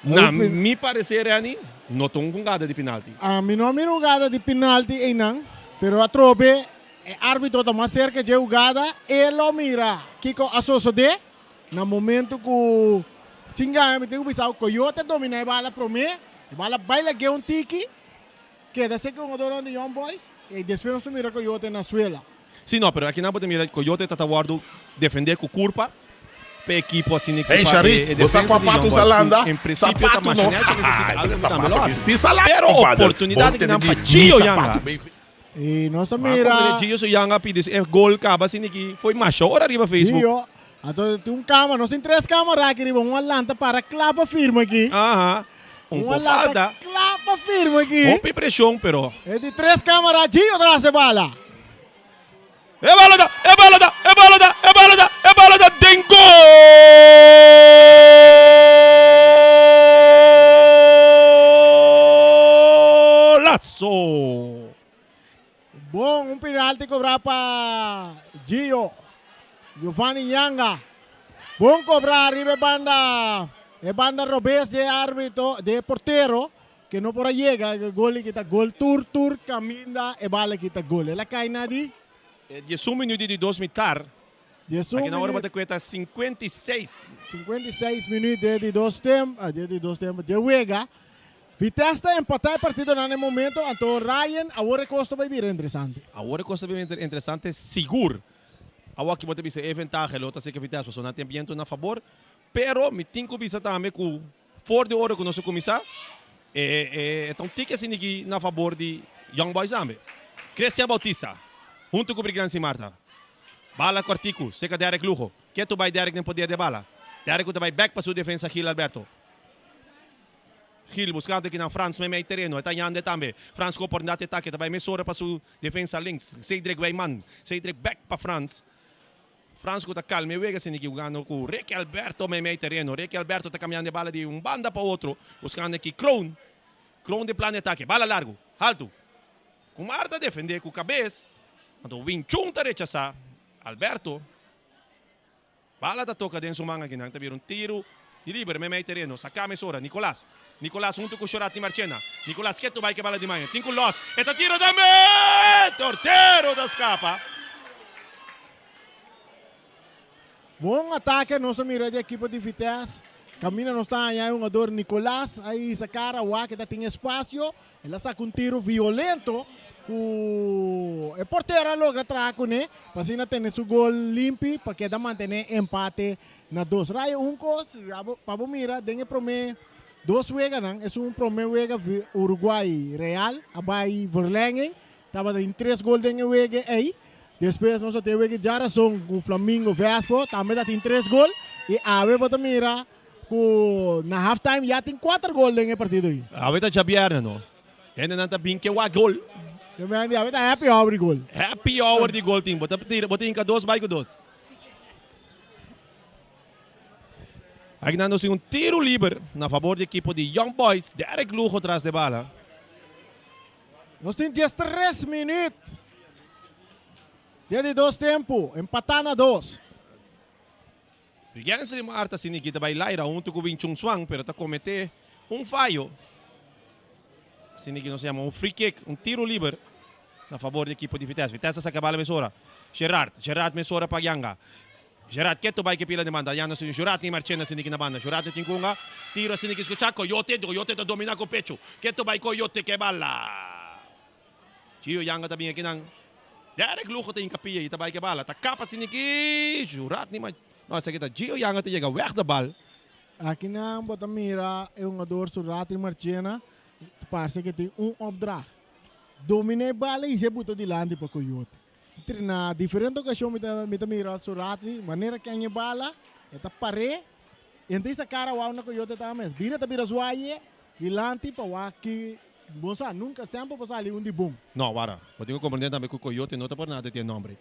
Na mi parecer, Renny, no ta un hungada di penalti. Ami no a mira hungada di penalti einan, pero atrobe E arbitro ta mas serka dje hugada, e lo mira kiko a sosodé na momento ku sin gaña mi tin ku bisa ku Coyote a dominá e bala promé, e bala bai lag'é un tiki, keda serka e hungadornan di Young Boys i despues nos ta mira Coyote na suela. Sí no, pero akinan bo ta mira Coyote ta ta wòrdu defendé ku kurpa pa e ekipo asina Hey ku pa Shari, e bo sa defensa kua di Young patu Boys sa ku landa? en prinsipio ta Sapatu no. masha nèt ku nesesita Ai, algu pero ku tambe lo sapato ki hasi. si sa landa, Pero compadre. oportunidat Bon akinan tene pa di mi Gio sapato Yanga. baby. I nos a M'a comprende mira. Gio su yanga pidi e gol caba asina ki foi masha ora riba Facebook. Gio, anto tin un cama, nos tin tres camara aki riba, un a lanta para cla pa firma aki. Aha, un Un po a lanta falta. cla pa firma aki. Hopi presion pero. E di tres camara, Gio ta haci bala. E bala ta, e bala ta, e bala ta, e bala ta, e bala ta den golazo! Bon, un penalti cobrá pa Gio. Giovanni Yanga. Bon cobrá riba e banda, e banda robes di e arbitro, di e portero, que no por a yega. E gol aki ta gol tur tur caminda e bala aki ta gol. El a cay na di. E diesun minuut di dos mitar. Diesun Aki na ora minuut. bo ta cuenta 56. 56 minuut di di dos tempo, di di dos tempo, di wega. Vitesse ta empatá e partidonan na e momento, anto Ryan, awor e kos ta bai bira interesante. Awor e kos ta bai bira interesante sigur. Awor aki bo ta bisa e ventaha lo ta seka Vitesse pasobra nan tin biento na fabor, pero mi tin ku bisa tambe ku for di ora ku nos a kuminsá e ta un tiki asina aki na fabor di Young Boys tambe. Christian Bautista huntu ku Brigrancy Martha, bala kòrtiku seka Derrick Lugo, ketu bai Derrick den poder di e bala, Derrick ku ta bai bèk pa su defensa Gil Alberto. Gil buscando kinan Frans meimei tereno, e ta yande tambe. Frans cu oportunidad di atake, ta bay mesora pa su defensa links. Cedric Wijman, Cedric bek pa Frans. Frans cu ta calma e wega asina ki hugando cu Ricky Alberto meimei tereno. Ricky Alberto ta cambiando e bala di un banda pa otro, buscando aki Kroon. Kroon den plan di atake, bala largo, halto. Kumar ta defende cu cabes, anto Wing Chun ta rechasa Alberto. Bala ta toka den su man akinan ta bira un tiru di liber meimei tereno saka mesora Nicolas Nicolas huntu ku Shoratni Marchena Nicolas ketu bai ke bala di maña tin ku los e ta tira tambe tortero ta skapa. Bon atake nos a mira di ekipo di Vitesse. Kaminda nos ta haña e hungador Nicolas a hisa kara wak e ta tin espasio. El a saka un tiru violento ku e portero a logra traha kuné pa asina tene su gol limpi pa keda mantené empate na dos. Raya un kos pa bo mira den e promé dos weganan, esun promé wega Uruguay Real a bai verlenging, tabata tin tres gol den e wega ei. Despues nos a tin e wega djarason ku Flamingo Vespo tambe ta tin tres gol i awe bo ta mira Ku na half time ya tin kuater gol den e partido ei. Awe ta djabièrnè no. Hendenan ta bin ke wak gol. Yo mi a di awe ta happy hour di gol. Happy hour di gol tin. Bo ta tira, bo ta hinka dos bai ku dos. Akinan nos tin un tiru liber na fabor di ekipo di Young Boys. Derrick Lugo tras de bala. Nos tin diestres minuut den di dos tempu. Empatá na dos. Rigense di Marta asina ki ta bai laira huntu ku Wing Chun Swan pero ta komete un fayo. Asina ki nos yama un free kick, un tiro liber na fabor di ekipo di Vitesse. Vitesse a saka bala mesora. Gerard, Gerard mesora pa Yanga. Gerard ketu bai ke pila di banda. Yanga asina Gerard ni Marchena asina ki na banda. Gerard tin kunga tiro asina ki skucha Coyote, Coyote ta domina ku pechu. Ketu bai Coyote ke bala. Gio Yanga ta bin akinan. Derek Lugo ta hinka pia y ta bai ke bala. Ta kapa asina ki Jurat ni ma. No, esaki ta Gio Yanga ta yega weg de bal. Akinan bo ta mira e hungador Surati Marchena parse ke tin un opdracht. Domina e bala y se buta dilanti pa Coyote. Na diferente ocasion mi ta mi ta mira Surati manera ken e bala e ta pare y enta isa cara wou na Coyote ta mes. Bira ta bira zwaye dilanti pa wak ki Bon sa, nunca semper por sali un di bon. No, wara. Bo tin ku komprende tambe ku Coyote no ta por nada di e nombre.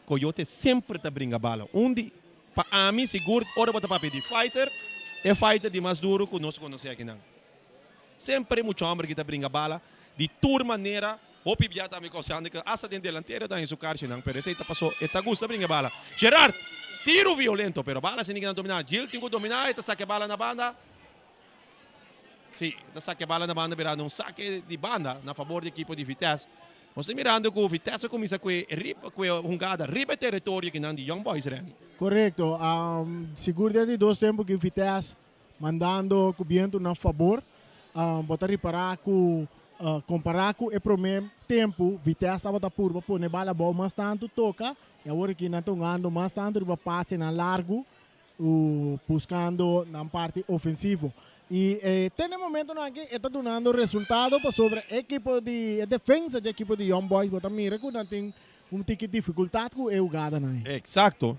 Coyote semper ta bringa bala. Un di. Pa ami sigur ora bo ta papia di fighter, e fighter di mas duro ku nos konosé akinan. Semper e mucha homber ki ta bringa bala di tur manera, hopi bia tambe kòsando ke asta den delantero ta haña su karchinan, pero esei ta paso e ta gusta bringa bala. Gerard! Tiro violento, pero bala si ningunan dominá. Gil tin ku dominá, e ta saka e bala na banda. Si, e ta saka e bala na banda birando un sake di banda na fabor di ekipo di Vitesse. Nos ta mirando ku Vitesse a kuminsá ku e riba ku e hungada riba e teritorio kinan di Young Boys, Renny. Korekto. Sigur den di dos tempu ki Vitesse mandando ku bientu na fabor. Bo ta ripará ku kompará ku e promé tempu Vitesse tabata purba pone bal abou mas tantu toka i awor aki nan ta hungando mas tantu riba pasenan largu buskando nan parti ofensivo. I te na e momentonan aki e ta dunando resultado pasobra e ekipo di e defensa di e ekipo di Young Boys bo ta mira ku nan tin un tiki difikultat ku e hugadanan ei. Eksakto.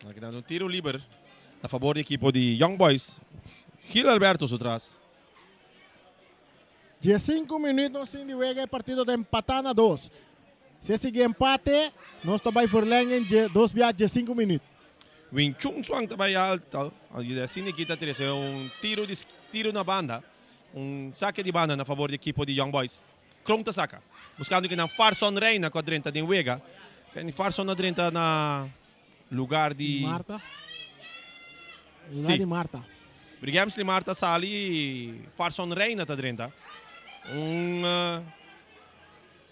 Aki dando un tiro liber na favor di ekipo di Young Boys. Gil Alberto su tras. Diesinku minuut nos tin di wega e partido ta empatá na dos. Si e sigui empate nos ta bai verlenging dje dos bia diesinku minuut. Win Chung Chuang ta bai alto y asina aki ta trece un tiro di tiro na banda, un sake di banda na favor di ekipo di Young Boys. Kron ta saka, buskando kinan Farson Reina ku a drenta den wega. Farson a drenta na lugar di. Marta. Lugar di Marta. Brigemsli Marta sali i Farson Reina ta drenta. Un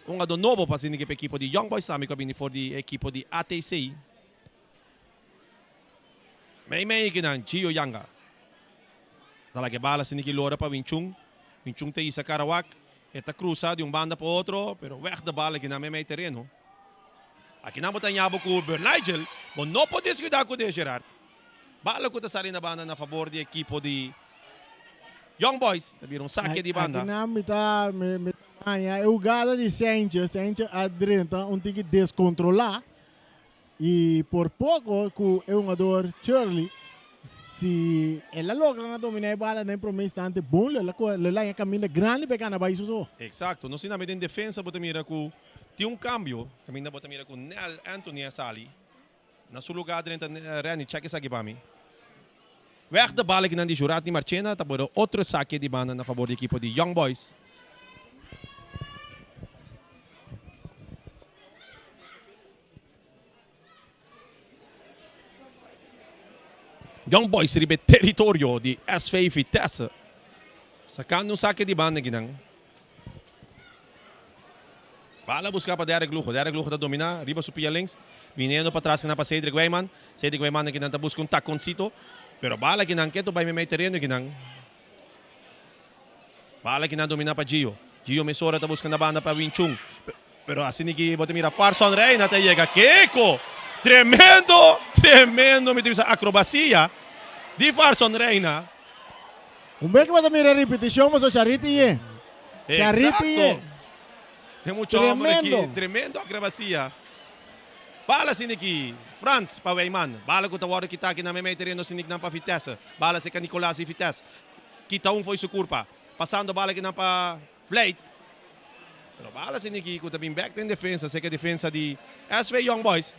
un hungadó nobo pa asina pa ekipo di Young Boys tambe ku a bini for di ekipo di ATC. Mei mei kinan Gio Yanga. Ta laga e bala asina ki lora pa Winchun. Winchun ta hisa Karawak. E ta krusa di un banda pa otro, pero weg de bala kinan mei mei tereno. Akinan bo ta ña bo ku Bernigel. Bo no por deskuida ku de Gerard. Bala ku ta sali na banda na fabor di ekipo di Young Boys. Ta bira un sake di banda. Akinan mi ta mi ta haña e hugada di Sanchez. Sanchez a drenta un tiki deskontrolá. Y por poco cu e hungador Shirley, si el a logra na domina e bala den prome instante bon lo el a haña caminda grandi pa e gana bay su so. Exacto, no sina den defensa bo ta mira cu tin un cambio, caminda bo ta mira cu Nel Anthony a sali na su lugar drenta Renny, check esaki pa mi. Weg de bala kinan di Juratni Marchena ta bora otro sake di banda na fabor di ekipo di Young Boys. Young Boys riba e teritorio di SV Vitesse. Sacando un saque di banda akinan. Bala busca pa Derek Lugo. Derek Lugo ta domina riba su pia links. Viniendo pa tras akinan pa Cedric Wijman. Cedric Wijman akinan ta busca un taconcito. Pero bala akinan keto bay memey tereno akinan. Bala kinan domina pa Gio. Gio mesora ta buska na banda pa Win Chung. Pero asina ki bo ta mira Farson Reina ta yega. Keko! Tremendo! Tremendo mi ta bisa acrobacia di Farson Reina. Un bes ku bo ta mira ripeticion pasobra Charity ye. Charity ye. Exacto. E mucha homber aki. Tremendo. Tremendo acrobacia. Bala asina ki Frans pa Wijman. Bala ku ta wordo kita aki na meimei tereno asina ki nan pa Vitesse. Bala seka Nicolas di Vitesse. Kita un fo'i su kurpa. Pasando bala kinan pa Vlijt. Pero bala sin aki ku ta bin bek den defensa. Seka defensa di SV Young Boys.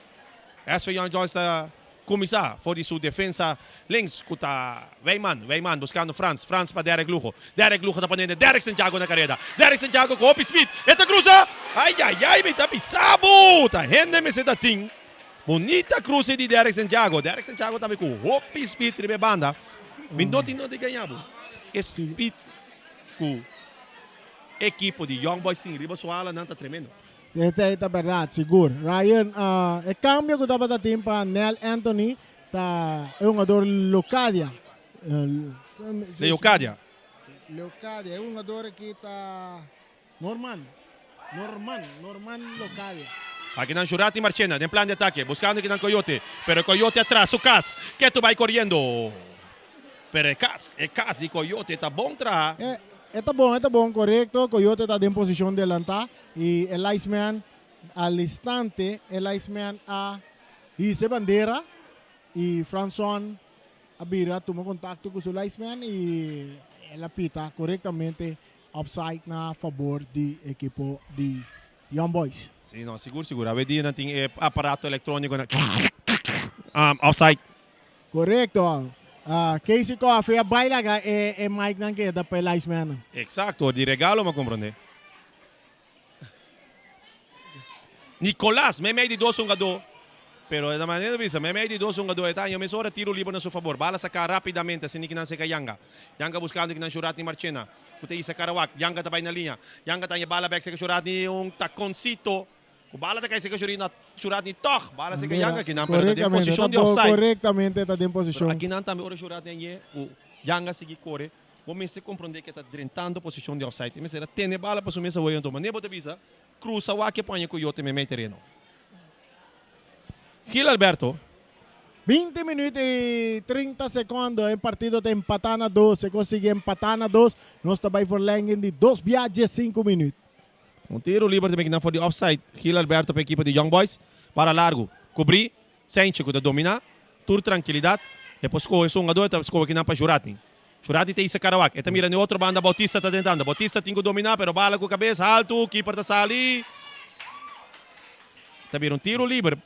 SV Young Boys ta kuminsá for di su defensa links ku ta Wijman. Wijman buskando Frans. Frans pa Derek Lugo. Derek Lugo ta poniendo Derek Santiago na kareda. Derek Santiago ku hopi speed. E ta krusa! Ai ai ai mi ta bisa bo! Ta hende mester ta tin. Bunita kruse di Derek Santiago. Derek Santiago tambe ku hopi speed riba e banda. Mi no tin no di gaña bo. E speed ku ekipo di Young Boys tin riba su alanan ta tremendo. Esei ta berdad, sigur. Ryan, e cambio cu tabata tin pa Nel Anthony ta e hungador Locadia. Leocadia. Leocadia, e hungador aki ta Norman. Norman, Norman Locadia. Akinan Jurati Marchena den plan di atake, buskando akinan Coyote, pero Coyote atras su kas, ketu bai koriendo. Pero e kas, e kas di Coyote ta bon traha. E, e ta bon, e ta bon, korekto. Coyote ta den posishon delantá i e linesman al instante e linesman a hisa e bandera i Franson a bira tuma kontakto ku su linesman i el a pita korektamente Offside na fabor di ekipo di. Young Boys. Si, no, sigur, sigur. Awe dia nan tin e aparato electronico nan um, offside. Correcto. Uh, Casey Coffee a bai laga e, e mic nan keda pa e linesman nan. Exacto, di regalo m'a comprende. Nicolas, meimei di dos hungadó. Pero e manera di bisa, meimei di dos hungadó, e ta haña mesora tiro liber na su fabor. Bala saká rápidamente, asina kinan seka Yanga. Yanga buskando kinan Shuratni Marchena, ku ta hisa Karawak. Yanga ta bai na liña. Yanga ta haña bala bèk seka Shuratni, un takoncito. Ku bala ta kai seka Shuratni tòg. Bala seka Yanga kinan, pero ta den posishon di offside. Korektamente ta den posishon. Pero akinan tambe ora Shuratni hañ'é ku Yanga sigui kore. Bo mester komprondé ku e ta drentando posishon di offside. E mester a tene bala pa su mes awor anto manera bo ta bisa, krusa wak e paña ku yote meimei tereno. Gil Alberto. 20 minuut i 30 sekondo e partido ta empatá na dos. E konsiguí empatá na dos. Nos ta bai verlenging di dos bia 15 minuut. Un tiro liber ta mekina for di offside. Gil Alberto pa ekipo di Young Boys. Bala largu. Kubrí. Senchi ku ta dominá tur trankilidat, e por skohe su hungadó, e ta skohe kinan pa Juratni. Juratni ta hisa Karawak, e ta mira n'e otro banda Bautista ta drentando. Bautista tin ku dominá pero bala ku kabes haltu, kiper ta sali. Ta bira un tiro liber.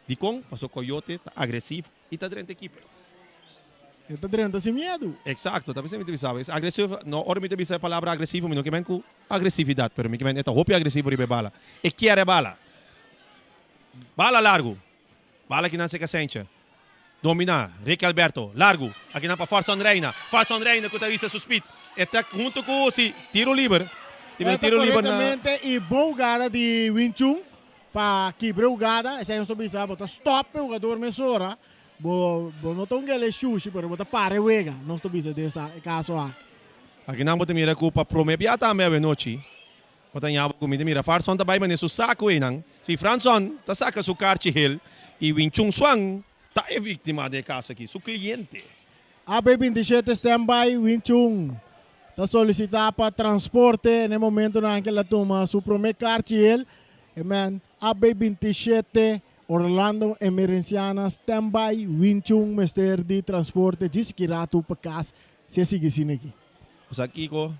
Dikon? Pasobra Coyote ta agresivo i ta drenta e kiper. E ta drenta sin miedu. Eksakto, ta p'esei mi ta bisa bo. Es agresivo, no, ora mi ta bisa e palabra agresivo mi no ke men ku agresividat, pero mi ke men e ta hopi agresivo riba e bala. E kier e bala. Bala largu. Bala kinan seka Senche. Domina. Ricky Alberto. Largu. Akinan pa Farson Reina. Farson Reina ku ta hisa su speed. E ta huntu ku si tiro liber. Tin Eta tiro liber na. korektamente i bon hugada di Wing Chun pa kibra e hugada. Esei nos ta bisa bo ta stop e hugador mesora. Bo bo no ta un gele shushi pero bo ta para e wega. Nos ta bisa den sa e kaso aki. Akinan bo ta mira ku pa prome bia tambe awenochi. Bo ta ña bo ku mi ta mira Farson ta bai manera su saku einan. Si Franson ta saka su karchi hel i Win Chun Suan ta e víktima den e kaso aki, su kliente. AB 27 standby, Win Chun ta solisitá pa transporte na e momentunan ku el a tuma su promé karchi hel. E men AB 27 Orlando Emerenciana standby, Win Chun mester di transporte djis ki ratu pa kas si e sigui asina aki. Bo sa kiko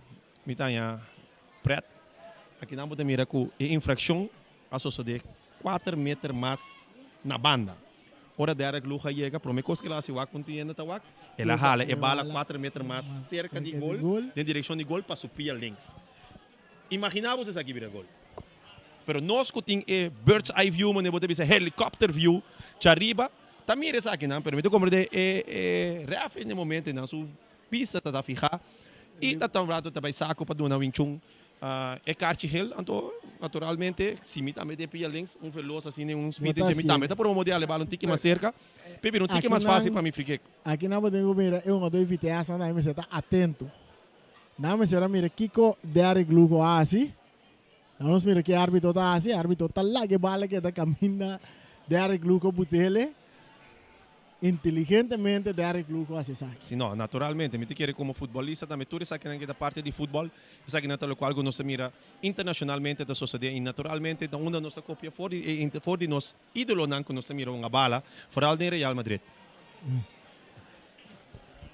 mi ta haña Pret. Akinan bo ta mira ku e infrakshon a sosodé kuater meter mas na banda. Ora Derek Lugo a yega, promé kos ku el a hasi wak un tienda ta wak, el a hala e bala kuater meter mas serka di gol, den direkshon di gol pa su pia links. Imaginá bo si esaki bira gol. Pero nos ku tin e bird's eye view, manera bo ta bisa helicopter view, djariba, ta mira esakinan, pero mi ta komprendé e e rèfri na e momentonan su Pista ta ta fihá i ta ta un rato ta bai saku pa duna Wing Chun e karchi gel. Anto naturalmente si mi tambe den pia links un velos asina un speed dje mi tambe ta por modela e bala un tiki mas serka p'e bira un tiki mas fácil pa mi free kick. Aki nan bo tin ku mira e hungadó di Vitesse nan mester ta atento. Nan mester a mira kiko Derrick Lugo a hasi. Nan nos mira ke arbitro ta hasi. Arbitro ta laga e bala keda kaminda Derrick Lugo butele. Inteligentemente Derrick Lugo hasi esaki. Si no, naturalmente. Mi ta kere komo futbolista tambe tur esakinan ke ta parti di futbol, esakinan ta lokual ku nos ta mira internashonalmente ta sosodé i naturalmente ta unda nos ta kopia for di e for di nos idolonan ku nos ta mira hunga bala, foral den Real Madrid.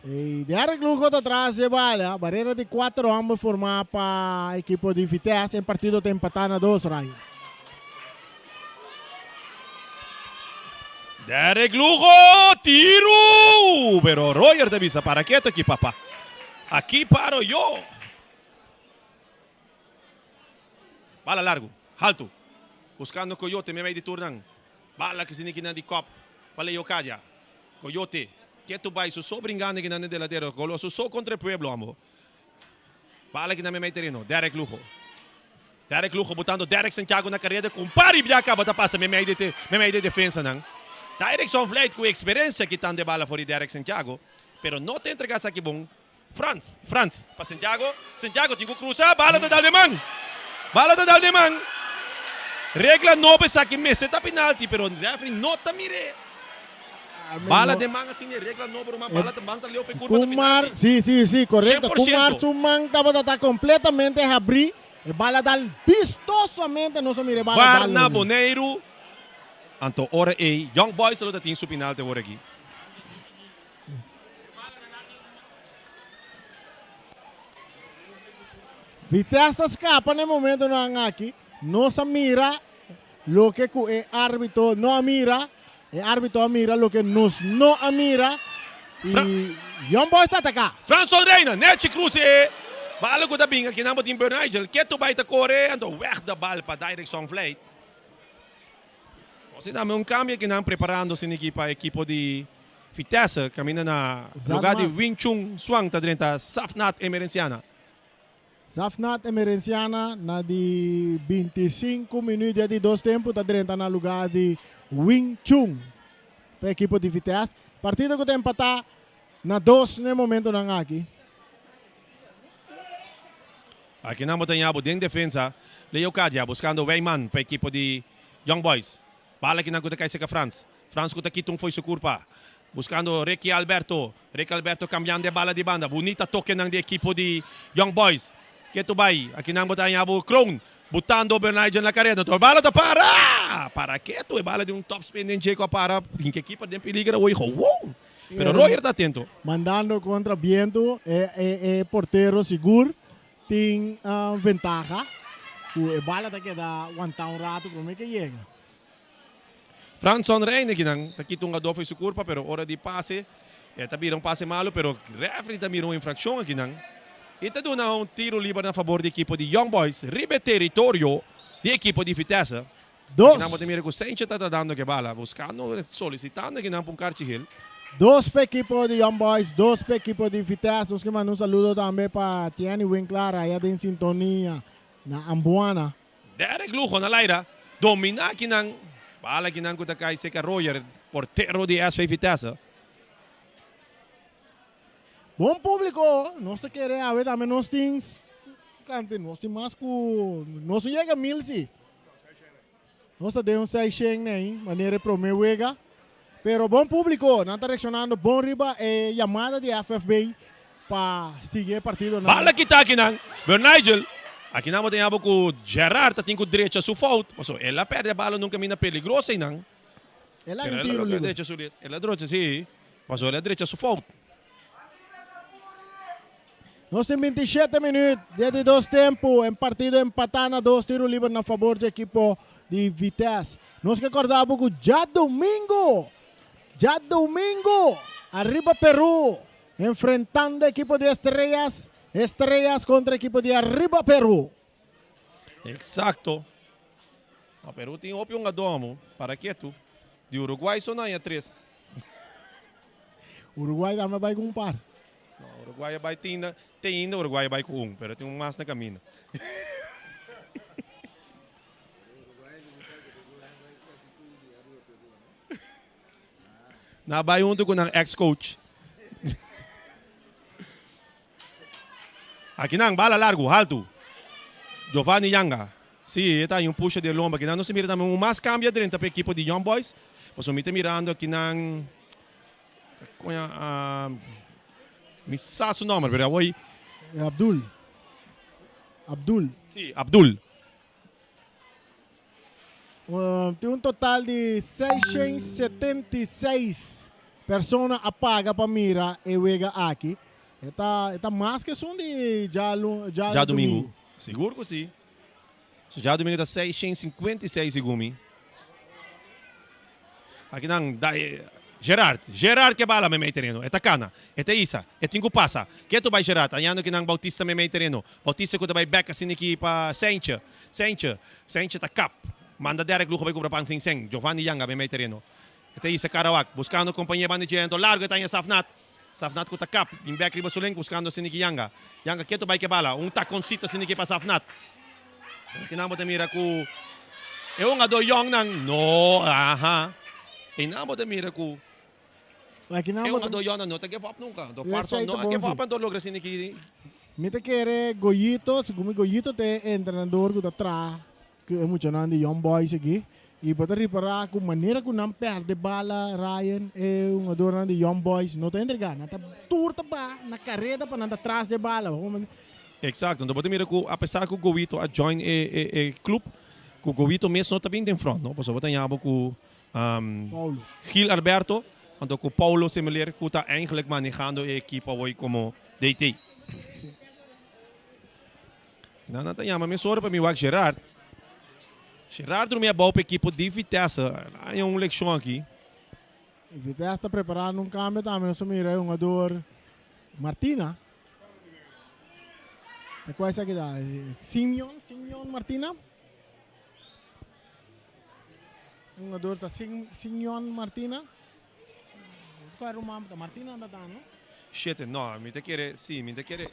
I Derrick Lugo ta tras dje bala. Barera di kuater homber formá pa ekipo di Vitesse. E partido ta empatá na dos, Ryan. Derrick Lugo, tiru! Pero Roger ta bisa, para keto aki papa. Aki paro yo. Bala largu, haltu. Buscando Coyote meimei di turnan. Bala ki sini kinan di kop pa Leocadia. Coyote, ketu bai su so bringando kinan den delatero. Golo su so contra e pueblo amo. Bala kinan meimei tereno. Derrick Lugo. Derrick Lugo botando Derrick Santiago na careda cu un par di bia caba ta pasa meimei di meimei di defensanan. Dairekson Vlijt cu experencia kitando e bala for di Derrick Santiago, pero no ta entrega esaki bon. Frans, Frans pa Santiago, Santiago tin cu cruza, bala ta dal den man, bala ta dal den man. Regla nobo esaki mester ta penalti, pero referee no ta mir'e. Bala den man asina e regla nobo ruman, bala ta man ta leu pa e curva ta Kumar, penalti. si, si, si, correcto. 100%. Kumar su man tabata ta completamente habri, e bala dal vistosamente, nos a mira e bala Var dal. na Boneiru, anto ora ey Young Boys lo ta tin su penalti awor aki. Vitesse ta skapa na e momentonan aki. Nos a mira loke ku e árbitro no a mira. E árbitro a mira loke nos no a mira. I Young Boys ta ataká. Franson Reina, Nechi Cruz e bala ku ta bin akinan bo tin Bernigel ketu bai ta kore anto weg de bal pa Direction Vleit. Nos tin tambe un kambio akinan preparando siniki pa ekipo di Vitesse kaminda na lugar di Wing Chun Suang ta drenta Safnat Emerenciana. Safnat Emerenciana na di 25 minuut di dos tempo ta drenta na lugar di Wing Chun pa ekipo di Vitesse. Partido ku ta empatá na dos na e momentonan aki. Akinan bo ta ña bo den defensa Leo Cadia buskando Wijman pa ekipo di Young Boys. Bala akinan ku ta kai serka Frans. Frans ku ta kita un fo'i su kurpa. Buskando Ricky Alberto. Ricky Alberto kambiando e bala di banda. Bunita tokenan di ekipo di Young Boys. Ketu bai. Akinan bo ta haña bo Kroon. Butando Bernigel na kareda. Anto e bala ta para! Para ketu. E bala di un topspin den dje ku a para. Tin ke keeper den peliger awor. Gewoon. Pero Royer ta atento. Mandando kontra bientu. E e portero sigur tin ventaha. Ku e bala ta keda wantá un ratu promé ke yega. Franson Reine kinan ta kita un ador fo'i su curpa pero ora di pase e ta bira un pase malo pero referee ta mira un infraccion akinan y ta duna un tiro liber na fabor di ekipo di Young Boys riba e teritorio di ekipo di Vitesse. Dos. Akinan bo ta mira cu Sanchez ta tratando ke bala buscando solicitando akinan pa un karchi gel. Dos pa ekipo di Young Boys, dos pa ekipo di Vitesse. Nos ke manda un saludo tambe pa Tiany Winklar aya den sintonia na Ambuana. Derek Lugo na laira domina akinan. Bala akinan ku ta kai seka Royer, portero di SV Vitesse. Bon publico, nos ta kere awe tambe nos tin kante nos tin mas ku nos no yega mil si. Nos ta den un seishen nei manera e prome wega. Pero bon publico, nan ta reaccionando bon riba e yamada di FFB pa sigui e partidonan. Bala kita akinan, pero Nigel, akinan bo ta yaba ku Gerard ta tin ku drecha su fout, pasobra el a perde e bala nun kaminda peligroso einan. El a Pero un el a tiro logra liber. drecha su, el a drocha si, pasobra el a drecha su fout. Nos tin 27 minuut di e di dos tempu. En partido empatá na dos tiro liber na fabor dje ekipo di Vitesse. Nos ke kòrda bo ku djadumingu, djadumingu, ariba Peru, enfrentando ekipo di Estrellas, Estrellas kontra ekipo di Ariba Peru. Exacto. Ma Peru tin hopi hungadó amo. Para ketu. Di Uruguay so nan ya tres. Uruguay tambe bai ku un par. No, Uruguay a bai tin ainda, te ainda Uruguay a bai ku un, pero tin un mas na kaminda. Nan a bai huntu ku nan ex coach. Aki nan, bala largu, haltu. Giovanni Yanga. Si, e ta un pusha di e lomba. Akinan nos ta mira tambe un mas kambio a drenta pa e ekipo di Young Boys. Pasobra mi ta mirando akinan, koña, mi sa su nomber, pero awor. Abdul. Abdul. Si, Abdul. Tin un total di 676 persona a paga pa mira e wega aki. E ta, e ta mas ku esun di djalu, djadumingu. Sigur ku si. So djadumingu ta 656 segun mi. Aki nan da Gerard, Gerard ke bala meimei tereno, e ta kana, e ta isa, e tin ku pasa. Ketu bai Gerard, añando ki nan Bautista meimei tereno. Bautista ku ta bai bek asina ki pa Seintje, Seintje, Seintje ta kap. Manda Derek Lugo bai kumpra pan sin sen. Giovanni Yanga meimei tereno. E ta isa Karawak, buskando kompania banda dje ento largo e ta haña Safnat. Safnat ku ta kap, bin bek riba su lenk buskando asina ki Yanga. Yanga ketu bai ke bala, un takonsito asina ki pa Safnat. Aki nan bo ta mira ku e hungadó yòngnan no, aha. Einan bo ta mira ku e hungadó yòngnan no ta give up nunka. Anto Farson no a give up anto logra asina ki. Mi ta kere Goyito, segun mi Goyito ta e entrenador ku ta traha ku e muchanan di Young Boys aki. I bo ta ripará ku manera ku nan pèrdè bala Ryan, e hungadornan di Young Boys no ta entregá. Nan ta tur ta baha na kareda pa nan ta tras di e bala. Exacto, enton bo ta mira cu apesar cu Goito a join e e e club, cu Goito mes no ta bin den front no, pasobra bo ta yama cu Paulo. Gil Alberto, anto cu Paulo Semeleer cu ta eigenlijk manehando e ekipo awor como DT. Sí. Nan nan ta yama mesora pa mi wak Gerard. Gerard drumi abou pa ekipo di Vitesse. Haña un lekshon aki. Vitesse ta preparando un kambio tambe. Nos ta mira e hungador Martina. Ta kua esaki ta? Simeon, Simeon Martina. E hungador ta Simeon Martina. Kua ruman ta? Martina ta ta, no? Shete, no, mi ta kere, si, mi ta kere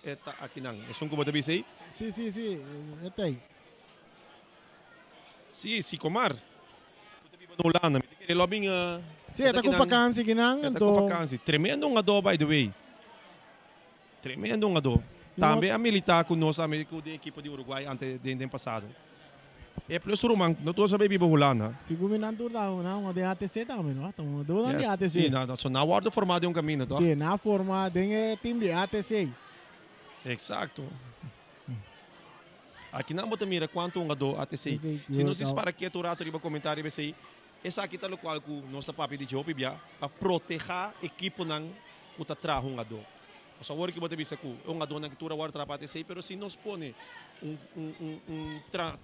e ta akinan. Esun ku bo ta bisa ei? Si, si, si, e ta ei. Si, si Komar. Ku ta biba na Hulanda. Mi ta kere lo bin. Si, e ta ku vakansi kinan. E ta ku vakansi. Tremendo un ado by the way. Tremendo un ado. Tambe a milita ku nos tambe ku den ekipo di Uruguay ante den den pasado. E plus su ruman no tur sabe biba Hulanda. Sigur mi nan tur ta nan un den ATC tambe no? Ta un adonan di Yes, ATC. si, nan so nan wordo forma den un caminda toch? Si, nan a forma den e team di ATC. Exacto. Aki nan bo ta mira cuanto hungador ATC. Si nos dispara keto un rato riba comentario riba esey, esaki ta locual cu nos ta papia di dje hopi bia pa proteha ekiponan cu ta traha hungador. Pasobra awor ki bo ta bisa cu e hungadornan ki tur a wordo traha pa ATC, pero si nos pone un un un un tra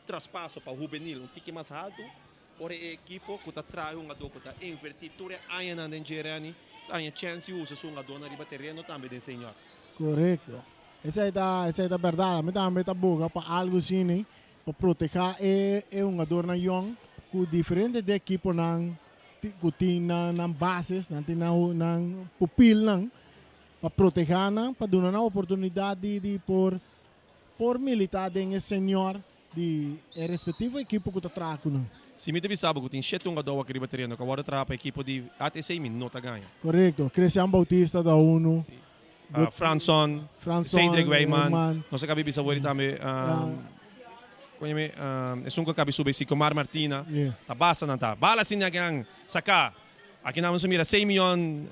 traspaso pa hubenil un tiki mas halto, ora e ekipo cu ta traha e hungador cu ta inverti tur e añanan den dje Renny ta haña chens di usa su hungadornan riba tereno tambe den senior. Korekto. Esei ta esei ta bèrdat. Ami tambe ta boga pa algu asina pa protehá e e hungadornan yòn ku diferente di ekiponan ku tin nan nan bases, nan tin nan nan pupilnan pa protehá nan, pa duna nan oportunidat di di por por militá den e senior di e respectivo ekipo ku ta traha ku nan. Si mi ta bisa bo ku tin shete hungadó aki riba tereno ku a wòrdu traha pa ekipo di ATC mi no ta gaña. Korekto. Christian Bautista ta unu. Si. Franson, Cedric Wijman, nos a kabi bisa wori tambe koñe esun ku a kabi subi si Comar Martina, ta basta nan ta. Bala asina ke nan saka. Aki nan nos a mira Semion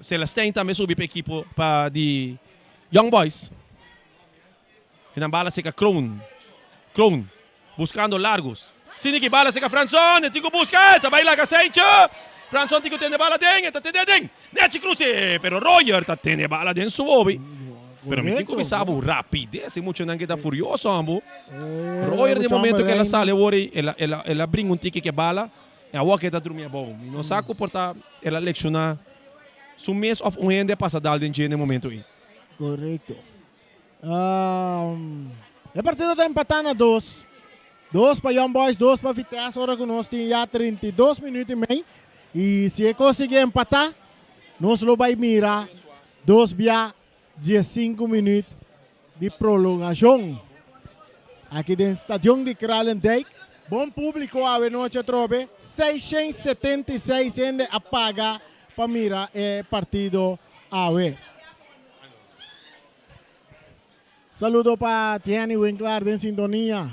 Celestijn tambe subi pa ekipo pa di Young Boys. Kinan bala seka Kroon. Kroon buscando largos. Sini ki bala seka Franson. E tin ku busca. E ta bai laga Seintje. Franson tin ku tene bala den. E ta tene den. Nechi cruce. Pero Royer ta tene bala den su obi. Pero mi tin ku bisa bo rapidez. E muchanan ke ta furioso ambo. Royer den momento ke el a sali awor ei el a el a el a bringa un tiki ke bala. E awor ke ta drumi abou. Mi no sa ku por ta el a lekshoná su mes of un hende a pasa dal den dje den momento ei. Korekto. E partido ta empatá na dos. Dos pa Young Boys, dos pa Vitesse, ora ku nos tin ya 32 minuut i mei. I si e konsiguí empatá, nos lo bai mira dos bia diesinku minuut di prolongashon. Aki den Stadion di Kralendijk. Bon públiko awe nochi atrobe, 676 hende a paga pa mira e partido awe. Saludo pa Tieni Winklar den sintonia.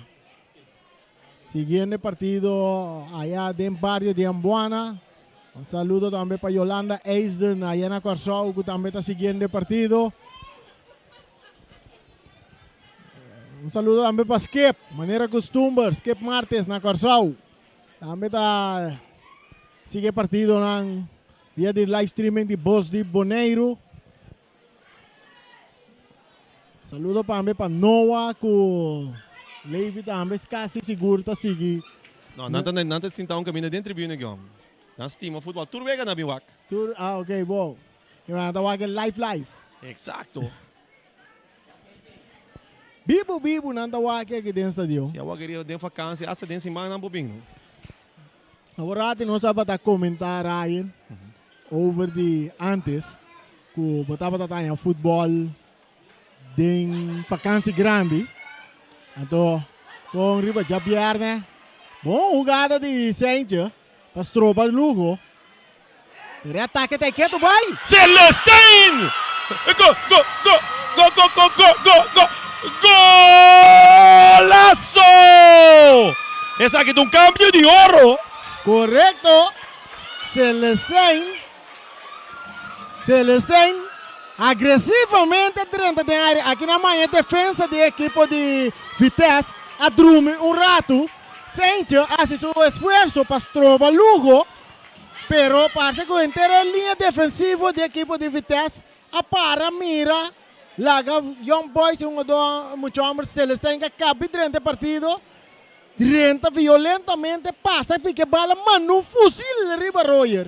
Siguiendo e partido allá den barrio di Ambuana. Un saludo tambe pa Yolanda Eisden allá na Kòrsou ku tambe ta siguiendo e partido. Un saludo tambe pa Skip, manera kustumber, Skip Martes na Kòrsou. Tambe ta sigui e partidonan via di live streaming di Bos di Boneiru. Saludo tambe pa Noah ku Levi tambe kasi sigur ta sigui. No, nan ta nan ta sinta un kaminda den tribune Guillaume. Nan stima futbol. Tur wega nan bin wak. Tur, ah ok, bo. Nan ta wak e live live. Exacto. Bibu bibu nan ta wak aki den stadion. Si a wak rio den vakantie, hasta den siman nan por bin no. Awor rati nos tabata comenta Ryan over di antes cu bo tabata taña futbol den vakantie grandi. Anto con riba djabierne bon hugada di Seintje pa stroba Lugo. Pero e atake ta e ketu bai. Celestijn! Go, go, go, go, go, go, go, go, go, golazo! Esaki ta un cambio di oro. Correcto. Celestijn. Celestijn agresivamente drenta den area. Aki na maña defensa di ekipo di Vitesse a drumi un ratu. Seintje a hasi su esfuerso pa stroba Lugo. Pero parse ku henter e liña defensivo di ekipo di Vitesse a para mira laga Young Boys e hungadó mucha homber Celestijn ka kabi drenta e partido. Drenta violentamente pasa y pica e bala manda un fusil riba Royer.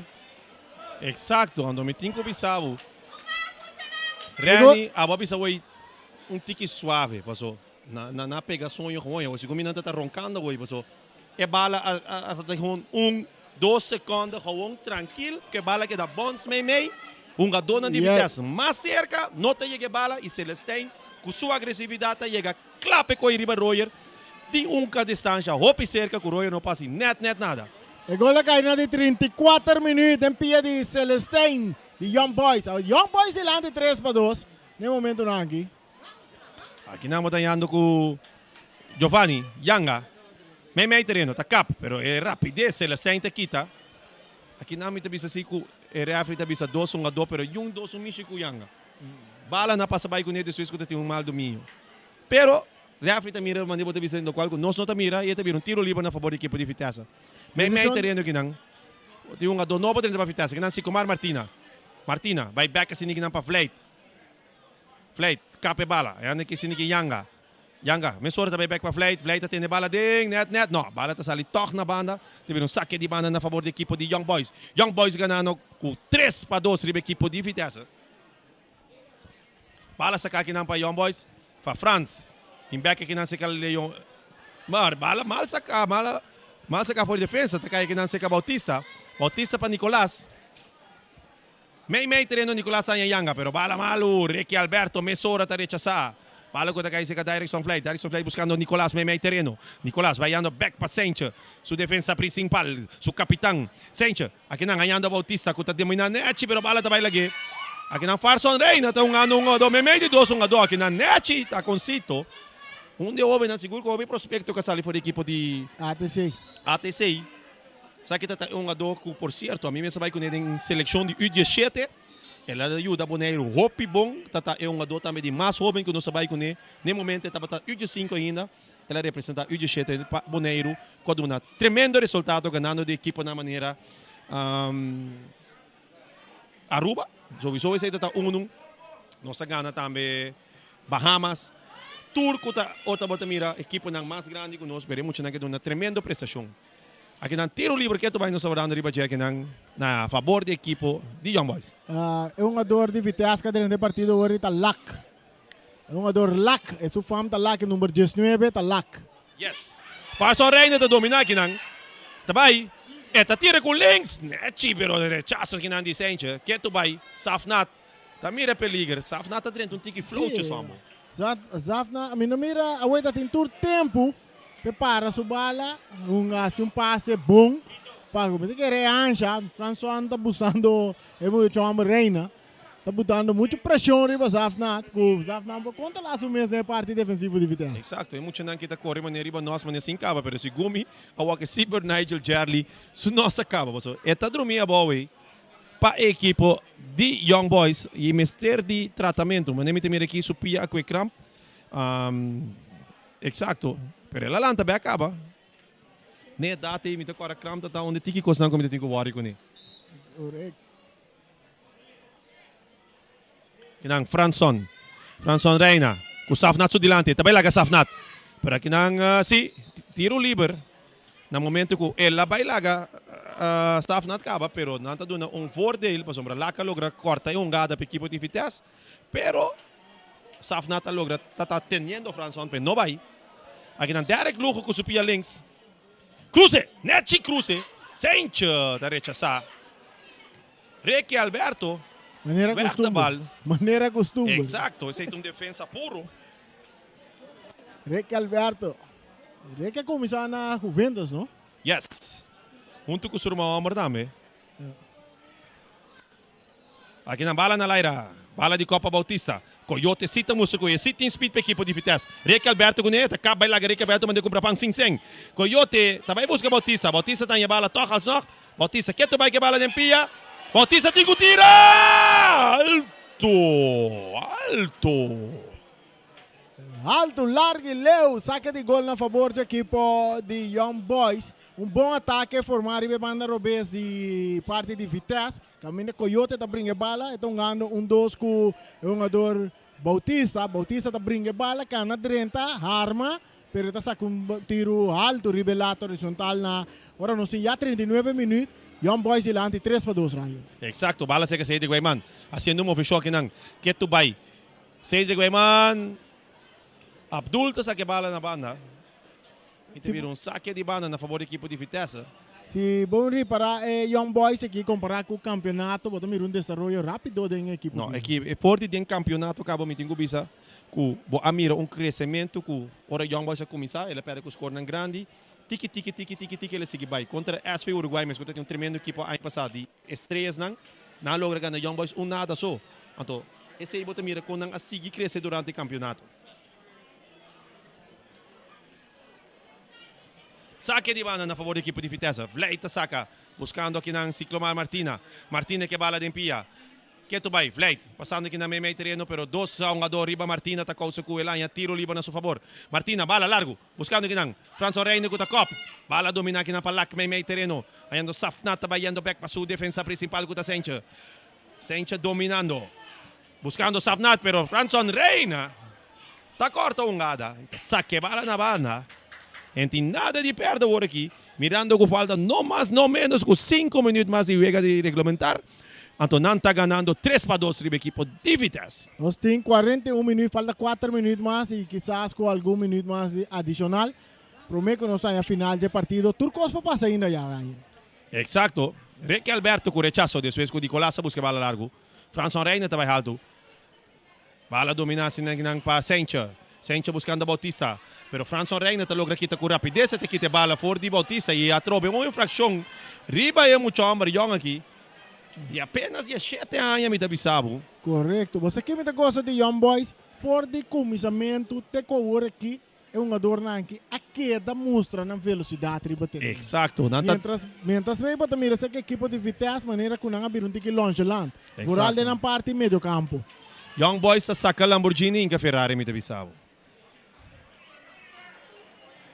Exacto, anto mi tin cu bisa bo. Renny, abo a bisa wey un tiki suave, paso na na na pega soño gewoon, awor segun mi nan ta ta roncando awor, paso e bala a a a ta gewoon un, dos seconde gewoon trankil, cu e bala keda bons mei mei, hungadornan di Vitesse mas cerca no ta yega e bala y Celestijn cu su agresividad ta yega Klap e koe riba Royer tin un ka distansha hopi serka ku Royer no por hasi nèt nèt nada. E gol a kai na di 34 minuut den pia di Celestijn di Young Boys. Awor Young Boys dilanti 3-2 na e momentunan aki. Aki nan bo ta yando ku Giovanni Yanga mei mei tereno ta kap pero e rapides Celestijn ta kita. Aki nan mi ta bisa si ku e refri ta bisa dos hungadó pero yun dos un mishi ku Yanga. Bala na pasa bai kuné despues ku ta tin un mal dominio. Pero, refri ta mira manera bo ta bisa den lokual ku nos no ta mira i e ta bira un tiro liber na fabor di ekipo di Vitesse. Mei mei tereno kinan tin un hungadó nobo drenta pa Vitesse, kinan Sicomar Martina. Martina bai bek asina kinan pa Vlijt. Vlijt kap e bala. E anda asina ki Yanga. Yanga mesora ta bai bek pa Vlijt. Vlijt ta tene bala den nèt nèt. No, bala ta sali tòg na banda. Ta bira un sake di banda na fabor di ekipo di Young Boys. Young Boys ganando ku 3-2 riba ekipo di Vitesse. Bala saka akinan pa Young Boys. Pa Frans. In bek akinan seka Leon. Maar bala mal saka, mal, mal saka for defensa. Ta kai akinan seka Bautista. Bautista pa Nicolas. Mei mei tereno Nicolas haña yanga, pero bala malu. Ricky Alberto mesora ta rechasa. Bala ku ta kai seka Dirkson Vlijt. Dirkson Vlijt buskando Nicolas mei mei tereno. Nicolas bayando bek pa Seintje. Su defensa principal, su kapitan. Seintje. Akinan hañando Bautista ku ta dominá nèchi pero bala ta bai lag'é. Akinan Farson Reina ta hungando un hungadó meimei di dos hungadó. Akinan nèchi ta Concito. Un di e hóbennan sigur ku hopi prospekto ku a sali for di ekipo di ATC. ATC. Esaki ta ta e hungadó ku por sierto ami mes a bai kuné den selekshon di U 17. El a yuda Boneiru hopi bon. Ta ta e hungadó tambe di mas hóben ku nos a bai kuné. Na e momento e tabata U 15 ainda. El a representa U 17 pa Boneiru ku a duna tremendo resultado ganando di ekiponan manera Aruba, sowiso esei ta ta unu, nos a gana tambe Bahamas, tur ku ta ota bo ta mira ekiponan mas grandi ku nos pero e muchanan ke duna tremendo prestashon. Akinan tiro liber ketu bai nos ta wardando riba dje akinan na fabor di ekipo di Young Boys. E hungador di Vitesse ka drenta e partido awor ta Lak. E hungador Lak, e su fam ta Lak, e number 19 ta Lak. Yes. Farson Reina ta domina akinan. Ta bai. E ta tira ku links. Nechi pero rechaso akinan di Seintje. Ketu bai. Safnat ta mira peliger. Safnat ta drenta un tiki flowtje sombo. Safnat, mi no mira awor ta tin tur tempu pe para su bala. Un hasi un pase bon. Pa mi ta kere ansha. Franson ta busando e muchacho homber Reina. Ta butando mucho presion riba Zafnat cu Zafnat por controla su mes den e parti defensivo di Vitesse. Exacto, e muchanan ki ta core manera riba nos manera sin caba, pero segun mi a wak e Sieber Nigel Gerley su nos a caba, pasobra e ta drumi abou ey pa e ekipo di Young Boys y mester di tratamento. Manera mi ta mira aki su pia a cue kramp, exacto, pero el a lanta bek caba. N'e edad ey mi ta cora kramp ta ta unda tiki cosnan cu mi ta tin cu worry cune. Kinan Franson. Franson Reina. Ku Safnat su dilanti. Ta bai laga Safnat. Pero akinan si, tiro liber. Na momento ku el a bai laga Safnat kaba, pero nan ta duna un voordeel pasobra Laka logra korta e hungada pa ekipo di Vitesse. Pero Safnat a logra ta ta teniendo Franson pa e no bai. Akinan Derek Lugo ku su pia links. Cruze! Nechi cruze! Seintje ta rechasá. Ricky Alberto Manera weg de costumber. bal. Manera costumber. Exacto, esei ta un defensa puro. Ricky Alberto. Ricky a cuminsa na Juventus, no? Yes. Hunto cu su ruman homber tambe. Aki nan bala na laira. Bala di Copa Bautista. Coyote si ta mustra cu e si tin speed pa ekipo di Vitesse. Ricky Alberto cu ne ta kap bay laga Ricky Alberto manda cumpra pan sin sen. Coyote ta bay busca Bautista. Bautista ta haña bala toch alsnog. Bautista ketu bay ke bala den pia. Bautista tin cu tira! Alto! Alto! Alto, largo y leu. Saque di gol na fabor dje ekipo di Young Boys. Un bon atake forma riba e banda robes di parti di Vitesse. Caminda Coyote ta bringa e bala. E ta hungando un dos cu e hungador Bautista. Bautista ta bringa e bala, cana drenta, harma. pero e ta saka un tiru haltu riba e lata horizontal na ora nos tin ya 39 minuut, Young Boys dilanti 3-2 Ryan. Exacto, bala seka Cedric Wijman haciendo un movecion akinan ketu bay Cedric Wijman Abdul ta saka e bala na banda y ta bira un sake di banda na favor di ekipo di Vitesse. Si bo ripara e Young Boys aki compara cu campeonato bo ta mira un desaroyo rapido den e ekipo. No, e for di den campeonato caba mi tin cu bisa cu bo a mira un crecemento cu ora Young Boys a cuminsa el a perde cu scorenan grandi tiki tiki tiki tiki tiki el a sigui bay contra SV Uruguay mes cu ta tin un tremendo ekipo aña pasa di estrellasnan nan a logra gana Young Boys un nada so anto esey bo ta mira con nan a sigui crece durante campeonato. Sake di banda na favor di ekipo di Vitesse. Vleit ta saka buscando akinan Ciclomar Martina. Martina ke bala den pia. Ketu bai, Vleit pasando akinan meimei tereno pero dos hungador riba Martina ta causa cu el haña tiro liber na su favor. Martina bala largo buscando akinan Franso Reine cu ta kop. Bala domina akinan pa Lak meimei tereno. Hañando Safnat ta bayendo bek pa su defensa principal cu ta Sentje. Sentje dominando. Buscando Safnat pero Franson Reina ta corta hungada y ta saca e bala na banda. En tin nada di perde awor aki, mirando cu falta no mas no menos cu cinco minuut mas di wega di reglamentar. Anto nan ta ganando 3-2 riba ekipo di Vitesse. Nos tin 41 minuut, falta 4 minuut mas y kisas cu algun minuut mas di adicional. Prome cu nos haña final dje partido, tur cos por pasa ainda ya, Ryan. Exacto. Ricky Alberto cu rechazo despues cu Nicolas a busca e bala largo. Franson Reina ta bai haltu. Bala domina asina nan pa Sencha. Sencha buskando Bautista. Pero Franson Reina ta logra kita ku rapidez. E ta kita e bala for di Bautista i atrobe un infrakshon riba e mucha homber yong aki. Di apenas 17 aña mi ta bisa bo. Korekto. Bo sa ke mi ta gosa di Young Boys? For di kuminsamentu te ku awor aki E hungadornan aki a keda mustra nan velosidat riba tereno. Exacto. Nan ta. Mientras, mientras bay bo ta mira esaki ekipo di Vitesse manera cu nan a bira un tiki nonchalant. Vooral den nan parti medio campo. Young Boys ta saca Lamborghini inca Ferrari mi ta bisa bo.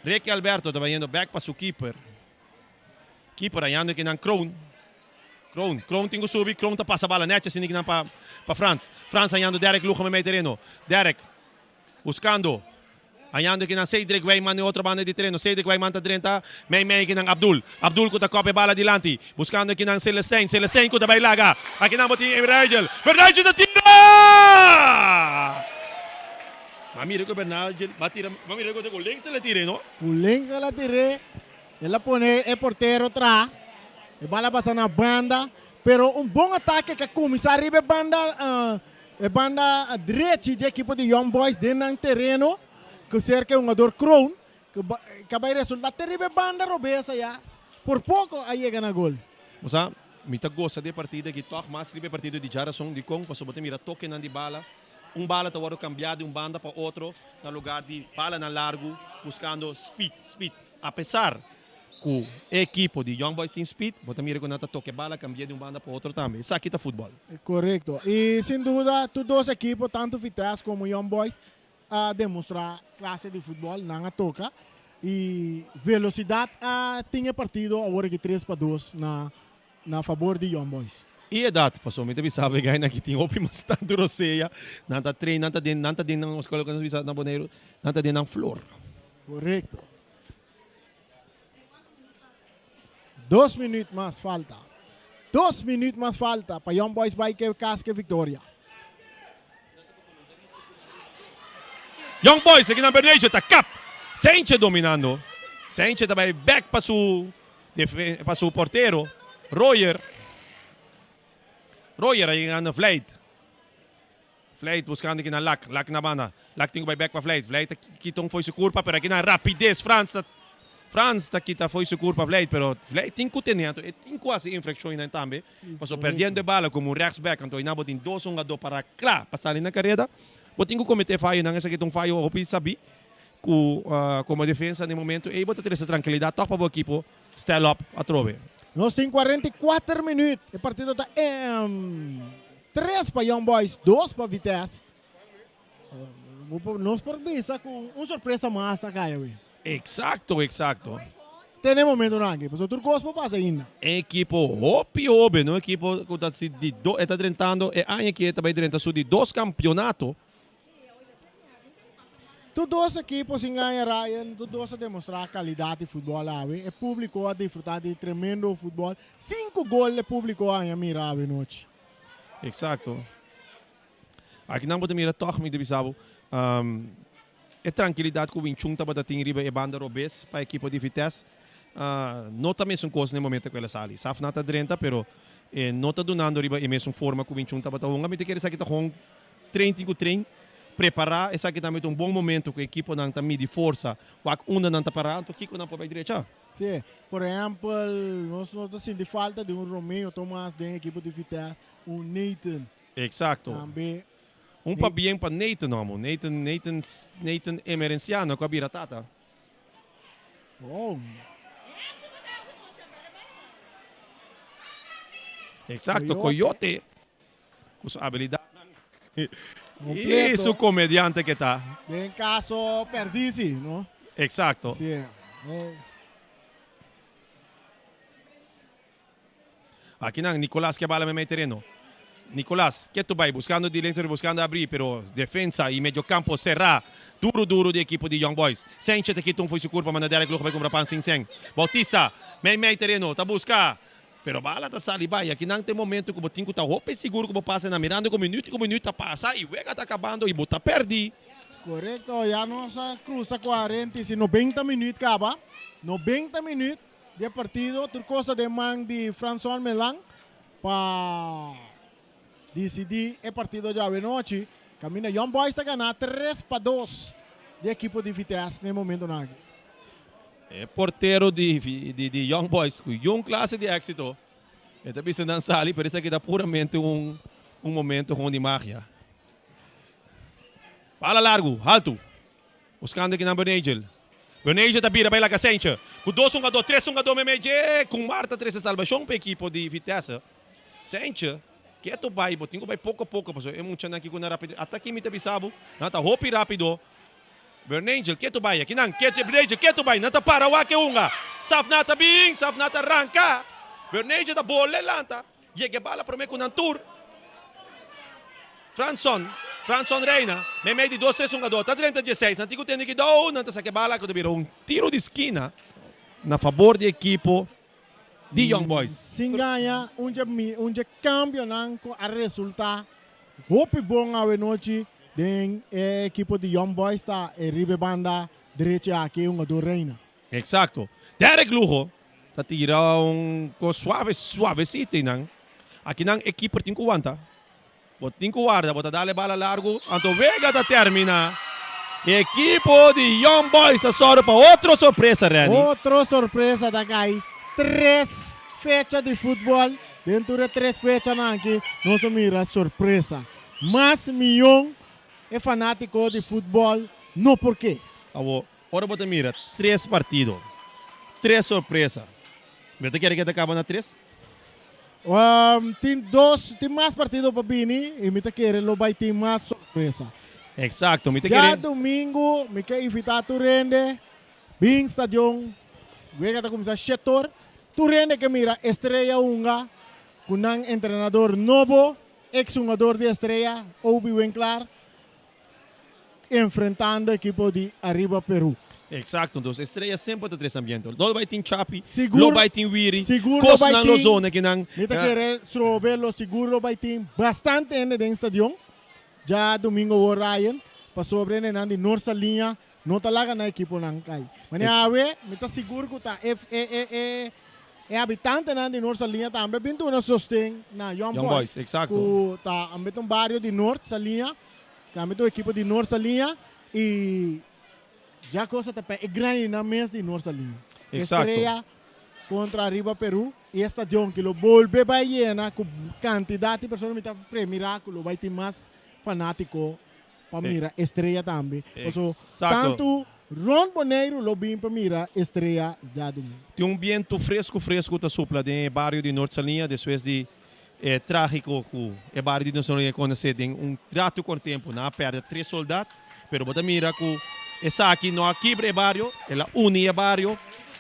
Ricky Alberto ta bayendo back pa su keeper. Keeper hayando aki nan Kroon. Kroon, Kroon tin cu subi, Kroon ta pasa bala netjes asina aki nan pa pa Frans. Frans hayando Derek Lugo mei tereno. Derek. Buscando. Hañando kinan Cedric Wijman den otro banda di tereno. Cedric Wijman ta drenta mei mei kinan Abdul. Abdul cu ta cop e bala dilanti. Buscando kinan Celestijn. Celestijn cu ta bay laga. Akinan bo tin Bernigel. Bernigel ta tira! Ma mira cu Bernigel ba tira. Ma mira cu ta cu links el a tira no. Cu links el a tira. El a pone e portero tra. E bala pasa na banda. Pero un bon atake cu a cuminsa riba e banda. E banda drechi dje ekipo di Young Boys den nan tereno ku serka e hungador Kroon ku a bai resulta te riba e banda robes aya por poko a yega na gol. Bo sa, mi ta gosa di e partido aki tòg mas riba e partido di djarason. Dikon? Pasobra bo ta mira tokenan di bala. Un bala ta wòrdu kambiá di un banda pa otro na lugar di balanan largu buskando speed, speed. Apesar Ku e ekipo di Young Boys tin speed, bo ta mira ku nan ta toka e bala kambia di un banda pa otro tambe. Esaki ta futbòl. Korekto. I sin duda tur dos ekipo, tantu Vitesse komo Young Boys, a demostrá klase di futbòl. Nan a toka i velosidat a tin e partido awor aki 3-2 na na fabor di Young Boys. I edat, pasobra mi ta bisa bo e gainan aki tin hopi mas tantu rosea. Nan ta train, nan ta den, nan ta den nan, loke nos bisa na Boneiru, nan ta den nan flor. Korekto. Dos minuut mas falta. Dos minuut mas falta pa Young Boys bai ke kas ke victoria. Young Boys aki nan Bernejo ta kap. Sentje dominando. Sentje ta bai bek pa su pa su portero Royer. Royer a yega na Vlijt. Vlijt buscando aki na Lak. Lak na banda. Lak tin cu bay bek pa Vlijt. Vlijt ta kita un fo'i su curpa pero aki na rapidez Frans ta Frans ta kita fo'i su curpa Vlijt pero Vlijt tin cu tene anto e tin cu haci infraccionnan tambe pasobra perdiendo e bala como un rechtsback anto aynan bo tin dos hungador para cla pa sali na careda bo tin cu comete fayonan esaki ta un fayo hopi sabi cu como defensa na e momento ey bo ta trece trankilidad toch pa bo ekipo stel op atrobe. Nos tin 44 minuut. E partido ta 3 pa Young Boys, 2 pa Vitesse. Nos por bisa cu un sorpresa mas a caya awe. Exacto, exacto. Te na e momentonan aki, pasobra tur cos por pasa ainda. E ekipo hopi hoben, un ekipo cu ta si di do, e ta drentando e aña aki e ta bay drenta su di dos campeonato. Tur dos ekipo sin gaña Ryan, tur dos a demostra calidad di futbol awe. E publico a disfruta di tremendo futbol. Cinco gol e publico a haña mira awe nochi. Exacto. Aki nan bo ta mira tog mi ta bisa bo e trankilidat ku Winchun tabata tin riba e banda robes pa ekipo di Vitesse no ta mesun kos na e momento ku el a sali. Safnat ta drenta pero e no ta dunando riba e mesun forma ku Winchun tabata hunga. Mi ta kere esaki ta hon train tin ku train prepara esaki tambe ta un bon momento ku ekiponan ta midi forsa wak unda nan ta para anto kiko nan por bai drecha. Sí, por ehempel nos no ta sinti falta di un Romeo Thomas den ekipo di Vitesse, un Nathan. Exacto. Tambe. Un pabien pa Nathan homo. Nathan, Nathan, Nathan Emerenciano cu a bira tata. Oh. Exacto, Coyote. Cu su habilidadnan. Y su comediante que ta. Den caso perdi si, no? Exacto. Si. Eh. Akinan Nicolas ke bala meimei tereno. Nicolas ketu bai buscando di lento buscando abri pero defensa y medio campo cerra duro duro di equipo di Young Boys. Senche ta kita un fo'i su curpa manda Derek Lugo bai cumpra pan sin sen. Bautista meimei tereno ta busca pero bala ta sali bai. Akinan ta e momento cu bo tin cu ta hopi sigur cu bo pasa nan mirando cu minuut cu minuut ta pasa y wega ta acabando y bo ta perdi. Correcto, ya nos a cruza cuarenta y si 90 minuut caba, 90 minuut. Di e partido tur cos ta den man di Franson Melan pa dicidi e partido djawe nochi. Caminda Young Boys ta gana 3-2 di ekipo di Vitesse na e momentonan aki. E portero di di Young Boys cu yun clase di exito e ta bisa nan sali pero esaki ta puramente un un momento gewoon di magia. Bala largo, halto. Buscando aki nan Bernagel. Bernagel ta bira bay laga Sentje. Cu dos hungador, tres hungador meme dje. Cu Marta trece salbacion pa ekipo di Vitesse. Sentje, keto bay, bo tin cu bay poco poco pasobra e muchanan aki cu nan rapidez. Ata aki mi ta bisa bo, nan ta hopi rapido. Bernagel, keto bay aki nan, keto Bernagel, keto bay. Nan ta para wak e hunga. Safna ta bin, Safna ta ranca. Bernagel ta bole lanta. Yega e bala prome ku nan tur. Franson, Franson Reina, meimei di dos tres hungadó, ta drenta dieseis. Nan tin ku tende kidou, nan ta saka e bala ku ta bira un tiro di skina na fabor di ekipo di Young Boys. Sin gaña, un dje un dje kambionan ku a resultá hopi bon awenochi den e ekipo di Young Boys ta e riba e banda drechi aki, e hungadó Reina. Exacto. Derek Lugo ta tira un cos suave, suavecito y nan. Aki nan e keeper tin cu wanta. Bo tin cu warda, bo ta dale bala largo, anto wega ta termina. E ekipo di Young Boys ta sòru pa otro sorpresa, Renny. Otro sorpresa ta cay. Tres fecha di futbol. Den tur e tres fechanan aki nos a mira sorpresa. Mas miyon e fanatico di futbol no por ke. Awo, Ora bo ta mira tres partido, tres sorpresa, bo ta kere ke ta kaba na tres? Tin dos, tin mas partido pa bini y mi ta kere lo bay tin mas sorpresa. Exacto, mi ta kere. Djadumingu mi ke invita tur hende bin stadion, wega ta cuminsa shetor, tur hende ke mira Estrella hunga cu nan entrenador nobo, ex hungador di Estrella, Obi Winklaar. enfrentando ekipo di Arriba Peru. Exacto, entonces Estrella semper ta trece ambiente. Lo bay tin Chapi, Sigur, lo bay tin Wiri, sigur lo bay cosnan lo tin, zona kinan. mi ta kere strobe lo sigur lo bay tin bastante hende den stadion djadomingo awor Ryan, pasobra hendenan di Noord Saliña no ta laga nan ekiponan kai. Manera Ex- awe mi ta sigur ku ta e e e e e habitantenan di Noord Saliña tambe a bin duna sosten na Young Young Boys, Boys, exacto. ku ta a mete un bario di Noord Saliña. Tambe ta un ekipo di Noord Saliña y ya cosa ta pa e grandinan mes di Noord Saliña. Exacto. Estrella contra Arriba Peru y e stadion ki lo bolbe bay yena cu cantidad di persona mi ta premira cu lo bay tin mas fanatico pa mira Estrella tambe. Paso Exacto. tanto rond Boneiru lo bin pa mira Estrella djadumingo. Tin un bientu fresco fresco ta supla den e bario di Noord Saliña despues di E trágiko ku e bario di Nosoronga a konosé den un ratu kort tempu. Nan a pèrdè tres soldat, pero bo ta mira ku esaki no a kibra e bario, el a uni e bario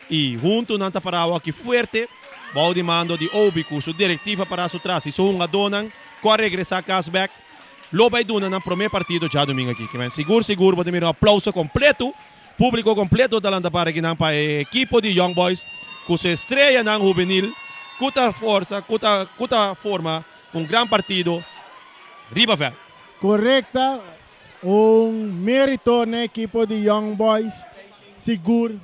i huntu nan ta pará awor aki fuerte bou di mando di Obi ku su direktiva pará su tras i su hungadónan ku a regresá kas bèk. lo bai duna nan promé partido djadumingu aki. Kimen sigur sigur bo ta mira un aplauso kompleto, públiko kompleto ta lanta para akinan pa e ekipo di Young Boys ku su estreyanan hubenil ku ta forsa, ku ta ku ta forma un gran partido riba vèlt. Korekta, un mérito na ekipo di Young Boys, sigur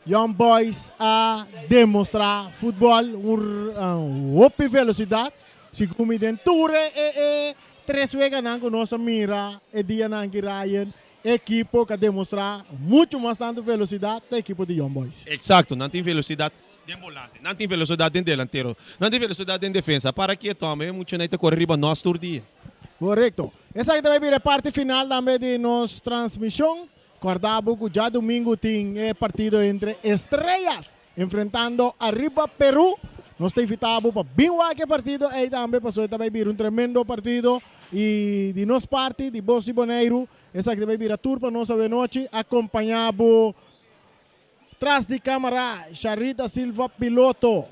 Young Boys a demostrá futbòl un hopi velosidat. Segun mi den tur e e tres weganan ku nos a mira e dianan aki Ryan, e ekipo ku a demostrá muchu mas tantu velosidat ta e ekipo di Young Boys. Eksakto, nan tin velosidat den bolante, nan tin velosidat den delantero, nan tin velosidat den defensa. Para ke tòm e muchanan ta kore riba nos tur dia. Korekto. Esaki ta bai bira e parti final tambe di nos transmishon. Kòrda bo ku djadumingu tin e partido entre Estrellas enfrentando Arriba Peru. Nos ta invitá bo pa bin wak e partido ei tambe pasobra e ta bai bira un tremendo partido i di nos parti, di Bos di Boneiru, esaki ta bai bira tur pa nos awenochi. Akompañá bo tras di kámara Sharita Silva Piloto.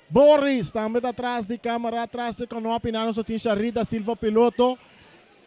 Boris tambe ta tras di kámara, tras di kònòpi nan nos ta tin Sharita Silva Piloto.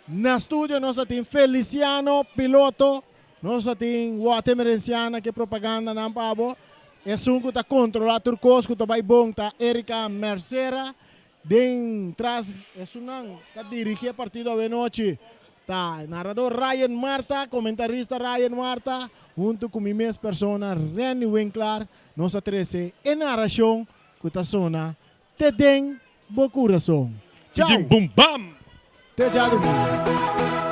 Na studio nos ta tin Feliciano Piloto, nos ta tin Wate Merenciana ke propagandanan pa bo. Esun ku ta kontrolá tur kos ku ta bai bon ta Erika Mercera. Den tras esunnan ta dirigí e partido awenochi ta narador Ryan Marta, komentarista Ryan Marta huntu ku mi mes persona Renny Winklaar. Nos a trese e narashon ku ta sona te den bo kurason. Chau! Bum bam! Te djadumingu!